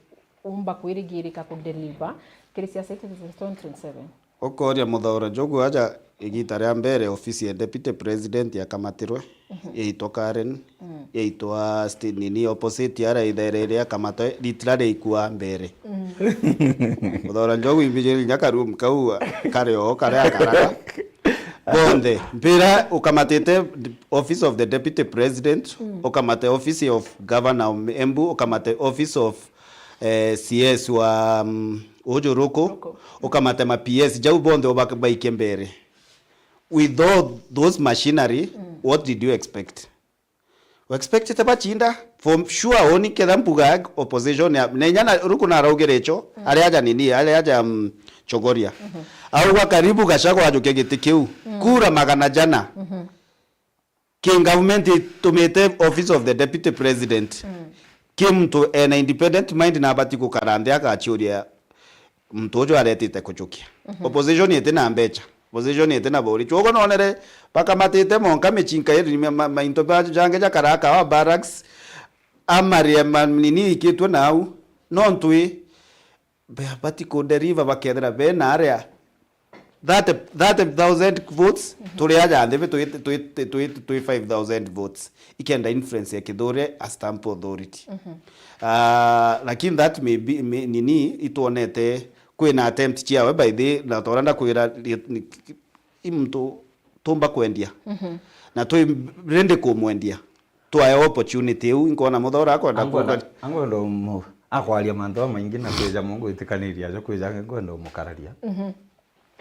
umba kwirigirika kudeliver kiri siasa iti cia twenty twenty-seven? Ukoria Muthaura Njogu aja igita ria mbere ofisi ya deputy president yakamatirwe, Mhm. yaitwa Karen, Mm. yaitwa sti-, nini, opposite ara ithere iria akamatwe, ritira riaikua mbere. Mm. Muthaura Njogu imbijiri inya karum kau kare o karia akaraka. Bonthe, mpira ukamatite office of the deputy president, Mm. ukamate office of governor of Embu, ukamate office of, eh, C S wa, mm, uju Ruku, Ruku. Ukamate ma P S, jau bonthe ubak-, baikie mbere. With all those machinery, Mm. what did you expect? We expectite bachinda? For sure, oni ketha mbuga opposition ya, na inya na Ruku naraugire icho, Mm. ari aja nini, ari aja, mm, Chogoria. Mhm. Auga karibu Gachagua ajuke giti kiu. Mm. Kura magana jana. Mhm. Ki government itumite office of the deputy president. Mm. Ki muntu ena independent mind na abati gukara nthi agachiuria muntu uju aretite kujukia. Mhm. Opposition iti na mbecha. Opposition iti na bori. Chugo nonere bakamatite monka michinka iri ma-, ma-, mainto ba-, jange ja karaka wa barracks, amaria manini ikitwe nau. No ntwi, be-, bati ku deliver bakethira bena aria thirty, thirty thousand votes, Mhm. turi aja nthi bi twi, twi, twi, twi, twi five thousand votes. Ikenda influence ya Kithure a stamp authority. Mhm. Ah, lakini that may be, may, nini, itwonete kwina attempt ciawe by the, na tora ndakwira, i muntu tumba kwendia. Mhm. Na twi ready kumwendia. Twae opportunity iu, inkwona Muthaura akwenda Angwenda, kuga- angwenda umu-, akwaria mantu jamaingi na kwija mungu itikaniria ajo kwija ngwenda umukararia. Mhm.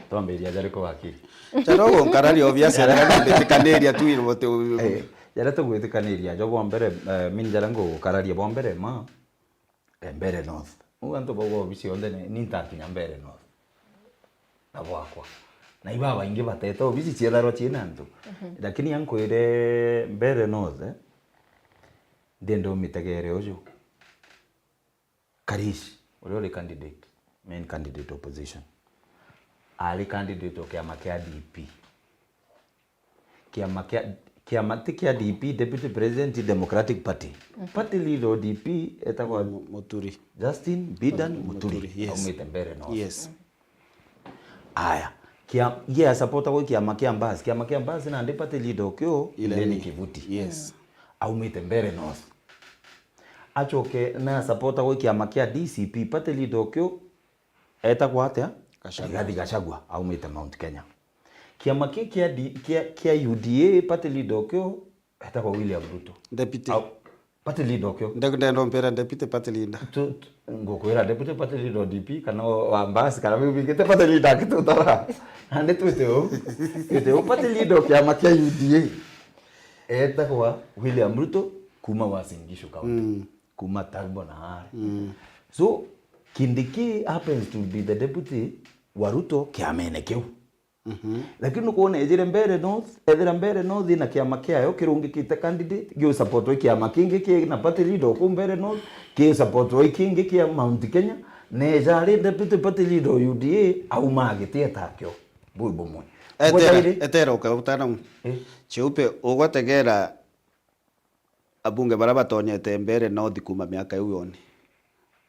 Twambiria jariku wakiri. Jara ugunkararia obvious, jara ndikaniria tu irote u- Eh, jara tugwitikaniria ajo bwa mbere, eh, mini jara ngugukararia bwa mbere ma, eh, Mbeere North. Uu antu bauga obisi yonthe ni, ni ntakinya Mbeere North. Na bwakwa. Na ibabaingi batete obisi cietharwa ciina antu. Mhm. Lakini ankwire Mbeere North, eh, ndienda umitegere uju. Karish, uria uri candidate, main candidate opposition, ari candidate o kiama kia D P. Kiama kia, kiama ti kia D P, Deputy President Democratic Party. Mhm. Party leader o D P etagwa Mu-, Muturi. Justin Bidan Muturi. Muturi, yes. Aumite Mbeere North. Yes. Aya. Kia, ye asapota gwi kiama kia Mbas. Kiama kia Mbas nandi party leader okio, Irene. Irene Kivuti. Yes. Aumite Mbeere North. Acoke na asapota gwi kiama kia D C P, party leader okio etagwa atia? Gachagua. Rigathi Gachagua, aumite Mount Kenya. Kiama ki kia D-, kia, kia U D A, party leader okio etagwa William Ruto. Deputy. Au-, Party leader okio. Nde-, ndenda umpira deputy party leader. Tu, tu, ngukwira deputy party leader o D P kana o wa mbasi kana biu bingite party leader akitutara. Nandi twite u. Twite u party leader o kiama kia U D A. Etagwa William Ruto kuma Uasin Gishu County. Mm. Kuma Turbo na are. Mm. So, Kindiki happens to be the deputy wa Ruto kiamene kiu. Mhm. Lakini nukwona ejire Mbeere North, ethira Mbeere North ina kiama kiayo kirungikite candidate, giu support i kiama kingi ki na party leader ku Mbeere North, ki support i kingi kia Mount Kenya, na eja ari deputy party leader o U D A, auma agiti etakio. Bui bumwe. Etera, Bwajaire? Etera uke utana. Eh. Cheupe, ugwategera abunge bara batonyete Mbeere North kuma miaka iu yone.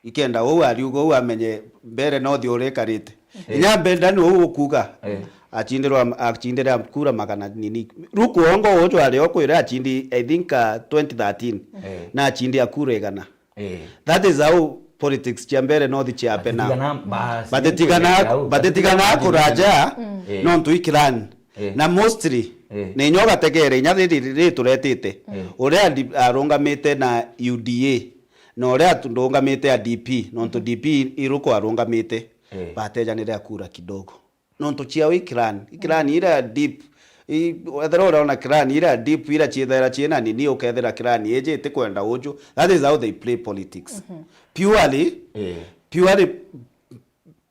Ikenda uu ariuga uu amenye Mbeere North urikarite. Eh. Inya Mbenda ni uu ukuga. Eh. Achindirwa, achindire kura magana nini. Ruku ongo uju ari o kwira achindi, I think, uh, twenty thirteen. Eh. Na achindi a kura igana. Eh. That is how politics cia Mbeere North cia happen. Batitigana, basi, batitigana, batitigana kuraja, eh, nontu i clan. Eh. Na mostly, eh, ni inya ugategere inya riri riri turetite. Eh. Uria ndi-, arungamite na U D A, na uria atu-, ndungamite a D P, nontu D P iruko arungamite, eh, batejanire a kura kidogo. Nontu ciao i clan, i clan iria deep, i, wethira uraona clan iria deep, iria ciithaira ciina nini, ukethira clan iji itikwenda uju. That is how they play politics. Mhm. Purely, eh, purely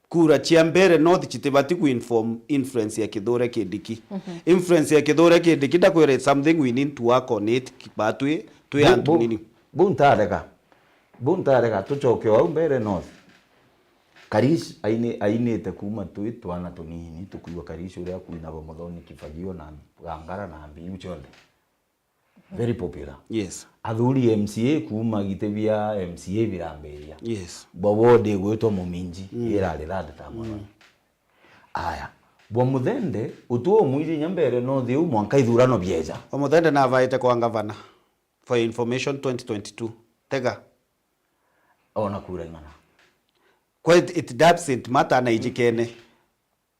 kura cia Mbeere North citibati ku inform influence ya Kithure Kindiki. Mhm. Influence ya Kithure Kindiki, ndakwira, it's something we need to work on it, ba twi, twi antu nini. Bu ntarega. Bu ntarega, tucoke o au Mbeere North. Karish aini-, ainite kuma twi twana tunini, tukuigua Karish uria akwinagwa Muthoni, Kifagio na Gangara na mbiu cionthe. Very popular. Yes. Athuri M C A kuma giti bia M C A birambiria. Yes. Bwa ward igwitwa Muminji, mm, irari third term. Mm. Aya. Bwa Muthende, utu umwiji nya Mbeere North iu mwanka ithurano bieja. O Muthende navaite kwa ngavana. For your information, twenty twenty-two. Tega. Ona kura ing'ana? Kwa it, it doesn't matter na ijikene.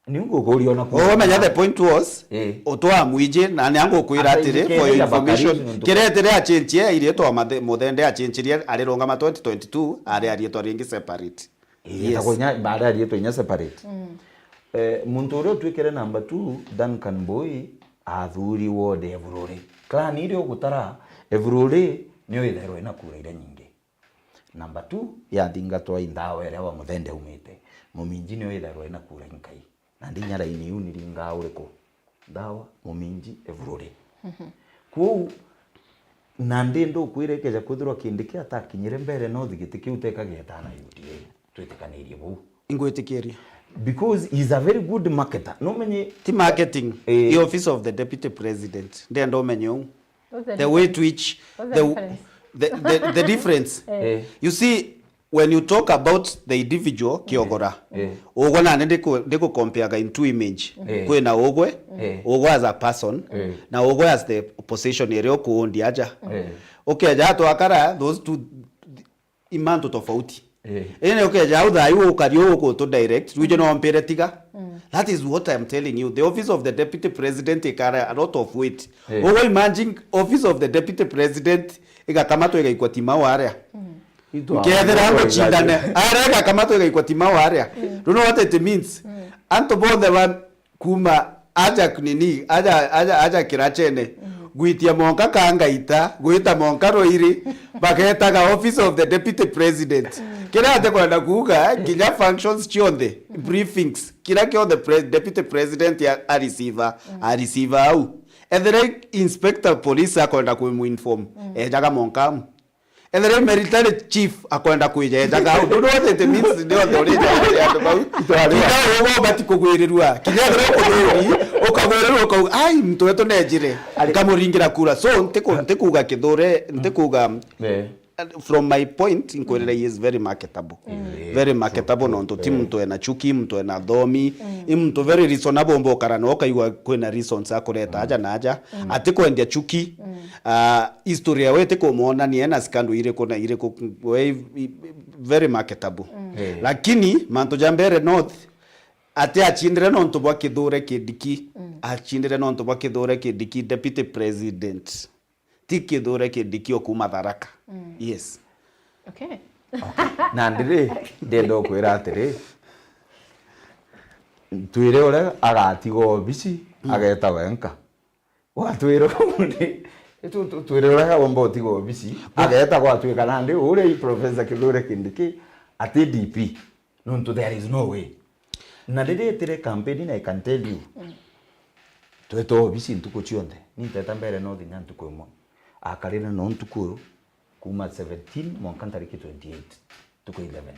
Ni ngukuria ona kura. Oh, menya the point was, eh, utwa mwiji, na ni angukwira atiri, for your information, kiretire achenchie, irietwa Mathe-, Muthende achenchirie, arirungama twenty twenty-two, ari arietwa ringi separate. Yes. Yes. Baada arietwa inya separate. Mm. Eh, muntu uria utwikire number two, Duncan Boy, athuri ward Evururi. Clan iria ugutara, Evururi niyo ithairwa ina kura iria nyingi. Number two, yathingatwa i Ndawa iria wa Muthende aumite. Muminji niyo ithairwa ina kura inkai. Nandi inya raini iu niringaa uriku? Ndawa, Muminji, Evururi. Mhm. Kwou, nandi ndukwira ikeja kwithirwa Kindiki atakinyire Mbeere North giti kiu teka gietana U D A. Twitikanirie buu. Ingwitikiria. Because he's a very good marketer. Numenye ti marketing, eh, the office of the deputy president. Ndenda umenye uu. What's the difference? The way to which the, the, the, the difference. Eh. Eh. You see, when you talk about the individual, Kiogora, eh, ugwe nani ndiku-, ndigucompareaga in two image. Eh. Kwina ugwe, eh, ugwe as a person, eh, na ugwe as the position iria ukuundi aja. Eh. Ukeja atwakara, those two i mantu tofauti. Eh. Indi ukeja au thayu ukari uu ukutu direct, rwije no mpire tiga. Mm. That is what I am telling you. The office of the deputy president ikarry a lot of weight. Eh. Ugwe imagine office of the deputy president igakamatwa igaikwa Timau aria. Mm. Nkethira andu chindane, aria igakamatwa igaikwa Timau aria. Mm. Do you know what it means? Mm. Antu bonthe ba kuma aja nini, aja, aja, aja kirachene, mm, gwitia monka Kangaita, gwita monka Rwairi, bagetaga office of the deputy president. Mm. Kiria atikwenda kuuga, eh, kinya functions cionthe, mm, briefings, kiria kionthe pre-, deputy president ya, a receive, mm, a receive au. Ethira inspector police akwenda kumuinform, mm, ejaga monka amu. Ethira military chief akwenda kwijejaga au, ndundu wote it means ni othe uri jaji andu bau. Kinya ugo bati kugwirirua. Kinya ethira ukuthuri, ukagwirirua, ukauga, "Ai, mtu wetu nejire." Ari- Nkamuringira kura. So, ntiku-, ntikuga Kithure, ntikuga, eh, from my point, nkwirira he is very marketable. Mm. Very marketable, true, nontu ti, eh, muntu ena chuki, muntu ena thomi, mm, i muntu very reasonable, mbokara no ukaigua kwina reasons akureta, mm, aja na aja. Mm. Atikwendia chuki. Mm. Ah, history yawe itikumwonania ena scandal iriku na iriku, we, i, i, very marketable. Mm. Eh. Lakini mantu ja Mbeere North, ati achindire nontu bwa Kithure Kindiki, mm, achindire nontu bwa Kithure Kindiki, deputy president. ti Kithure Kindiki o kuuma Tharaka. Mm. Yes. Okay. Na ndiri, ndenda ukwira atiri, twire uria agatiga obici, mm, ageta wenka. Watwira uuni, tu-, tu-, twire uria agomba utiga obici, ageta gwatwika nandi uria i Professor Kithure Kindiki ati D P. Nontu there is no way. Na riria etire campaign, na I can tell you, mm, tweta obici ntuku cionthe. Ni nteta Mbeere North inya ntuku imwe. Akarire no ntuku iyo, kuuma seventeen mwanka ntariki twenty-eight, ntuku eleven.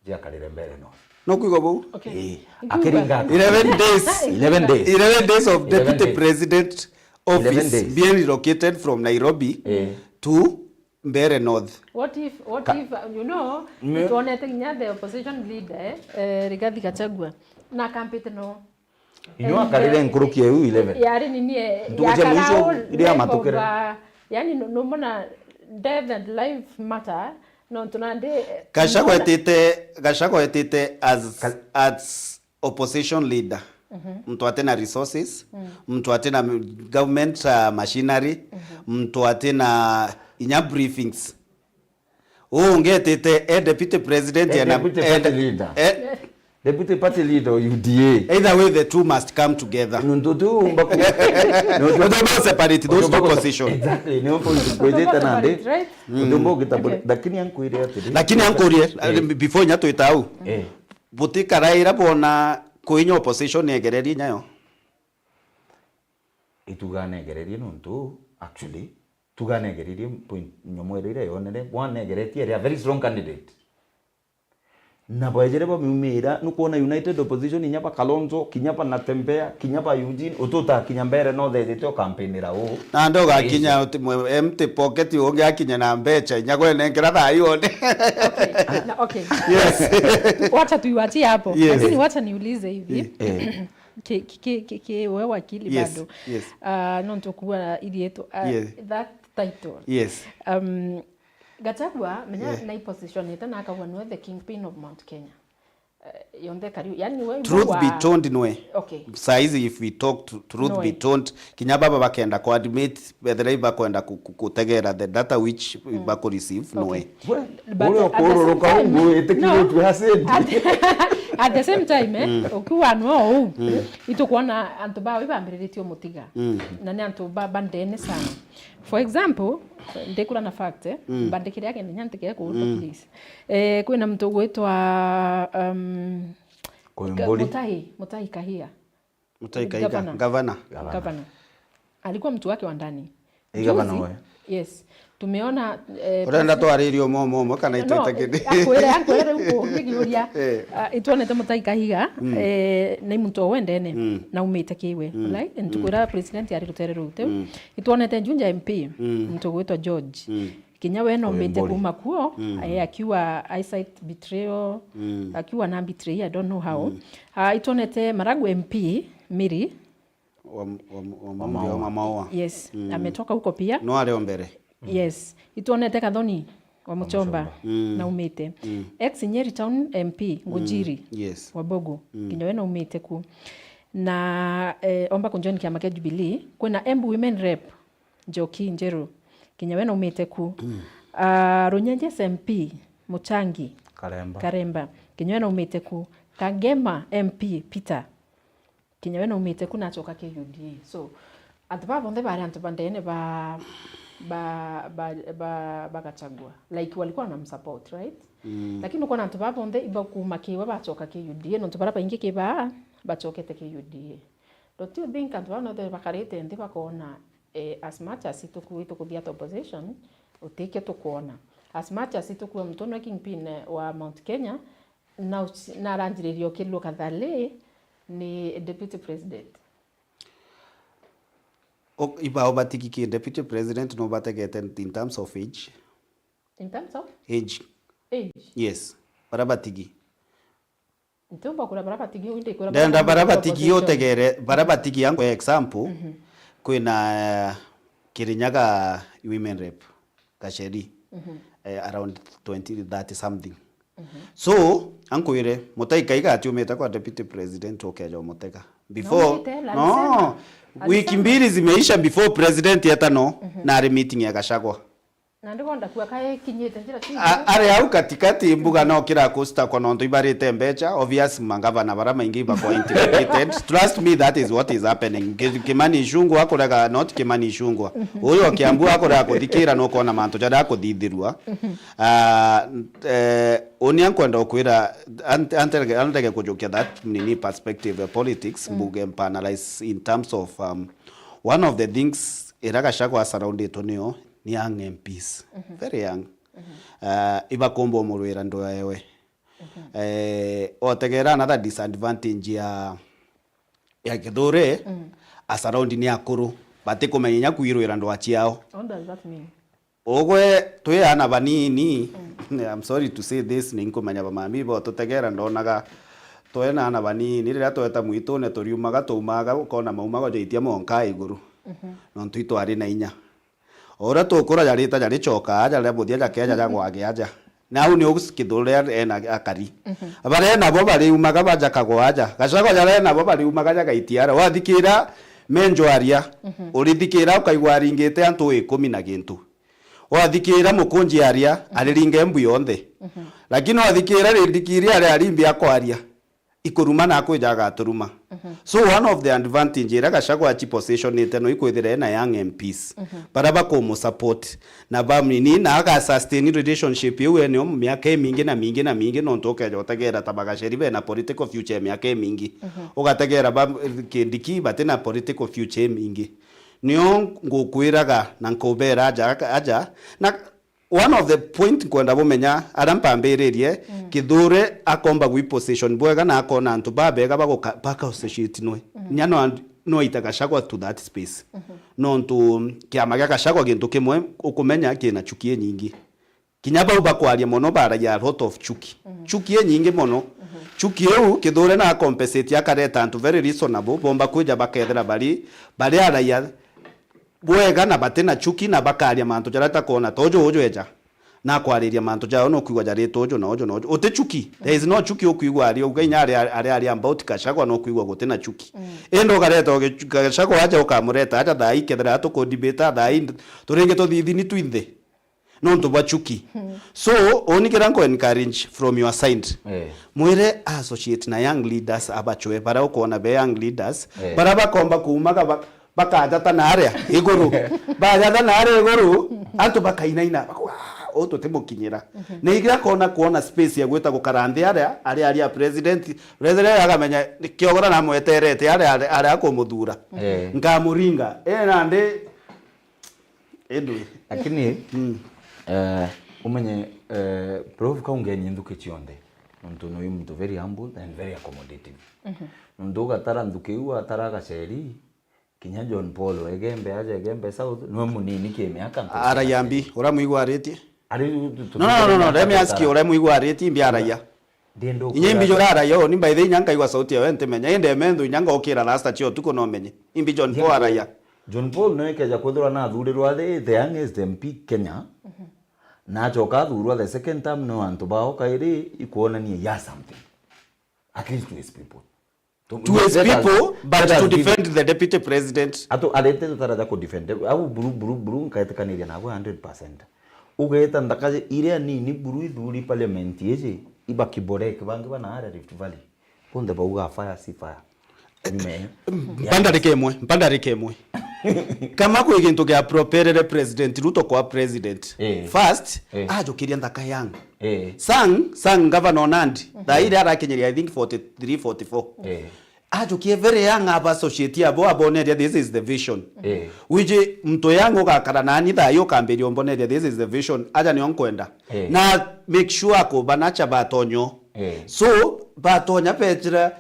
Jiakarire Mbeere North. No kwigua buu? Okay. Ii. Akiringa. Eleven days. Eleven days. Eleven days of Eleven deputy days. President office being relocated from Nairobi, eh, to Mbeere North. What if, what if, uh, you know, me- nitwonete kinya the opposition leader, eh, eh, Rigathi Gachagua, na akampite no. Inyo akarire nkuruki ya iu eleven. Yari nini, eh, ntuku cia mwisho iria amatukire. Yani, no, no mona death and life matter, no tunandi, eh, Gachagua etite, Gachagua etite as, as opposition leader. Mhm. Mtu atina resources, mm, mtu atina government, uh, machinery, mhm, mtu atina inya briefings. Uu ungi etite e deputy president. E ena deputy party leader. E deputy party leader o U D A. Either way, the two must come together. Nuntu tu umba ku- nuntu umba separate those two positions. Exactly. Ni umba kwithite nandi. Right? Nuntu umba ugita. Okay. Lakini ankwire atiri. Lakini ankurie, eh, before inya twita au. Eh. Butikaraira bona kwinya opposition egererie nyayo. Ituga negererie nontu, actually, tuga negererie point nyomo iria iria yonere, bwa negeretie ere a very strong candidate. Na bwejere bamiumira, nukwona United Opposition, inya ba Kalonzo, kinya ba Natembeya, kinya ba Eugene, ututa kinya Mbeere North ethite o campaign ra uu. Na ndo gakinya uti mwe empty pocket, ungi akinya na mbecha, inya gwe nenkera thaa ione. Okay. Na, okay. Yes. Wacha tuiwachie hapo. Yes. Lakini wacha niulize hivi. Eh. Ki, ki, ki, ki, ki, we wakili. Yes, bado. Yes. Ah, nontu kuwa irietwa, ah, yes, that title. Yes. Um, Gachagua, menya, yeah, na ipositionite na akauga nwe the kingpin of Mount Kenya. Eh, yonthe kariu, yani we. Truth be told, nwe. Okay. Saizi, if we talk to, truth be told, kinya baba bakenda ku admit, bethira ibakwenda ku, ku, kutegera the data which, mm, baku receive, nwe. Okay. But at the same time, no, at, at the same time, eh, mm, ukiuga no uu, mm, itukwona antu bawe bambiritie umutiga. Mm. Na ni antu ba, ba ndene sana. For example, ndikura na fact, eh, mm, mbandikire ageni nya ntikee kuuta, mm, please. Eh, kwina muntu ugwitwa, um, Koimburi. Mutahi, Mutahi Kahia. Mutahi Kahiga, gavana. Gavana. Gavana. Alikuwa mtu wake wa ndani. Ĩ gavana. Juzi, we. Yes. Tumeona, eh, urenda twaririe umwe umwe umwe kana, no, itwite kindi? Akwire, akwire riu ungigiuria. Eh. Ah, itwonete Mutahi Kahiga, mm, eh, ni muntu o wendene, mm, na umite kiwe. Mm. Right? Mm. Ntukwira president ari rutere ruu tiu. Mm. Itwonete Juja M P, mm, muntu ugwitwa George. Mm. Kinya we naumite kuma kuo, mm, eh, akiwa eyesight betrayal, mm, akiwa na betray, I don't know how. Mm. Ah, itwonete Maragu M P, Miri. Wa, wa, wa, wa Maua. Wa Maua. Yes, mm, ametoka huko pia. No ari o mbere. Yes. Itwonete Gathoni wa Muchomba, Muchomba, mm, naumite. Mm. Ex Nyeri Town M P, Ngujiri, mm, yes, wa Bogo, mm, kinya we naumite ku. Na, eh, omba kunjoin kiama kia Jubilee, kwina Embu Women Rep, Njoki Njeru, kinya we naumite ku. Mm. Ah, Runyenjes M P, Muchangi Karemba. Karemba, kinya we naumite ku. Kangema M P, Peter, kinya we naumite ku nachoka ki U D A. So, antu baa bonthe baari antu ba ndene ba, ba, ba, ba, ba Gachagua. Like, walikuwa wanamsupport, right? Mm. Lakini ukwona antu baa bonthe ibakuuma kiwe bachoka ki U D A, nontu baria baingi ki baa bachokete ki U D A. Don't you think antu baa nonthe bakarite nthi bakona, eh, as much as ituku-, itukuthia at opposition, utikio tukwona. As much as itukuwa muntu no kingpin wa Mount Kenya, na uci-, na aranjiriria ukilua kathali ni deputy president. O, iba obatiki ki deputy president no bategete in terms of age? In terms of? Age. Age? Yes. Bara batiki. Ntiumba kura bara batiki, indi kura. Ndenda bara batiki utegere, bara batiki yangu example, mhm, kwina, eh, Kirinyaga women rep. Gacheri, mhm, eh, around twenty, thirty something. Mhm. So, ankwire, Mutahi Kahiga atiumite kwa deputy president ukeja umutega. Before, no, wiki mbili zimeisha before president etano, na ari meeting ya Gachagua. Na ndikwenda kua kae kinyite njira tu. A-, ari au katikati, mbuga no kira kusta kwa nontu ibarite mbecha, obvious, mangavana bara maingi ibakwa intimidated. Trust me, that is what is happening. Ki-, Kimani Ichung'wah akurega, not Kimani Ichung'wah. Uyu o Kiambu akurega kuthikira, no kuona mantu jaria akuthithirua. Ah, eh, uni ankwenda ukwira, ant-, antege, antege kujukia that nini perspective ya politics, mbuge mpa analyze in terms of, um, one of the things ira Gachagua surrounded nio ni young M Ps. Very young. Uh, ibakomba umurwira ndwa ewe. Eh, otegera another disadvantage ya, ya Kithure, a surround ni akuru. Batikumenya inya kwirwira ndwa ciao. What does that mean? Ugwe twi ana banini, I'm sorry to say this, ni nkumenya bamami bo tutegera ndonaga twena ana banini, riria tweta mwitune turiumaga, twaumaga, ukona maumago jaitia monka iguru. Nontu itwari na inya. O uria tukura jarita jaricoka aja, riria muthia jakeja jagwage aja. Nau ni u Kithure ena akari. Baria enabo bariumaga bajakagwa aja. Gachagua jaria enabo bariumaga jagaitia aria. Wathikira menjo aria, urithikira ukaigua aringite antu ikumi na gintu. Wathikira mukunji aria, ariringa embu yonthe. Lakini wathikira rindikiri aria arimbi akwaria, ikuruma na akwija agaturuma. So one of the advantage iria Gachagua achipositionite no ikwithira ena young M Ps. Baria bakumusupport na bamini na aga sustain relationship iu eneo miaka imingi na mingi na mingi, nontu ukeja utegera ta Bagacheri bena political future ya miaka imingi. Ugategera ba Kindiki batina political future imingi. Nio ngukwiraga na nkubera aja, aja, na one of the point nkwenda bumenya, aria mpambiririe, Kithure akomba gwi position bwega na akona antu babega baguka-, baka associate nwe. Nya no and-, no aita Gachagua to that space. Nontu kiama gia Gachagua gintu kimwe ukumenya kina chuki inyingi. Kinya bau bakwaria mono baragia a lot of chuki. Chuki inyingi mono. Chuki iu Kithure na compensate akareta antu very reasonable, bomba kwija bakethira bari, bari araia bwega na batina chuki na bakaria mantu jaria takwona. Tojo uju eja na akwariria mantu jao no kwigua jarite uju na uju na uju. Uti chuki. There is no chuki ukwigua ari uga inya ari, ari, ari about Gachagua no kwigua gutina chuki. Indi ukareta ugi-, Gachagua aja ukamureta aja thaa ii kethira tuku debate thaa ii turingi tuthithini twinthe. Nontu bwa chuki. So, uni kira nko encourage from your side. Eh. Mwire associate na young leaders abachwe, bara ukwona be young leaders, eh, bara bakomba kuumaga ba-, bakajata na aria iguru. Bajata na aria iguru, antu bakainaina, bakauga, "Ah, uyu tutimukinyira." Na igira kona kuona space ya gwita gukara nthi aria, aria, aria president, president akamenya, "Kiogora namweterete aria, aria, aria akumuthura." Eh. Nkamuringa. Eh, nandi Edwin. Lakini, eh, umenye, eh, Prof, kau ngeni nthuki cionthe. Nontu nui muntu very humble and very accommodative. Nontu ugatara nthuki iu, atara Gacheri, kinya John Paul wa Igembe, aja Igembe South, nwe munini ki miaka ntu. Aragia mbi, uria mwigwaritie. Ari tu-, tu-, No, no, no, no, let me ask you, uria mwigwaritie, mbi aragia. Inya imbi juraragia uni, by the way, inya nkaigua sauti yawe ntimenya. Indi ementhu inya ngokira rasta cia utuku no menye. Imbi John Paul aragia. John Paul no ikeja kwithirwa nathurirwa the, the youngest M P Kenya. Na acoka athurwa the second term, no antu bao kairi ikwonania he has something. At least to his people. To, to his people, but to defend the deputy president. Atu arete tutaraja ku defend. Au buru, buru, buru, nkaetikaniria nabo hundred percent. Ugeeta nthaka iria nini buru ithuri parliament iji, ibakiborek bangi bana aria Rift Valley. Bonthe bauga fire si fire. Nyuma ya. Mpandarike imwe, mpandarike imwe. Kama kwi gintu gia propelere President Ruto kwa president, eh, first, eh, ajukiria nthaka young. Eh. Sang, sang governor Nandi, thaa iria arakinyiria, I think, forty-three, forty-four. Eh. Ajukie very young, aba associate abo, aboneria this is the vision. Eh. Which, mtu young ugakara nani thaa ii ukambiria umboneria this is the vision. Aja nio nkwenda. Eh. Na make sure akubanacha batonyo. Eh. So, batonya bechira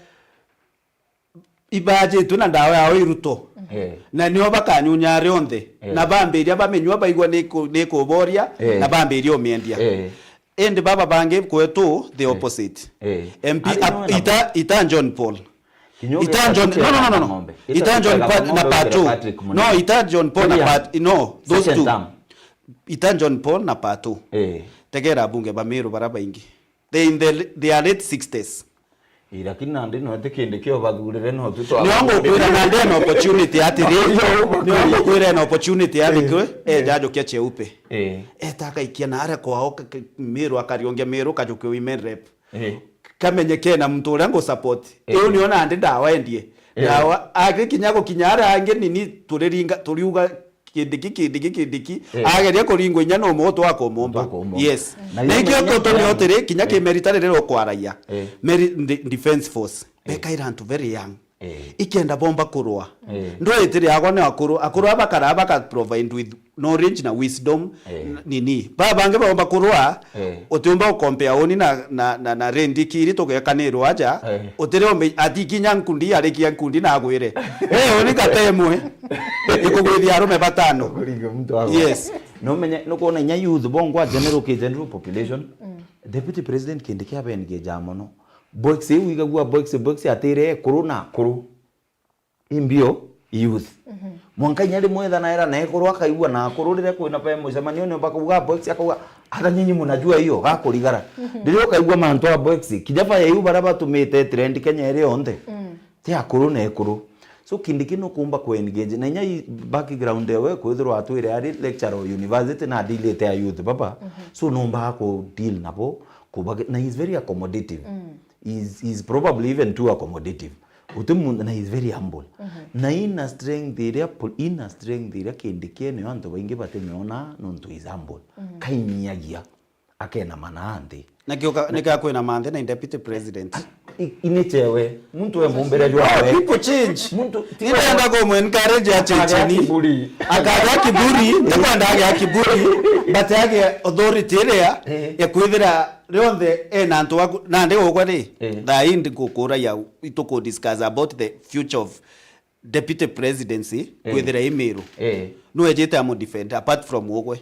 ibajitwe na ndawa yao iruto. Eh. Na nio bakanyunya rionthe. Eh. Na bambiria baminyua baigua ni ku-, ni kuboria, eh, na bambiria umiendia. Eh. Indi baba bangi kwetu the opposite. Eh. M P ita, ita John Paul. Ita John, no, no, no, no, no. Ita John Paul na Pato. No, ita John Paul na Pat-, no, those two. Ita John Paul na Pato. Eh. Tegera bunge ba Meru bara baingi. They in the, they are late sixties. Ii, lakini nandi no ti Kindiki ubathurire, no tu twa- Nio ngukwira nandi ena opportunity atiri. Nio ngukwira ena opportunity atiri. Eh. Eja ajukia Cheupe. Eh. Eta akaikia na aria kwao ka-, ka-, Miru, akariongia Miru, kajukia women rep. Eh. Kamenye kena muntu uria ngu support. Eh. Iu nio nandi ndawa endie. Eh. Ndawa, akikinya gukinya aria angi nini turiringa, turiuga Kindiki, Kindiki, Kindiki. Eh. Ageria kuringwa inya no mwe utwa kumumba. Utwa kumumba. Yes. Na Na ikio menya tutumia utiri, kinya ki Merita riria ukwaragia. Eh. Meri-, de-, Defence Force. Eh. Bekaira antu very young. Eh. Ikenda bomba kurwa. Eh. Ndwitire agwa ni akuru. Akuru aba bakara baka provide with knowledge na wisdom. Eh. N-, nini. Ba bangi bomba kurwa, Eh. utiumba ukompea uni na, na, na, na Rindikiri tugekanirwa aja. Eh. Utire umbe-, ati kinya nkundi, arikia nkundi na agwire. Eh, uni gatemwe. Ikugwithia arume batano. Kuringa muntu agwa. Yes. No menye, no kuona inya youth bongwa general ki general population. Mm. Deputy President Kindiki abengeja mono. Box iu igagua box, box atire ekuru na akuru. Imbio youth. Mhm. Mwanka inya rimwe ethana era na ekuru akaigua na akuru riria kwina pe mucemanio ni bakauga box akauga, "Hata nyinyi mnajua hiyo, gakurigara." Mhm. Riria ukaigua mantu a box, kinya fire iu baria batumite trend Kenya iri yonthe. Mm. Ti akuru na ekuru. So Kindiki nukumba ku engage. Na inya i background ewe kwithirwa atwire ari lecturer o university na adilite a youth baba. Mhm. So numbaga ku deal nabo, kubage-, na he's very accommodative. Mm. He's, he's probably even too accommodative. Uti muntu, na he's very humble. Mhm. Na ina strength iria po-, ina strength iria Kindiki niyo antu baingi batimiona nontu he's humble. Mhm. Kainyiagia. Akenama na nthi. Niki uka-, niki akwinama nthi na deputy president? I-, ini chewe. Muntu we mumbire jwa we. People change. Muntu, ti Nindenda we. Kumu encourage a change Akagia ni. Kiburi. Akagia kiburi, ndikwenda agia kiburi, but agia authority iria Eh. ya kwithira rionthe ena antu aku, na ndi gukwa ri, Eh. thaa ii ndikukuragia, ituku discuss about the future of deputy presidency, Eh. kwithira i Miru. Eh. Nwejite amu defend, apart from ugwe.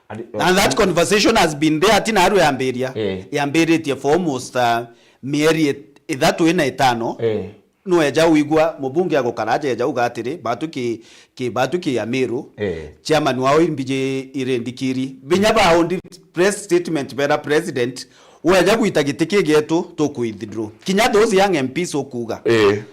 Adi-, And that conversation has been there, ti naru yambiria. Eh. Yambiritie for almost, uh, mieri it-, ithatu ina itano. Eh. Nweja wigua mubunge agukara aja eja uga atiri, batu ki, ki, batu ki ya Miru, Eh. chairman wao imbiji irindikiri. Binya ba ondi press statement bera president, weja gwita giti ki gietu, tuku withdraw. Kinya those young M Ps ukuga. Eh.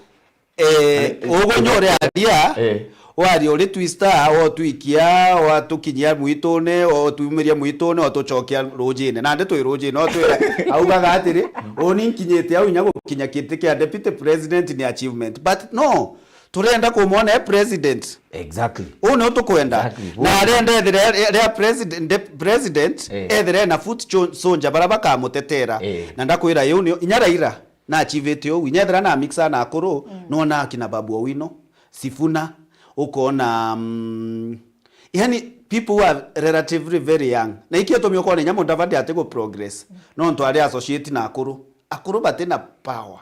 Eh, Ai, uguo ai, nyo uri aria, eh. Wari uri twister, wotwikia, watukinyia mwitune, wotwiumiria mwitune, otucokia rujine. Nandi twi rujine, otwira, augaga atiri, uni nkinyite au inya gukinya kiti kia deputy president ni achievement. But no, turenda kumwona e president. Exactly. Uu ni utukwenda. Exactly. Na arenda ethire ria president, de-, president, Eh. ethire na foot cho-, soldier bara bakamutetera. Eh. Na ndakwira yu ni inya Raila. Na achievite uu, inya ethira na mixa na akuru, Mm. nona akina Babu Owino, Sifuna, ukona, mm, yani, people who are relatively very young. Na ikio tumi ukona inya Mudavadi ati gu progress. Mm. Nontu ari associate na akuru. Akuru bati na power.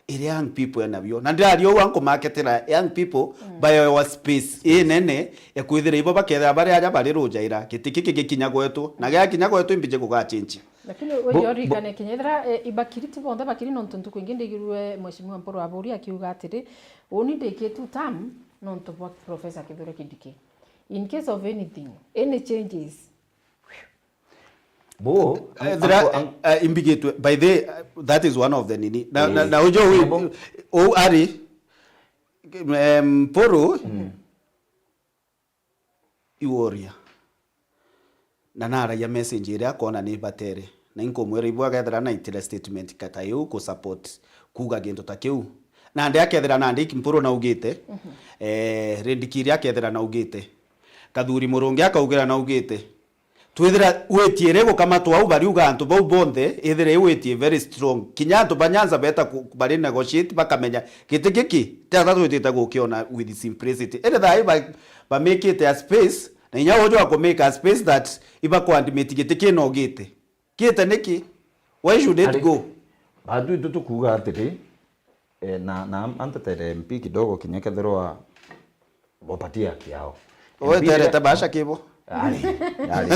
Iri young people enabio. Na ndiraria uu ankumaketera young people Mm. by our space inene ya kwithira ibo bakethira bari aja bari rujaira. Giti giki gikinya gwetu. Na giakinya gwetu imbiji guga change. Lakini Bo-, wewe urikane bo- kinya ethira, eh, ibakiri ti bonthe bakiri nontu ntuku ingi ndigirue Mheshimiwa Mpuru Aburi akiuga atiri, uni ndi two term nontu bwa Professor Kithure Kindiki. In case of anything, any changes. Bo, Eh, ethira, anko, an- eh, imbigitwe, by the, eh, that is one of the nini. Na, na, Eh, na ujo wi, nabo- u-, ari, em, Mpuru, Mm. iworia. Na naragia message iria akona ni batere. Na inkumwira ibwa akethira naitire statement kata iu ku support kuuga gintu ta kiu. Nandi akethira nandi Mpuru naugite, Mhm. eh, Rindikiri akethira naugite, Kathuri Murungi akaugira naugite. Twithira witie iri gukamatwa au bariuga antu bau bonthe, ithire i witie very strong. Kinya antu ba Nyanza beta ku-, bari negotiate bakamenya giti giki, tata twitite gukiona with simplicity. Indi thaa ii ba-, bamikite a space, na inya uju akumika a space that ibakuandimiti giti kina ugite. Kite niki? Why should it Ari, go? Batu itu tukuuga atiri, eh, na, na antetere M P kidogo kinya kethirwa bopatie haki yao. Weterete M P basha kibo? Ari, ari.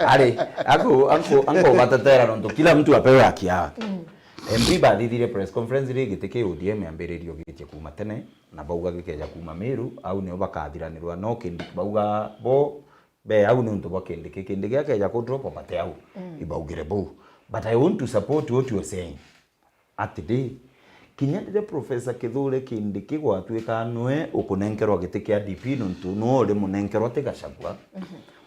Ari, anko, anko, anko batetera nontu kila mtu apewe haki yake. Mm. M P bathithire press conference ri giti ki O D M yambiririo gitie kuma tene, na bauga gikeja kuma Meru, au nio bakathiranirwa no Kindiki bauga bo be au ni untu bwa Kindiki. Kindiki akeja ku drop bate au. Mm. Ibaugire bau. But I want to support what you are saying. Atiri, kinya riria Professor Kithure Kindiki gwatuika nwe ukunenkerwa giti kia D P nontu nwe uri munenkerwa ti Gachagua,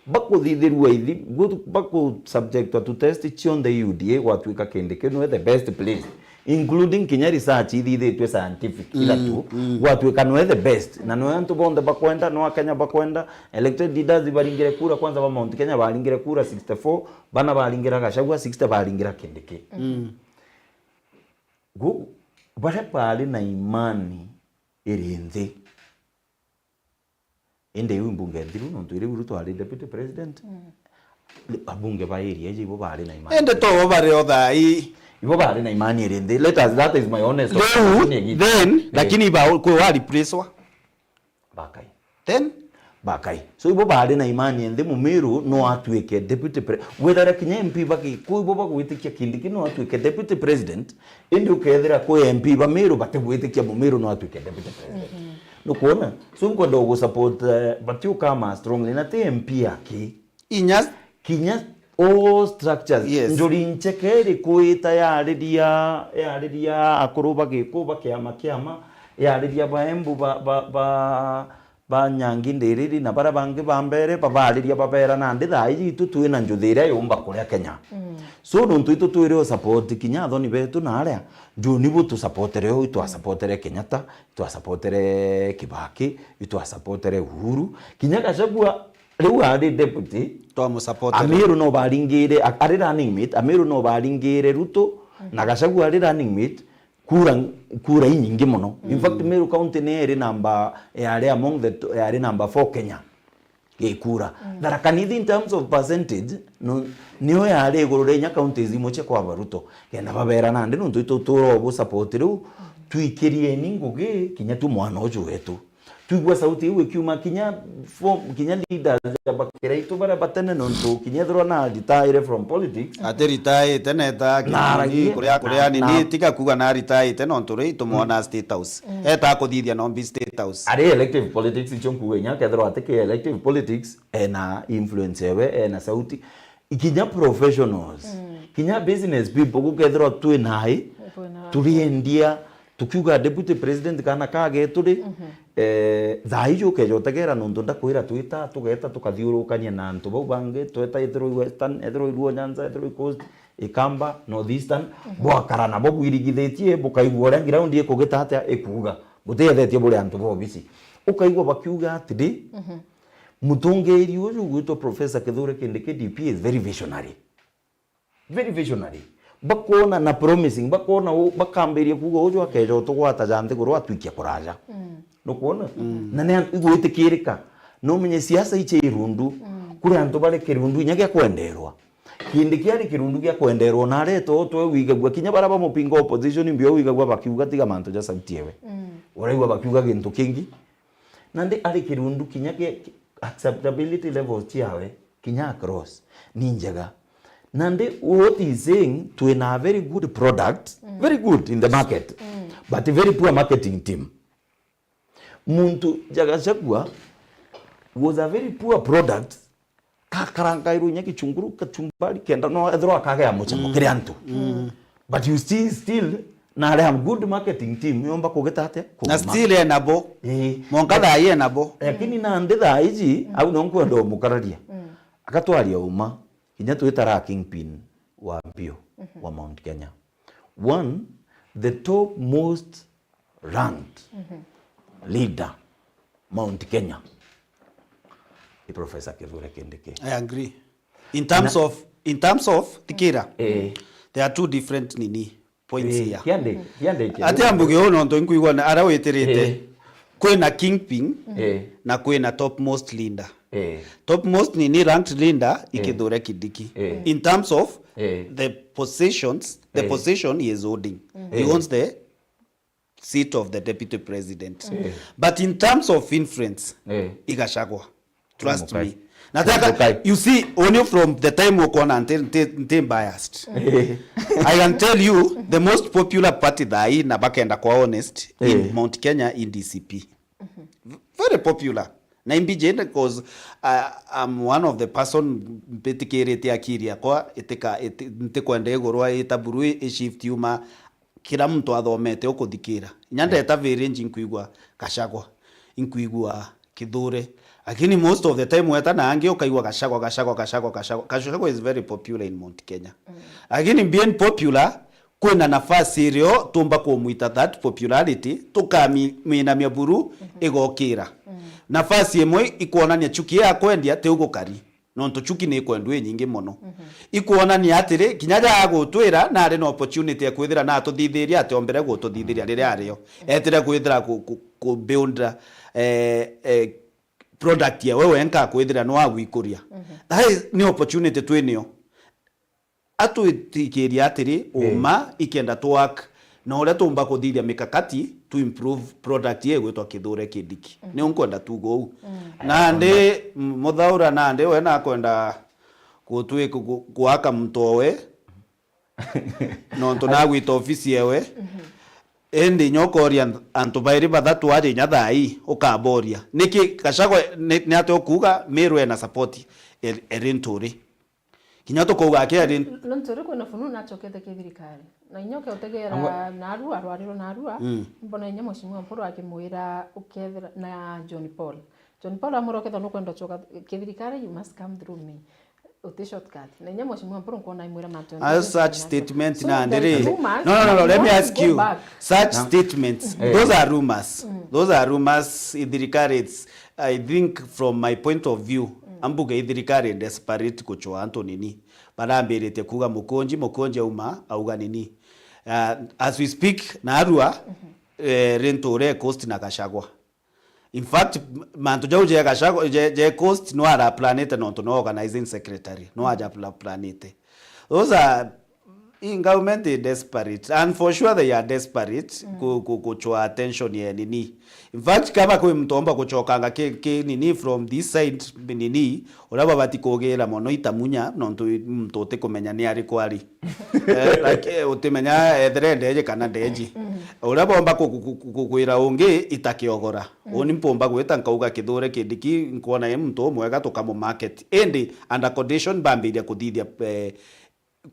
bakuthithirua ithi, gu-, baku subjectwa to test cionthe U D A gwatuika Kindiki nwe the best place, including kinya research ithithitue scientific ithatu, gwatuika nwe the best, na nwe antu bonthe bakwenda, nwe Akenya bakwenda, elected leaders baringire kura, kwanza ba Mount Kenya baringire kura sixty-four, bana baringira Gachagua, sixty baringira Kindiki. Gu-, baria baari na imani iri nthi. Indi iu mbunge nthiru, nontu iri Ruto ari deputy president. Abunge ba area iji ibo baari na imani. Indi to bo bari o thaa ii. Ibo baari na imani iri nthi. Let us, that is my honest opinion. Riu, then, eh, lakini ba kwi wa replacewa? Bakai. Then? Bakai. So, ibo baari na imani nthi Mumiru no atuike deputy pre-, wethira kinya M P ba Gikuyu ibo bagwitikia Kindiki no atuike deputy president, indi ukethira kwi M P ba Miru batigwitikia Mumiru no atuike deputy president. Nukwona? So, nkwenda ugu support, eh, batiukama strongly, na ti M P aki. Inya. Kinya all structures. Yes. Njuri Ncheke iriku ita yariria, yariria akuru ba Gikuyu ba kiama kiama, yariria ba Embu ba, ba, ba, ba Nyangi Ndiriri na baria bangi ba mbere, babariria babera nandi thaa iji itu twina njuthi iria yumba kuria Kenya. So, nontu itu twiri o support kinya athoni betu na aria, njuni bu tusapotere o, itwasapotere Kenyatta, itwasapotere Kibaki, itwasapotere Uhuru. Kinya Gachagua riu ari deputy, twamusapotere. Amiru no baringire, a-, ari running mate, Amiru no baringire Ruto, na Gachagua ari running mate, kura, kura inyingi mono. In fact, Meru County ni iri namba, yari among the t-, yari number four Kenya. Gikura. Tharaka Nithi in terms of percentage, no, niyo yari iguru ria inya counties imwe cia kwa Ruto. Kenda babera nandi nontu itu tura obu support riu, twikirieni ngugi kinya tu mwana uju wetu. Twigua sauti iu ikiuma kinya form, kinya leaders ja bakira itu baria batene nontu kinya ethirwa na retire from politics. Ati retire tene ta na kinini, aragia, kuria, kuria na, nini, na tiga kuga na retire tene nontu ri tumwona State House. Eta kuthithia nombi State House. Ari elective politics icio nkuga inya kethirwa ati ki elective politics, ena influence ewe, ena sauti. Kinya professionals, kinya business people, gukethirwa twi nai, turiendia, tukiuga deputy president kana kage turi, eh, thaa iji ukeja utegera nontu ndakwira twita, tugeta tukathiurukania na antu bau bangi, tweta ethirwa i Western, ethirwa i Luo Nyanza, ethirwa i Coast, Ikamba, North Eastern, bwakara nabo bwirigithitie, bukaigua uria ground ikugita atia ikuuga. Butiethetie buri antu ba obisi. Ukaigua bakiuga atiri, mutongeeri uju ugwitwa Professor Kithure Kindiki D P is very visionary. Very visionary. Bakoona na promising, bakoona u-, bakambiria kuuga uju akeja utugwata ja nthiguru atwikia kuraja. Nukwona? Na ni antu igwitikirika. Numenye siasa ici irundu. Kuri antu bari kirundu inya gia kwenderwa. Kindiki ari kirundu gia kwenderwa na aretwa utwe wigagua kinya baria bamupinga opposition mbio wigagua bakiuga tiga mantu ja sauti ewe. Uraigua bakiuga gintu kingi. Nandi ari kirundu kinya ki, ki, acceptability levels ciawe kinya across ni njega. Nandi what he's saying, twina a very good product, very good in the market, but very poor marketing team. Muntu ja Gachagua was a very poor product, kakarangairwo inya gichunguru, kachumbari, kenda no ethirwa akagea mucamo kiri antu. But you see still, na aria good marketing team yomba kugita atia? Na kuguma. Still enabo. Eh. Monka thaa ii enabo. Lakini nandi thaa iji, au no nkwenda umukararia. Agatwaria uma, kinya twitara kingpin wa mbio wa Mount Kenya. One, the top most ranked leader Mount Kenya ni Professor Kithure Kindiki. I agree. In terms of, in terms of, thikira, eh, there are two different nini points here. Kiande, kiande, kiande. Ati ambuge uyu nontu nkuigua na aria witirite. Eh. Kwina kingpin, eh, na kwina topmost leader. Eh. Topmost nini ranked leader, eh, i Kithure Kindiki. Eh. In terms of, eh, the positions, the, eh, position he is holding. He, eh, owns the seat of the deputy president. Eh. But in terms of influence, eh, i Gachagua. Trust me. Nataka, you see, only from the time ukwona nti, nti, nti biased. Eh. I can tell you, the most popular party thaa ii, na bakenda kwa honest, in, eh, Mount Kenya, in D C P. V-, very popular. Na imbijite 'cause, uh, I'm one of the person mbitikirite akiri yakwa itika-, iti-, ntikwenda igurwa ita buru i, i shift yuma kira muntu athomete ukuthikira. Inya ndeta Virinji nkwigua Gachagua, inkwigua Kithure. Lakini most of the time weta na angi ukaigua Gachagua, Gachagua, Gachagua, Gachagua. Gachagua is very popular in Mount Kenya. Lakini being popular, kwina nafasi irio tumba kumwita that popularity, tukaminamia buru igokira. Nafasi imwe ikwonania chuki ya kwendia ti ugukari. Nontu chuki ni ikwendwa inyingi mono. Ikwonania atiri, kinya ja agutwira, nari na opportunity ya kwithira na atuthithiria ati ombere gututhithiria riria ario. Etire kwithira ku, ku, ku build, eh, eh, product yawe wenka kwithira no agwikuria. That is, ni opportunity twinio. Atwitikiria atiri, uma ikenda tu work na uria tumba kuthithia mikakati to improve product ye gwitwa Kithure Kindiki. Niu nkwenda tuga uu. Nandi, m-, Muthaura nandi we nakwenda gutwi-, gu-, gwaka mtowe, nontu nagwita ofisi yewe. Indi inya ukoria antu bairi bathatu aja inya thaa ii, ukaboria. Niki Gachagua ni, ni atia ukuga Meru ena support e, e Linturi? Kinya tukauga aki ari Linturi kwina fununu acokete kithirikari. Na inya ukeutegera Amwe- narua, arwarirwe narua, Mm. mbona inya Mheshimiwa Mpuru akimwira ukethira na John Paul. John Paul amwira ukethira nukwenda ucoka kithirikari, you must come through me. Uti shortcut. Na inya Mheshimiwa Mpuru nkwona imwira mantu As such statement So, nandi there ri. is rumors, No, no, no, no, let me you ask go you. back. Such No. statements, Eh. those are rumors. Those are rumors. Ithirikari, it's, I think from my point of view, ambuge ithirikari desperate kuchwa antu nini. Barambiritie kuga Mukunji, Mukunji auma, auga nini. Uh, as we speak, narua, eh, Linturi e coast na Gachagua. In fact, m-, mantu jau je Gachagua, je, je coast no ara planete nontu no organizing secretary, no aja pla-, planete. Those are, in government is desperate, and for sure they are desperate ku, ku, kuchwa attention ya nini. In fact, kama kwi muntu omba kuchokanga ki, ki nini from this side nini, uria babati kugira mono itamunya, nontu muntu utikumenya ni ari kwari. Eh, like, eh, utimenya ethire ndeji kana ndeji. Uria bomba ku, ku, ku, ku, kukwira ungi itakiogora. Uni mpumba gwita nkauga Kithure Kindiki, nkwona i muntu umwega tukamu market. Indi under condition bambiria kuthithia, eh,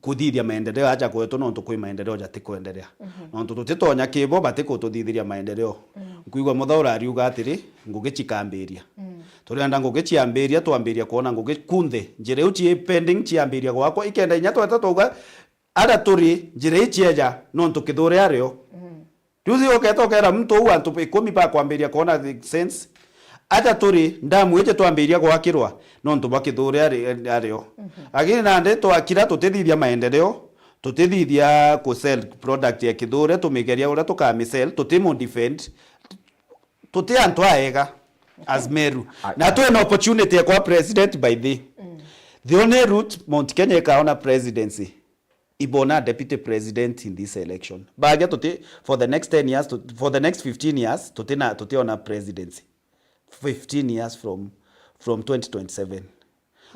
kuthithia maendeleo aja kwetu, nontu kwi maendeleo jati kwenderea. Nontu tutitonya kibo, bati kututhithiria maendeleo. Nkwigua Muthaura ariuga atiri, ngugi cikambiria. Turenda ngugi ciambiria, twambiria kwona ngugi kunthe. Njira iu ci pending ciambiria gwakwa, ikenda inya tweta twauga, aria turi, njira ii cieja, nontu Kithure ario. Riu ugeta ukera muntu uu antu ikumi bakwambiria kwona the sense. Aja turi, ndamu iji twambiria gwakirwa, nontu bwa Kithure ari, ario. Lakini nandi twakira tutithithia maendeleo, tutithithia ku sell product ya Kithure, tumigeria uria tukami sell, tutimu defend, tuti antu aega as Meru. Na twina opportunity ya kwa president by the. The only route Mount Kenya ikaona presidency ibona deputy president in this election. Bagia tuti, for the next ten years, tu-, for the next fifteen years, tutina, tutiona presidency. Fifteen years from, from twenty twenty-seven.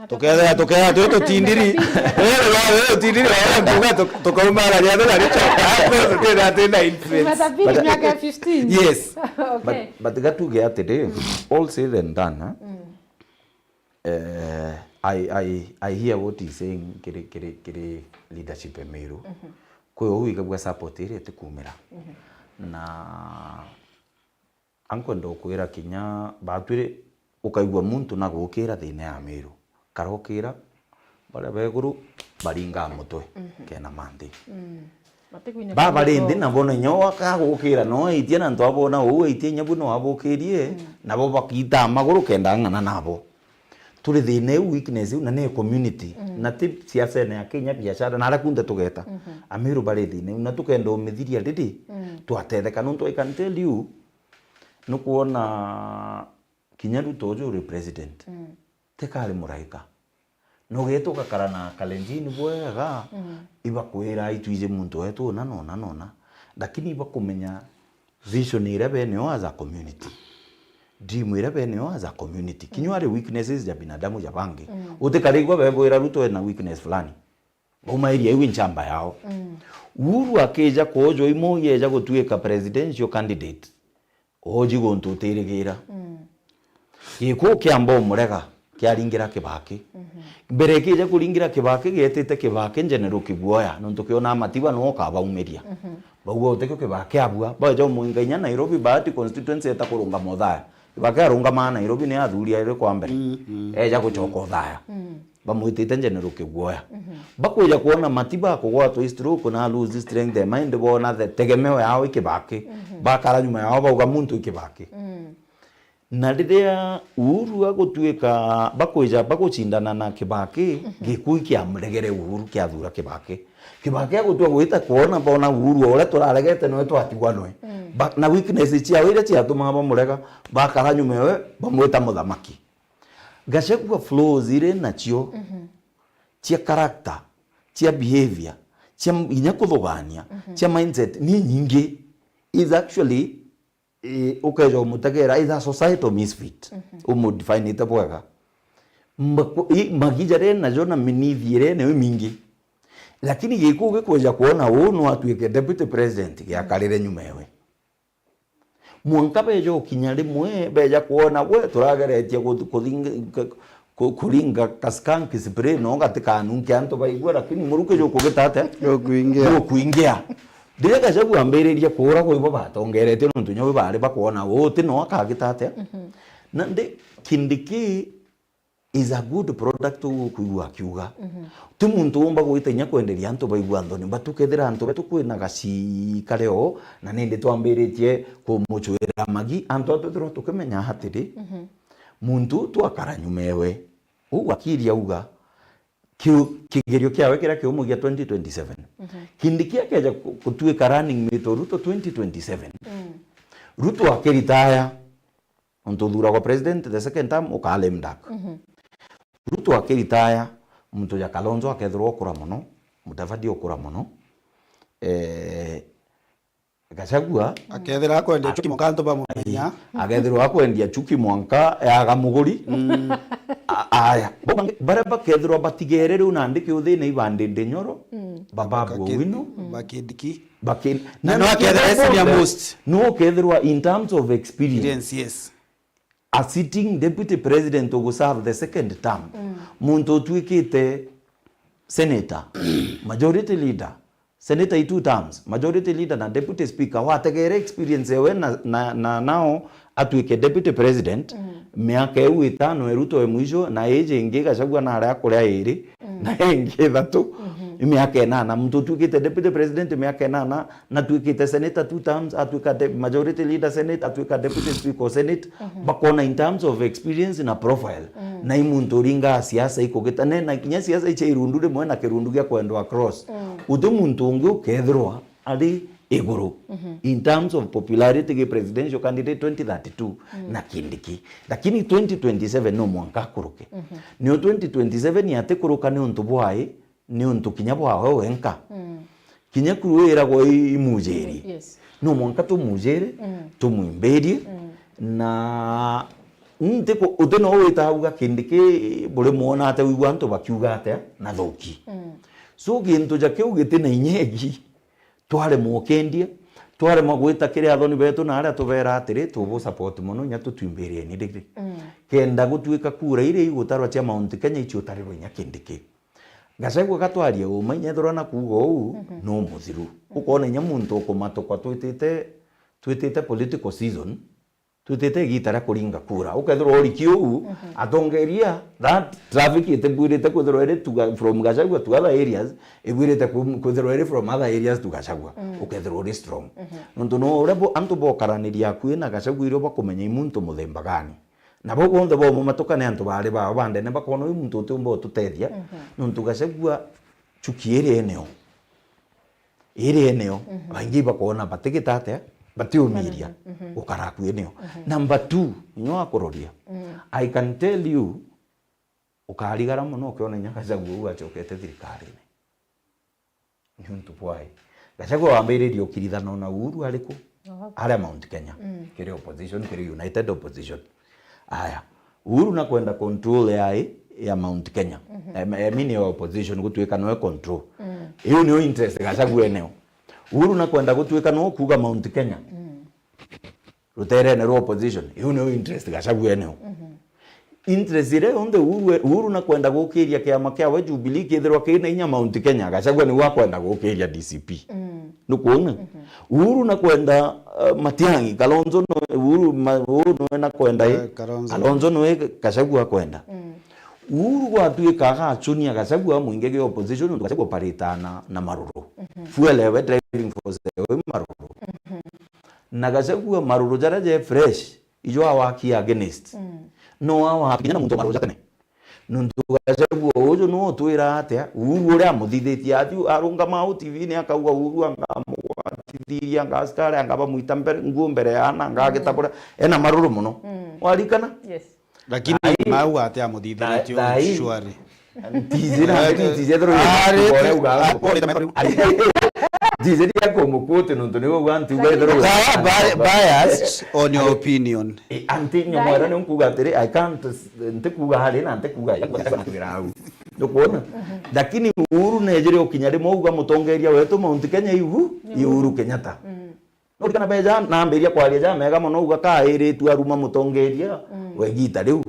Tukethira, tukethira twi tutindiri. Wewe, wewe, wewe, tutindiri, wewe, nduga, tuk-, tukaumara ria thina richo. Hapo tutina, tutina influence. Imetabiri But- miaka ya fifteen. Yes. Okay. But, but gatuge atiri, all said and done, eh? Eh, I, I, I hear what he's saying kiri, kiri, kiri leadership ya Meru. Kwi uu ikabua support iria itikumira. Na ankwenda ukwira kinya batwiri ukaigua muntu na gukira thina ya Meru. Karokira, baria beguru baringaa mutwe kena manthi. Baba rindi nabo na nyo akagukira no aitie na antu abona uu aitie nyabu no abukirie, nabo bakiitaa maguru kenda ang'ana nabo. Turi thina iu, weakness iu, na ni community. Na ti siasene ya Kenya, biashara, na aria kunthe tugeta. Amiru bari thina iu, na tukenda umithiria riri, twatetheka. Nontu I can tell you, nukwona kinya Ruto uju uri president, tikari muraika. Na ugeta ugakara na Kalenjin bwega, ibakwira, "Itwiji muntu wetu una na una na una." Lakini ibakumenya vision iria benio as a community. Dream iria benio as a community. Kinya ari weaknesses ja binadamu ja bangi. Utikari igua bebwira Ruto ena weakness fulani. Baumairia iu nchamba yao. Uhuru akija kwojo imo yeja gutuika presidential candidate. Oji guntu utirigira. Gikuyu kiamba umurega, kiaringira Kibaki. Mhm. Mbere kija kuringira Kibaki, gietite Kibaki General Kiguoya, nontu kionaa Matiba nwe ukabaumiria. Mhm. Bauga utikio Kibaki abua, baja umuinga inya Nairobi, Bahati constituency eta kurungama uthaya. Kibaki arungamaa Nairobi ni athuri airi kwa mbere. Mm, mm. Eja gucoka uthaya. Mm. Bamwitite General Kiguoya. Mhm. Bakwija kwona Matiba akugwatwa i stroke na lose strength ya mind, boona the tegemeo yao i Kibaki. Mhm. Bakara nyuma yao bauga muntu i Kibaki. Mm. Na riria Uhuru agutuika, bakwija bagucindana na Kibaki, mhm, Gikuyu kiamuregere Uhuru, kiathura Kibaki. Kibaki agutua gwita kwona, boona Uhuru o uria turaregete nwe twatigwa nwe. Mm. Ba-, na weakness ciao iria ciatumaa bamurega, bakara nyuma ewe, bamwita muthamaki. Gachagua flaws iria nacio, mhm, cia character, cia behavior, cia m-, inya kuthugania, mhm, cia mindset, ni nyingi. Is actually, eh, ukeja umutegera, is a societal misfit. Mhm. Umudefinite bwega. Mbaku-, i-, magi jaria najo na minithi iria nayo imingi. Lakini Gikuyu gikweja kwona uu no atuike deputy president, giakarire nyuma ewe. Mwanka beja ukinya rimwe, beja kwona, we, turageretie ku-, kuthinga, ku-, kuringa ka skunk spray no gatikanunke antu baigua, lakini muruki jukugita atia? Jukuingia. Jukuingia. Riria Gachagua ambiririe kuuragwa, ibo batongeretie nontu nyo bari bakwona uu ti no akagita atia? Mhm. Na ndi, Kindiki is a good product, ukwigua akiuga. Mhm. Ti muntu umba gwita inya kwenderia antu baigua nthoni. But ukethira antu betu kwina gacii kari o, na nindi twambiritie kumucwira magi, antu a twithirwa tukimenya atiri, mhm, muntu twakara nyuma ewe. Uu akiri auga, kiu-, kigerio kiawe kiria kiumu gia twenty twenty-seven. Mhm. Kindiki akeja ku-, kutuika running mate o Ruto twenty twenty-seven. Mm. Ruto akiritaya, nontu uthuragwa president the second term, ukaa lame duck. Mhm. Ruto akiritaya, muntu ja Kalonzo akethirwa ukura mono, Mudavadi ukura mono, eh, Gachagua akethirwa akwendia chuki mwanka antu bamumenya. Akethirwa akwendia chuki mwanka yaga muguri. Mm. A-, aya. Bo bangi, baria bakethirwa batigere riu nandi kiuthine ibandinde Nyoro, mm, Babu Bakindi-, Owino. Mm. Bakindiki. Bakin-, na no akethirwa senior most. No ukethirwa in terms of experience. Experience, yes. A sitting deputy president ugu serve the second term. Mm. Muntu utuikite senator, majority leader, senator i two terms, majority leader na deputy speaker, wategere experience ewe na, na, na now atuike deputy president, mm, miaka iu itano e Ruto e mwisho, na iji ingi Gachagua naria akuria iri, mm, na ingi ithatu, mhm, miaka inana. Muntu utuikite deputy president miaka inana, na atuikite senator two terms, atuika de-, majority leader senate, atuika deputy speaker o senate, mhm, bakona in terms of experience na profile, mm, na i muntu uringaa siasa ikugita, ne na kinya siasa icia irundu rimwe na kirundu gia kwendwa across. Mm. Uti muntu ungi ukethirwa ari iguru, mhm, in terms of popularity gi presidential candidate twenty thirty-two, mm, na Kindiki. Lakini twenty twenty-seven no mwanka akuruke. Mhm. Nio twenty twenty-seven atikuruka ni untu bwai, niuntu kinya bwawe wenka. Mm. Kinya kuru iragwa i-, imujiri. Yes. No mwanka tumujiri, mm, tumwimbirie, mm, na ntiku-, uti no wita auga Kindiki buri mwona atia, wigua antu bakiuga atia na thuki. Mm. So gintu ja kiu giti na inya ingi, twaremwa ukendia, twaremwa gwita kiri athoni betu na aria tubera atiri, tubu support mono, inya tutwimbirieni riri. Mm. Kenda gutuika kura iria igutarwa cia Mount Kenya icio utarirwa inya Kindiki. Gachagua gatwarie uma, inya ethirwa na kuuga uu, mhm, no muthiru. Mhm. Ukoona inya muntu ukumatukwa twitite, twitite political season, twitite igita ria kuringa kura. Ukethirwa uriki uu, mhm, atongeria, that traffic itibwirite kwithirwa iri to Ga-, from Gachagua to other areas, ibwirite ku-, kwithirwa iri from other areas to Gachagua. Mm. Ukethirwa uri strong. Mhm. Nontu no uria bo-, antu bokaraniria akui na Gachagua irio bakumenya i muntu muthemba gani. Na bau bonthe baumumatuka ni antu baari bao ba ndene, bakoona uyu muntu utiumba ututethia, mhm, nontu Gachagua chuki iri eneo. Iri eneo, mhm, baingi bakoona batigita atia, batiumiria, mhm, gukara akui eneo. Mhm. Number two, inya wakuroria, mm, I can tell you, ukarigara mono ukiona inya Gachagua uu acokete thirikarine. Niuntu bwai? Gachagua wambiririe ukirithana na Uhuru ari ku? Oho. Aria Mount Kenya. Mm. Kiri opposition, kiri united opposition. Aya. Uhuru nakwenda control ya, ya Mount Kenya. Mhm. Em-, I mean ya opposition gutuika noe control. Mm. Iu niyo interest Gachagua eneo. Uhuru nakwenda gutuika no kuuga Mount Kenya. Mm. Ruterene rwa opposition. Iu niyo interest Gachagua eneo. Mhm. interest iria yonthe Uhuru, Uhuru na kwenda gukiria kiama kiawe Jubilee kithirwa kina inya Mount Kenya, Gachagua niwe akwenda gukiria D C P. Mm. Nukwona? Mhm. Uhuru na kwenda, uh, Matiang'i, Kalonzo no, Uhuru, ma, Uhuru niwe na kwenda, eh, eh, Kalonzo. Kalonzo niwe Gachagua akwenda. Mm. Uhuru gwatuika agachunia Gachagua mwingi gi opposition, nontu Gachagua operate na, na maruru. Mhm. Fuel ewe, driving force ewe maruru. Mhm. Na Gachagua maruru jaria je fresh, ijo awakia against. Mm. No awakia na muntu wa maruru ja tene. Nontu Gachagua uju no utwira atia, Uhuru uria amuthithitie athi arungama au T V-ini akauga Uhuru anga amugwatithiria, anga askari, anga bamwita mbere, nguo mbere ya ana, anga agita kuria, ena maruru muno. Mm. Warikana? Yes. Lakini thai, mau ati amuthithirie thai, thai. Shwari. Ntijira, eh, ntijira, ari, ntijira, ari, ntijira kumukuti nontu niwe uga nti uga ithero. Biased on your opinion. Eh, anti nyamwera ni nkuga atiri, I can't, ntikuga hari na ntikuga ya kwira au. Nukwona? Lakini Uhuru nejire ukinya rimwe uga mutongeria wetu Mount Kenya iu, Uhuru Kenyatta. Mm. Norikana beja nambiria kwaria jamega mono, uga kairitu aruma mutongeria, mm, wa igita riu.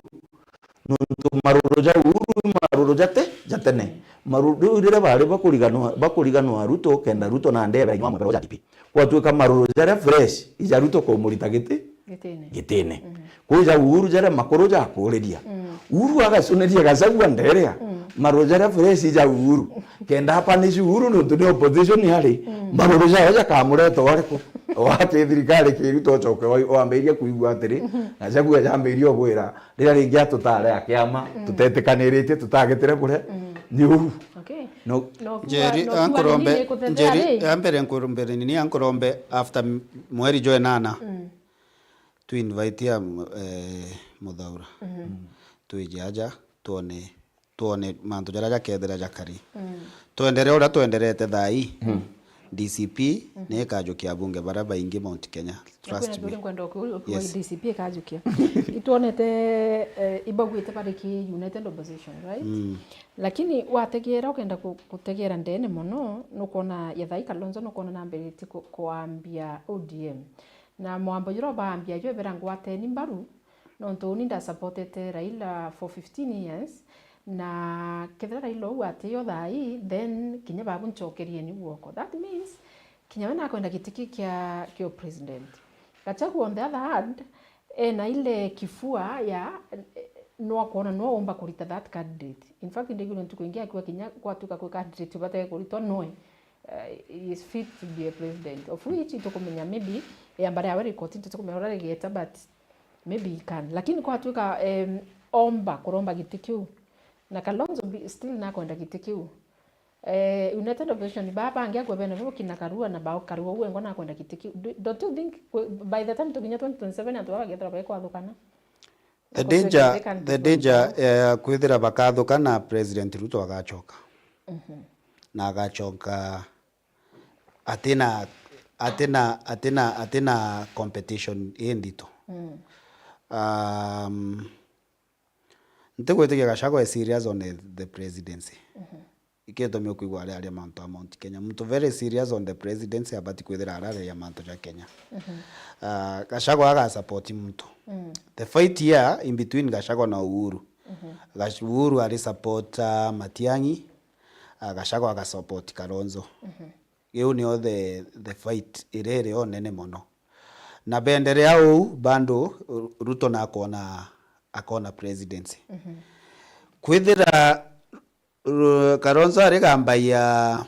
Nontu maruru ja Uhuru, maruru ja te, ja tene. Maruru riu riria bari bakuriganwa, bakuriganwa Ruto, kenda Ruto nande ebera inywa mwebera ja D P. Gwatuika maruru jaria fresh, ija Ruto kumurita giti, gitine. Gitine. Mm. Kwija Uhuru jaria makuru jakuriria. Mm. Uhuru agacuniria Gachagua nderia. Mm. Maruru jaria fresh ja Uhuru. Kenda apanish Uhuru nontu ni opposition ari. Mm. Maruru jawe jakamureta wariku? Wa kithirikari kiru tocoke wa-, wambiria kuigua atiri, Gachagua jambiria ogwira, riria ringi atutare a kiama, mm, tutetikaniritie, tutagitire kuria, mm, ni Uhuru. Okay. No. No kuga, Njeri, no kuga ankurombe, nini ikutetea Njeri, ri? Ya mbere nkurombe nini, ankurombe after m-, mweri jwa enana. Mm. Tu invite ya, eh, Muthaura. Mhm. Twije aja, twone, twone mantu jaria jakethira jakari. Mm. Twenderee uria twenderete thaa ii. Mm. D C P, mhm, ni ikajukia abunge baria baingi Mount Kenya. Trust me. Nkwenda ukiuria, yes. D C P ikajukia. Itwonete, eh, ibagwite bari ki United Opposition, right? Mm. Lakini wategeera, ukenda ku-, gutegeera ndene mono, nukwona ya thaa ii Kalonzo nukwona nambiritie ku-, kwambia O D M. Na mwambo juria baambia jwebera ngwateni mbaru, nontu uni ndasupportete Raila for fifteen years, na kethira Raila uu atio thaa ii, then kinya babu ncokerieni guoko. That means, kinya we nakwenda giti ki kia, kia president. Gachagua on the other hand, ena ile kifua ya, eh, no akwona no umba kurita that candidate. In fact, ndigwire ntuku ingi akiwa kinya gwatuika kwi candidate ubatae kuritwa noe. Uh, he is fit to be a president, of which itukumenya maybe yamba riawe rikoti, itukumenya uria rigieta, but maybe he can. Lakini kwatuika, em, omba kuromba giti kiu, na Kalonzo bi-, still nakwenda giti kiu. Eh, United Opposition, baa bangi akwe bene bo kina Karua na bao Karua uwe ngo nakwenda giti kiu. Do, don't you think kwe-, by the time tukinya twenty twenty-seven antu baba bagethira baikwathukana? The danger, the danger, eh, kwithira bakathukana, President Ruto agachoka. Mhm. Na agachoka atina, atina, atina, atina competition indito. Mm. Um, ntigwitikia Gachagua e serious on the, the presidency. Mhm. Iketumi ukwigua ariaria mantu a Mount Kenya. Muntu very serious on the presidency abati kwithira arareria mantu ja Kenya. Mhm. Ah, Gachagua aga support muntu. Mm. The fight here in between Gachagua na Uhuru. Mhm. Gash-, Uhuru ari support, ah, Matiang'i, ah, Gachagua aga support Kalonzo. Mhm. Iu nio the, the fight iria iri o nene mono. Na benderea uu, bado Ru-, Ruto nakwona, akona presidency. Mhm. Kwithira Ru-, Kalonzo arigambaia,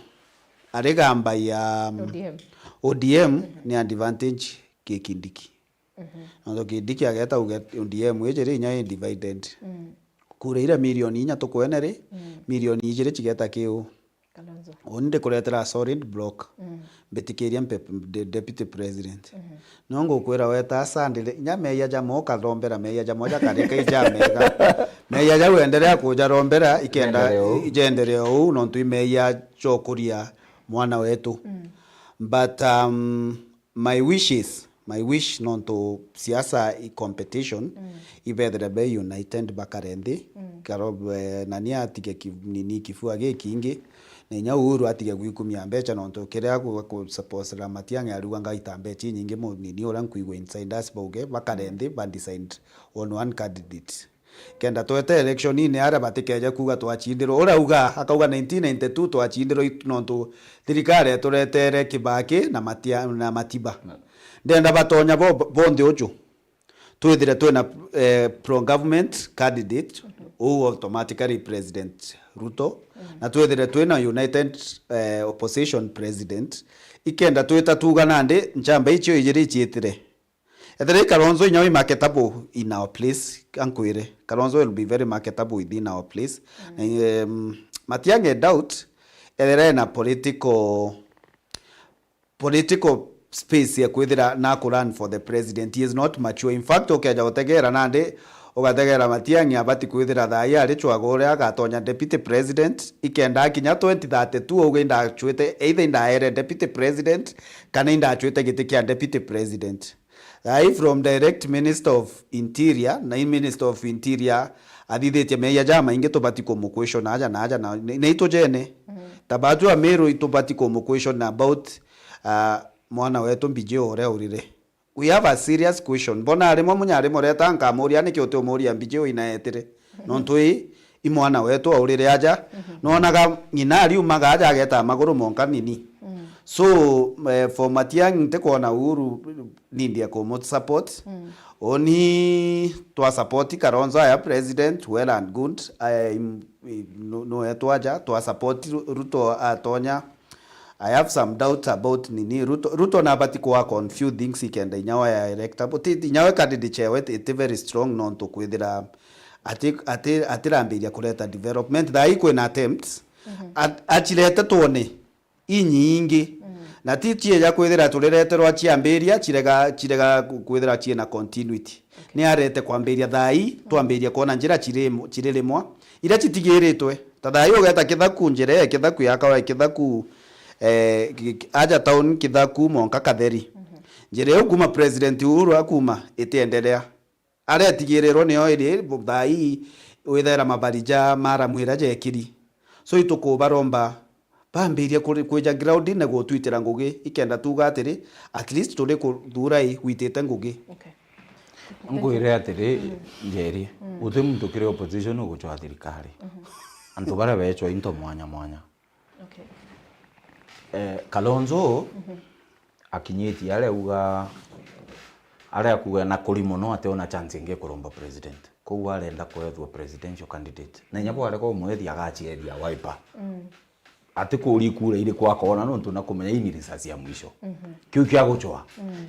arigambaia, mm, O D M. O D M ni advantage ki Kindiki. Mhm. Nontu Kindiki ageta uge O D M iji ri inya i divided. Mm. Kura iria milioni inya tukwene ri, mm, milioni ijiri cigeta ki u? Kalonzo. Uni ndikuretera a solid block. Mm. Mbitikiria mpe de-, deputy president. Mhm. No ngukwira weta Sunday, inya meeyia jamwe ukarombera meeyia jamwe jakarika ijamega. Meeyia jau enderea kujarombera ikenda ijenderee uu, ijenderee uu, nontu imeeyia jokuria mwana wetu. Mm. But, um, my wishes, my wish nontu siasa i competition, mm, ibethire be united bakare nthi. Mm. Karo, eh, nani atige ki-, nini kifua gikingi, na inya Uhuru atige gwikumia mbeca nontu kiria ku-, ku-, supposera Matiang'i ariuga ngaita mbeca inyingi mu-, nini uria nkuigua insiders bauge, bakare, mm, nthi ba decide on one candidate. Kenda twete election-ini aria batikeje kuuga twacindirwe. Uria auga, akauga nineteen ninety-two twacindirwe it-, nontu thirikari eturetere Kibaki na Matia-, na Matiba. Ndenda batonya bo-, bonthe uju. Twithire twina, eh, pro-government candidate, uu automatically President Ruto, na twithire twina united, eh, opposition president, ikenda twita tuuga nandi nchamba icio ijiri iciitire. Ethira i Kalonzo inya wi marketable in our place, ankwire, Kalonzo will be very marketable within our place. Na, um, Matiang'i doubt, ethira ena political political space ya kwithira na ku run for the president. He is not mature. In fact, ukeja gutegera nandi, ugategera Matiang'i abati kwithira thaa ii ari chwaga uria agatonya deputy president, ikenda akinya twenty thirty-two auge indachwite, either indaere deputy president, kana indachwite giti kia deputy president. Thaa ii from direct Minister of Interior, na i Minister of Interior athithitie meeyia jamaingi, tubati kumuquestion aja na aja na, na, na itujene. Ta batu Amiru itubati kumuquestion about, ah, mwana wetu Mbiji uria urire. We have a serious question. Mbona arimwe munyarimu reta nkamuria niki utiumuria Mbiji uyu inaetire? Nontu ii, i mwana wetu aurire aja. Nonaga ng'ina ariumaga aja ageta maguru monka nini. So, eh, for Matiang'i ntikwona Uhuru nindi ya kumu support. Oni twa support Kalonzo aya president, well and good. I, no, no etwa aja, twa support Ru-, Ruto atonya. I have some doubts about nini. Ruto, Ruto nabati kwa confuse things ikenda inyawe ya electable. Ti, inyawe candidate chewe iti, iti very strong nontu kwithira ati, ati, atirambiria kureta development. Thaa ii kwina attempts. At-, achirete twone inyingi. Na ti chieja kwithira turireterwa chiambiria, chirega, chirega ku-, kwithira chiina continuity. Ni arete kwambiria thaa ii, twambiria kwona njira chiri-, chiririmwa, iria chitigiritwe. Ta thaa ii ugeta Kithaku, njira ya Kithaku ya kawa, Kithaku, eh, ki-, ki-, aja town Kithaku monka Katheri. Njira iu kuma President Uhuru akuma itiendelea. Aria etigirirwe nio iri thaa ii withaira mabarija maramwira jekiri. So itukubaromba bambirie kuri-, kwija ground-ini gutwitira ngugi, ikenda tuuga atiri, at least turi kuthuura i gwitite ngugi. Okay. Nkwire atiri, Njeri, guti muntu kiri opposition ugucwa thirikari. Antu baria beecwa into mwanya mwanya. Okay. Eh, Kalonzo akinyitie aria auga, aria akuga na kuri mono ationa chance ingi kuromba president. Koguo arenda kwethwa presidential candidate. Na inya bware kwa umwethia agaciethia Wiper. Atikuuria ikura iriku akoona nontu na kumenya ii ni risasi ya mwisho. Kiu kia gucwa.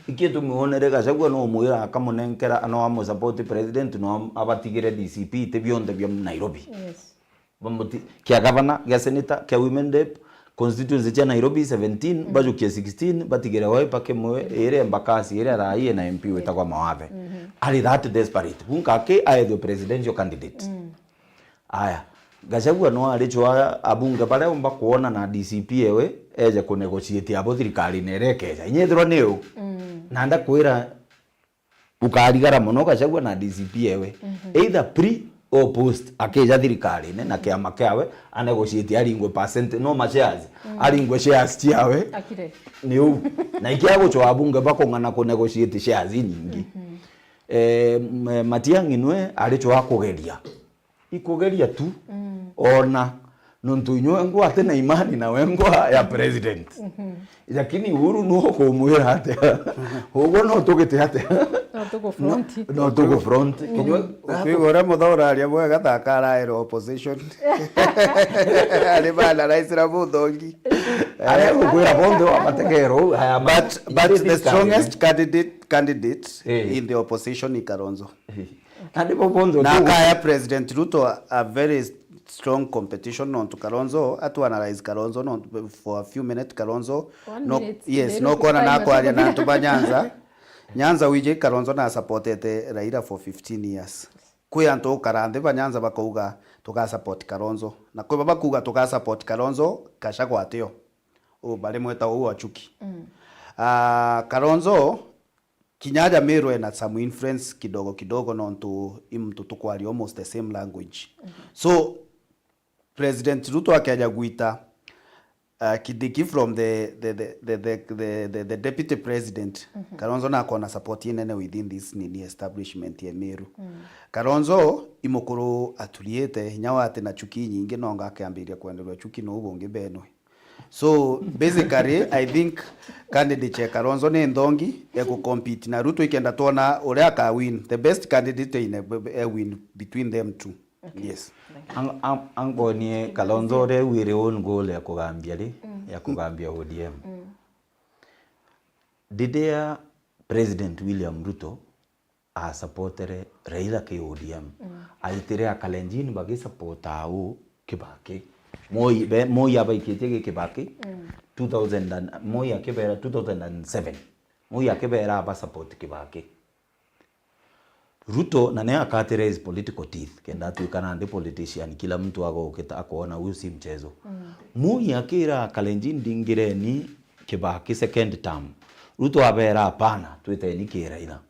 Ikio tumwonere Gachagua no umwira akamunenkera, no amusupport president, no am-, abatigire D C P iti bionthe bia Nairobi. Yes. Bamuti-, kia gavana, kia senator, kia women rep, constituency cia Nairobi seventeen, bajukie sixteen, batigire Wiper kimwe, iri Embakasi, iria thaa ii ina M P witagwa Mawathe. Ari that desperate. Bunka aki aethwe presidential candidate. Aya, Gachagua no ari chwa abunge baria umba kwona na D C P ewe, eje kunegotiate abo thirikarine iria ikeja. Inyethirwa ni u. Na ndakwira, ukarigara mono Gachagua na D C P ewe. Either pre or post, akija thirikarine na kiama kiawe, anegotiate aringwe percent, no ma shares, aringwe shares ciawe. Akire. Ni u. Na ikia gucwa abunge bakung'ana kunegotiate shares inyingi. Eh, m-, Matiang'i nwe ari chwa kugeria. Ikugeria tu. Ona nontu inywe ngwate na imani na wengwa ya president. Lakini Uhuru no kumwira atia? Uguo no tugite atia? No tugu front. No, no tugu front. Kinywe ukwigua uria Muthaura aria bwega ta akaraira opposition. Ari bana raisira muthongi. Aria gukwira bonthe wa mategero, aya ma-, but, but the strongest candidate, candidate in the opposition ni Kalonzo. Na nibo bonthe na utugu- akaya President Ruto a, a very strong competition nontu Kalonzo, atu analyze Kalonzo nontu for a few minutes Kalonzo. One no, minute, yes, no kona na kwaria na antu ba Nyanza. Nyanza wiji Kalonzo na supportete Raila for fifteen years. Kwi antu ukara nthi ba Nyanza bakauga tuga support Kalonzo. Na kwi baba kuga tuga support Kalonzo, Gachagua atio. U bari mweta uu wa chuki. Ah, Kalonzo kinya aja Meru ena some influence kidogo kidogo nontu i muntu tukwaria almost the same language. So, President Ruto akeja gwita, Uh, Kindiki from the, the, the, the, the, the, the, the deputy president. Kalonzo nakona support inene within this nini establishment ya Meru. Kalonzo imukuru aturiite inya wati na chuki nyingi, nonga akiambiria kwenderwa chuki no bungi benwe. So basically I think candidate ya Kalonzo ni nthongi ya ku compete na Ruto ikenda twona uria aka win, the best candidate in a, a win between them two. Yes. Ang- ang- angonie Kalonzo uria wire own goal ya kugambia ri, ya kugambia O D M. Riria President William Ruto asapotere Raila ki O D M, aitire akalenjini bagisapota au Kibaki. Moi be- Moi abaikitie gi Kibaki two thousand and, Moi akibera two thousand and seven. Moi akibera abasapoti Kibaki. Ruto na naye akatire his political teeth, kenda atuika nandi politician, kila mtu agokita akoona huyu si mchezo. Moi akira Kalenjin, ndingireni Kibaki second term. Ruto abera, hapana, twiteni ki Raila.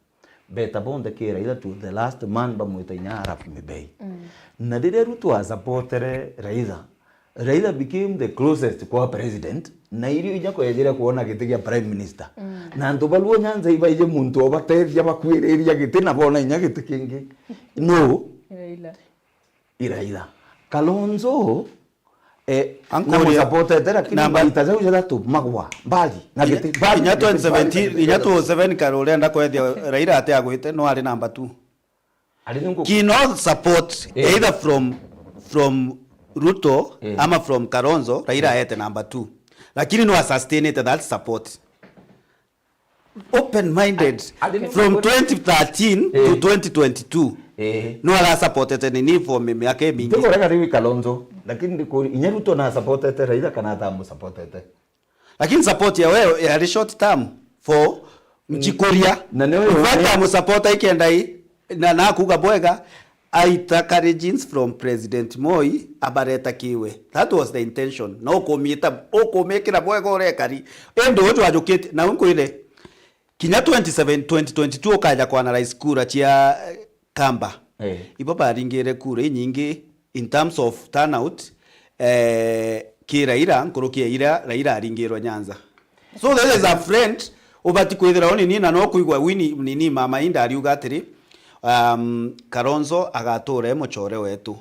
Beta bonthe ki Raila to the last man, bamwita inya Arap Mibei. Na riria Ruto asapotere Raila, Raila became the closest kwa president, na irio inya kwejire kuona giti gia prime minister. Na antu ba Luo Nyanza ibaije muntu obatethia bakwiriria giti na bona inya giti kingi. No, Raila. I Raila. Kalonzo, eh, Ankoria, namusapotete, lakini namba maita jau jathatu magwa mbali na giti, mbali inya na giti, twenty seventeen, mbali na giti. Inya two oh seven kare urenda kwethia Raila ati agwite, no ari namba two. Ari nungu- Ki no support, eh, either from, from Ruto, eh, ama from Kalonzo, Raila, eh, aete number two. Lakini no asustainete that support. Open minded. Ari nungu- From twenty thirteen to, eh, twenty twenty-two. Eh. No ara supportete nini for mi-, miaka imingi. Ndikurega riu Kalonzo, lakini ndikuri, inya Ruto na supportete Raila kana atamu supportete? Lakini support ya wewe yari short term for Mchikuria. Na nio yo- In fact, amusupporta ikenda i, na, na kuuga bwega, aita encouragings from President Moi, abareta kiwe. That was the intention. Na ukumiita, ukumikira bwega urekari. Indi uju ajukite, na unkwire, kinya twenty seven, twenty twenty-two ukaja kuanalyze kura cia, eh, Kamba. Eh. Ibo baringire kura inyingi in terms of turnout, eh, ki Raila, nkuruki ya ira Raila aringirwe Nyanza. So there is a friend, ubati kwithira unini na no kuigwa wini nini mama inda ariuga atiri, um, Kalonzo agatura e mucore wetu.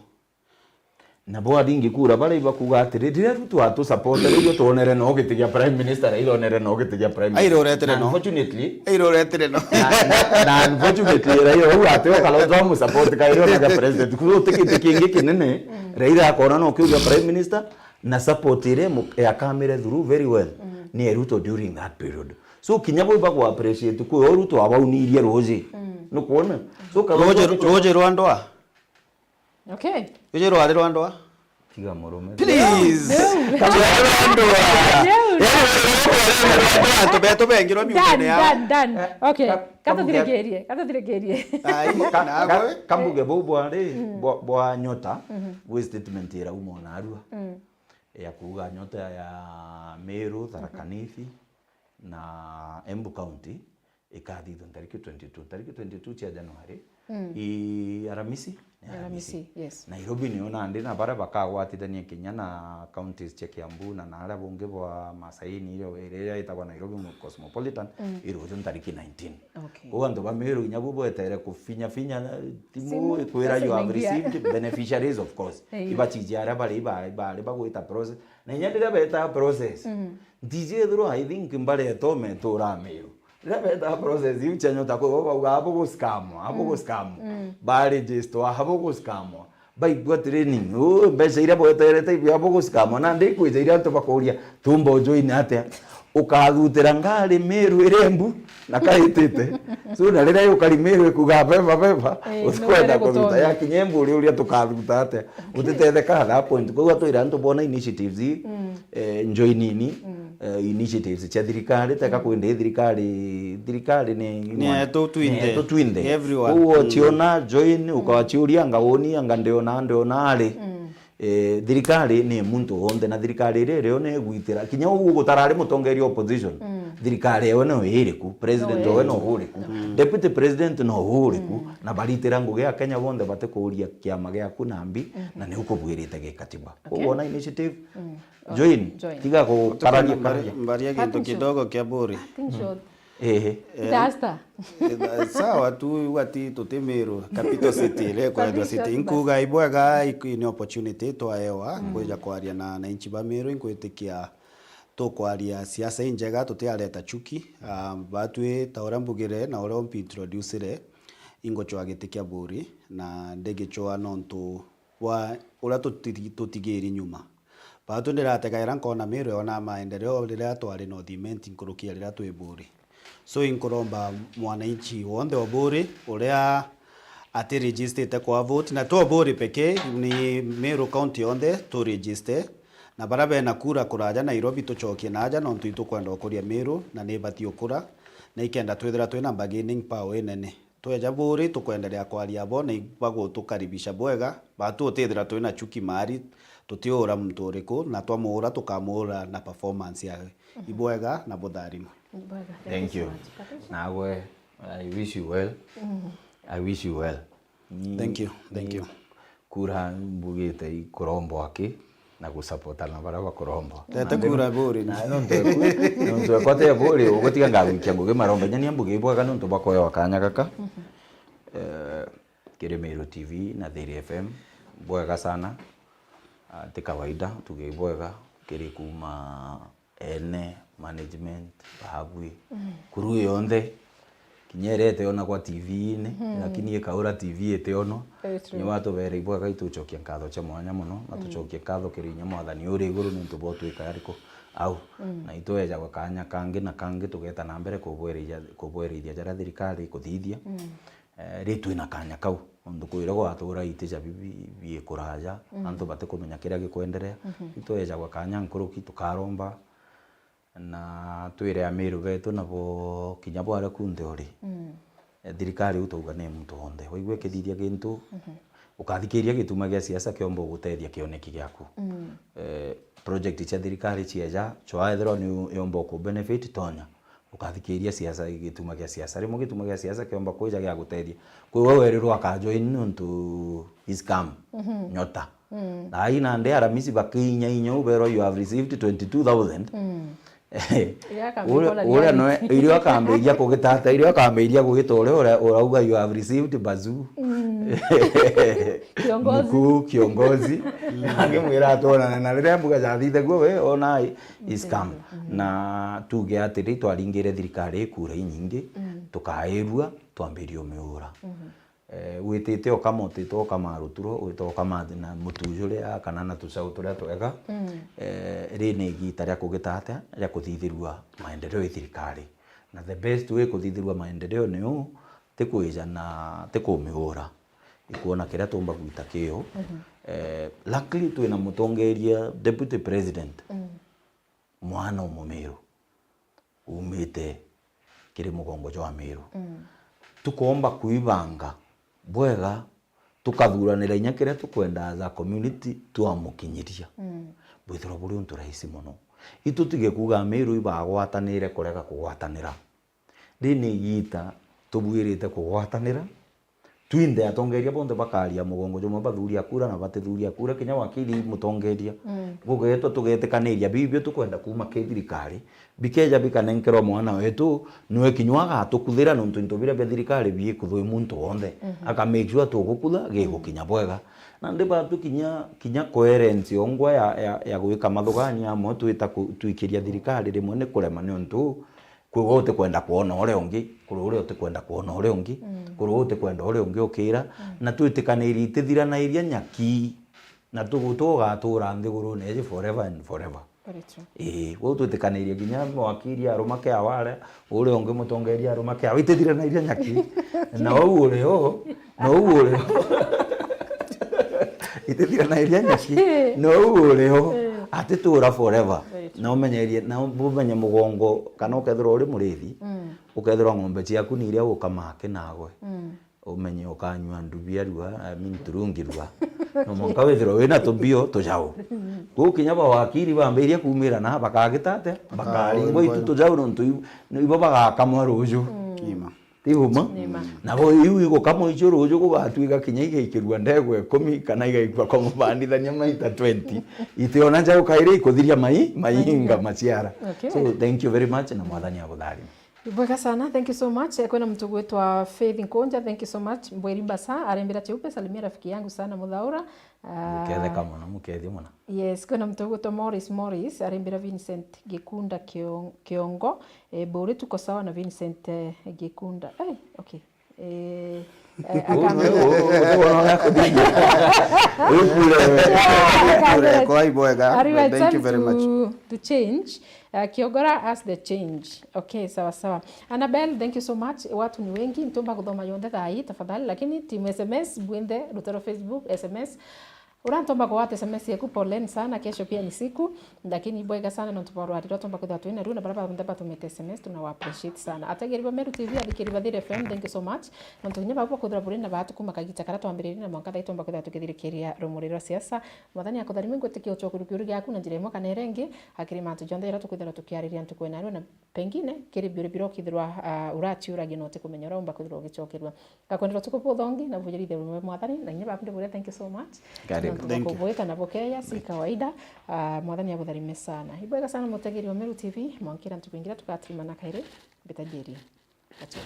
Nabo aringi kura baria ibakuga atiri, riria Ruto atusapota, riu twonere no giti gia prime minister, Raila onere no giti gia prime minister. Aira uretire no. Unfortunately, aira uretire no. Na, na, na unfortunately, Raila uu ati o Kalonzo amusapoti kairi ona gia president. Kuo ti giti kingi kinene, Raila akona no kiu gia prime minister, na support iria mu-, yakamire through very well ni ya Ruto during that period. So kinya bo ibagwa appreciate kwi o Ruto abaunirie ruji. Nukwona? So Kalonzo ruji, ruji rwa ndwa. Okay. Ruji rwari rwa ndwa. Tiga murume. Please. Ruji rwa ndwa. Antu betu bengirwa miundene yao. Done, done, done. Okay. Ka-, katuthirikirie, katuthirikirie. Ai, ka-, nagwe. Ka-, kambuge bau bwari, bwa, bwa Nyota, gwi statement irauma o narua. Ya kuuga Nyota ya Meru, Tharaka Nithi na Embu County ikathithwa ntariki twenty-two, ntariki twenty-two cia January, i Aramisi, ni Aramisi, Aramisi, yes. Nairobi niyo nandi na baria bakagwatithania kinya na counties cia Kiambu na, na aria bungi bwa Masaini, iria, iria itagwa Nairobi Cosmopolitan, i ruju ntariki nineteen. Okay. Kou antu ba Meru inya bu bwetere kufinya finya thimu, simu, ikwira pesa you have inaingia, received beneficiaries, of course. Ibachichia aria bari, iba-, ibari bagwita process. Na inya riria beta process, ntiji ethirwa, I think, mbari etome itura Meru. Riria beta process iu cia Nyota kwi bo bauga, "Abo gusikamwa, abo gusikamwa." Ba register, "Abo gusikamwa." Baigua training, "Uu, mbeca iria bweterete ibu abo gusikamwa." Nandi ikwija iria antu bakuria, "Tumba ujoine atia?" Ukathutira ngari Meru iri Embu na kaitite. So, na riria yukari Meru ikuga, "Beba, beba," utikwenda kuthuta. Yakinya Embu uri uria tukathuta atia? Utitetheka at that point. Koguo atwira antu bona initiatives ii, eh, njoinini, eh, initiatives cia thirikari, teka kwindi thirikari, thirikari ni, ni yetu twinthe. Ni yetu twinthe. Everyone. Koguo uchiona join, ukachiuria, "Anga woni, anga ndiona, ndiona ari?" Eh, thirikari ni muntu wonthe, na thirikari iria irio ni igwitira. Kinya uu gutarari mutongeria opposition, thirikari ewe no iriku, president owe no uriku, deputy president no uriku, na baritira ngugi ya Kenya bonthe batikuuria kiama giaku na mbi, na ni ukubwirite gikatiba. Okay. Koguo ona initiative, join, join. Tiga gukararia kararia. Mbari ya gintu kidogo kia buri. Ehe. Disaster. Eh, sawa tu, ati tuti Meru, capital city, iria ikwendwa city. Inkuga ibwega, iku-, ni opportunity twaewa, kwija kwaria na ananchi ba Meru, inkwitikia tukwaria siasa injega, tutiareta chuki. Ah, batwi ta uria mbugire na uria umpi introducire, ingucwa giti kia buri, na ndigichwa nontu bwa uria tuti-, tutigiri nyuma. Baatwi ndirategaira nkona Meru yona maendeleo riria twari North Imenti nkuruki ya riria twi Buri. So inkuromba mwananchi wonthe o Buri uria ati registrite kwa vote, na to Buri peke, ni Meru County yonthe tu register, na baria bena kura kuraja Nairobi tucokie naja, nontu itukwenda ukuria Meru na ni ibati ukura, na ikenda twithira twina bargaining power inene. Tweja Buri, tukwendelea kwaria bo na ibagutukaribisha bwega. Batu utithira twina chuki mari, tutiura muntu uriku, na twamuura, tukamuura na performance yawe. Ibwega na butharima. Ibwega. Thank you. Thank you so much. Kabisa. Nagwe, I wish you well. I wish you well. Ni, thank you, thank ni you. Kura mbugite ikurombo aki na gusupporta na baria bakurombo. Tete kura Buri. Na nontu eku-, nontu ekwa te Buri, ugutiga ngagwikia ngugi marombo. Nyania mbuge ibwega nontu bwa kuewa kanya gaka. Eh, kiri Meru T V na Thiri F M, bwega sana. Ah, ti kawaida, tuge ibwega kiri kuma ene management, baabui, kuru yonthe, kinya iria iteonagwa T V-ini, lakini ikaura T V iteonwa. Very true. Ni watubere ibwega, itucokia nkatho cia mwanya mono, na tucokie nkatho kiri inya Mwathani uri iguru niuntu bwa utwika ariku au. Na itwejagwa kanya kangi na kangi tugeta na mbere kubwereithia, kubwereithia jaria thirikari ikuthithia. Eh, ri twina kanya kau, nontu kwira gwatuura iti ja bibi biikuraja, antu batikumenya kiria gikwenderea. Itwejagwa kanya nkuruki, tukaromba, na twire Amiru betu nabo kinya bwaria kunthe uri. Eh, thirikari iu twauga ni muntu wonthe. Waigua ikithithia gintu, ukathikiria gituma gia siasa kiomba ugutethia kioneki giaku. Eh, project cia thirikari cieja, chwa ethirwa ni yomba ku benefit, tonya. Ukathikiria siasa, gituma gia siasa. Rimwe gituma gia siasa kiomba kwija gia gutethia. Kwi we werirwa akajoin nontu is come. Nyota. Na ai nandi aramisi bakiinya inya uberwa, "You have received twenty-two thousand." Iria akambia Uria, kuona uria reality. Noe, iria akambiria kugitata, iria akambiria kugita uria, uria urauga, "You have received bazuu." Kiongozi. Mkuu, kiongozi. Angimwira atwonane, na riria mbuga jathithagua we, ona ai, is come. Na tuge atiri, twaringire thirikari kura inyingi, tukairua, twambirie umiura. Eh, witite ukama, utite ukama ruturo, wite ukama na mutu juria, kana na tucau turia twega. Eh, ri ni igita ria kugita atia, ria kuthithirua maendeleo i thirikari. Na the best way kuthithirua maendeleo ni uu, ti kwija na, ti kumiura. Ikwona kiria tumba gwita kiu. Eh, luckily twina mutongeria, deputy president, mwana umumiru, umite kiri mugongo jwa Miru. Tukomba kwibanga bwega, tukathuranira inya kiria tukwenda as a community, twamukinyiria. Bwithirwa buri untu rahisi mono. Itutige kuuga Miru ibagwatanire kurega kugwatanira. Ri ni igita tubwirite kugwatanira, twinthe atongeria bonthe bakaria mugongo jumwe, bathuria kura na batithuria kura, kinya wakiri mutongeria. Gugetwa tugetikaniria bibio tukwenda kuuma ki thirikari, bikeja bikanenkerwa mwana wetu, niwe kinya agatukuthira, nontu into biria bia thirikari biikuthui muntu wonthe. Aka make sure tugukutha gigukinya bwega. Na ndi batu kinya, kinya coherence yongwa ya, ya, ya gwika mathugania amwe twita ku-, twikiria thirikari rimwe ni kurema, nontu kwi we utikwenda kwona uria ungi, kuri uria utikwenda kwona uria ungi, kuri we utikwenda uria ungi ukira, na twitikanirie itithiraniria nyaki, na tu-, tugatuura nthigurune iji forever and forever. Very true. Ii, kwou twitikanirie kinya wakiri aruma ke aware, uria ungi mutongeria aruma ke awe, itithiranairia nyaki. Na uu uri o, na uu uri o. Itithiranairia nyaki. Na uu uri o. Eh. Atituura forever. Very true. Na umenyerie, na umenye mugongo, kana ukethirwa uri murithi, ukethirwa ng'ombe ciaku ni iria ukamaa kinagwe. umenye ukanyua ndubi arua, I mean, turungi rua. No mwanka withirwe wina tumbio tujau. Kuu kinya bawakiri bambiria kuumira na bakagita atia? Bakaringwa Bakaringwa itu tujau nontu ibo, ibo bagakamwa ruju. Ima. Ti uma? Ni ma. Nabo iu igukamwa icio ruju gugatuika kinya igaikirua ndegwa ikumi kana igaikua kwa mubandithania maita twenty. Itiona njau kairi ikuthiria mai-, mainga Mainga. maciara. Okay. So, thank you very much na Mwathani abutharime. Ibwega sana, thank you so much. Eh, kwina muntu gwitwa Faith Nkunja, thank you so much. Mbwiri Mbasa, arembera Cheupe, salimia rafiki yangu sana Muthaura. Ah, Muketheka mono, mukethie mono. Yes, kwina muntu gwitwa Morris Morris, arembera Vincent Gikunda Kio-, Kiongo. Eh, Mburi tuko sawa na Vincent, eh, Gikunda. Eh, okay. Eh, eh, Uu akamba- nwe, uu, uu, uu, uu, uu, uu, kule, akamba- kule, kwa ibwega. Are you Thank you very much. to, to change? Uh, Kiogora as the change. Okay, sawa sawa. Annabel, thank you so much. Watu ni wengi, ntumba kuthoma yonthe thaa hii tafadhali, lakini team S M S, bwinthe, rutero Facebook, S M S. Uria ntomba kugwata S M S yeku, poleni sana, kesho pia ni siku, lakini bwega sana nontu bwa rwari ruria tumba kwithirwa twina ruo na baria bonthe batumite S M S, tunawa appreciate sana. Ategeri ba Meru T V, athikiri ba Thiri F M, thank you so much. Nontu kinya bau bakwithirwa buri na baatu kuma kagita karia twambiririe na mwanka thaa ii tumba kwithirwa tukithirikiria rumuri rwa siasa. Mwathani akutharime, ngwitikia ucokeru kiuru giaku na njira imwe kana iria ingi, akiri mantu jonthe jaria tukwithirwa tukiariria ntuku ina ruo na pengine kiri biuri biria ukithirwa, ah, uraciuragia na utikumenya uria umba kwithirwa ugicokerua. Ngakwendera utuku buthongi na bujirithia bumwe Mwathani, na inya babu ndibwire thank you so much. Karibu. Nontu bwa Thank you. kubwita na bukeya, si kawaida. Ah, Mwathani abutharime sana. Ibwega sana mutegeri wa Meru T V, mwankira ntuku ingi iria tugatirimana kairi, mbita Njeri. Acha.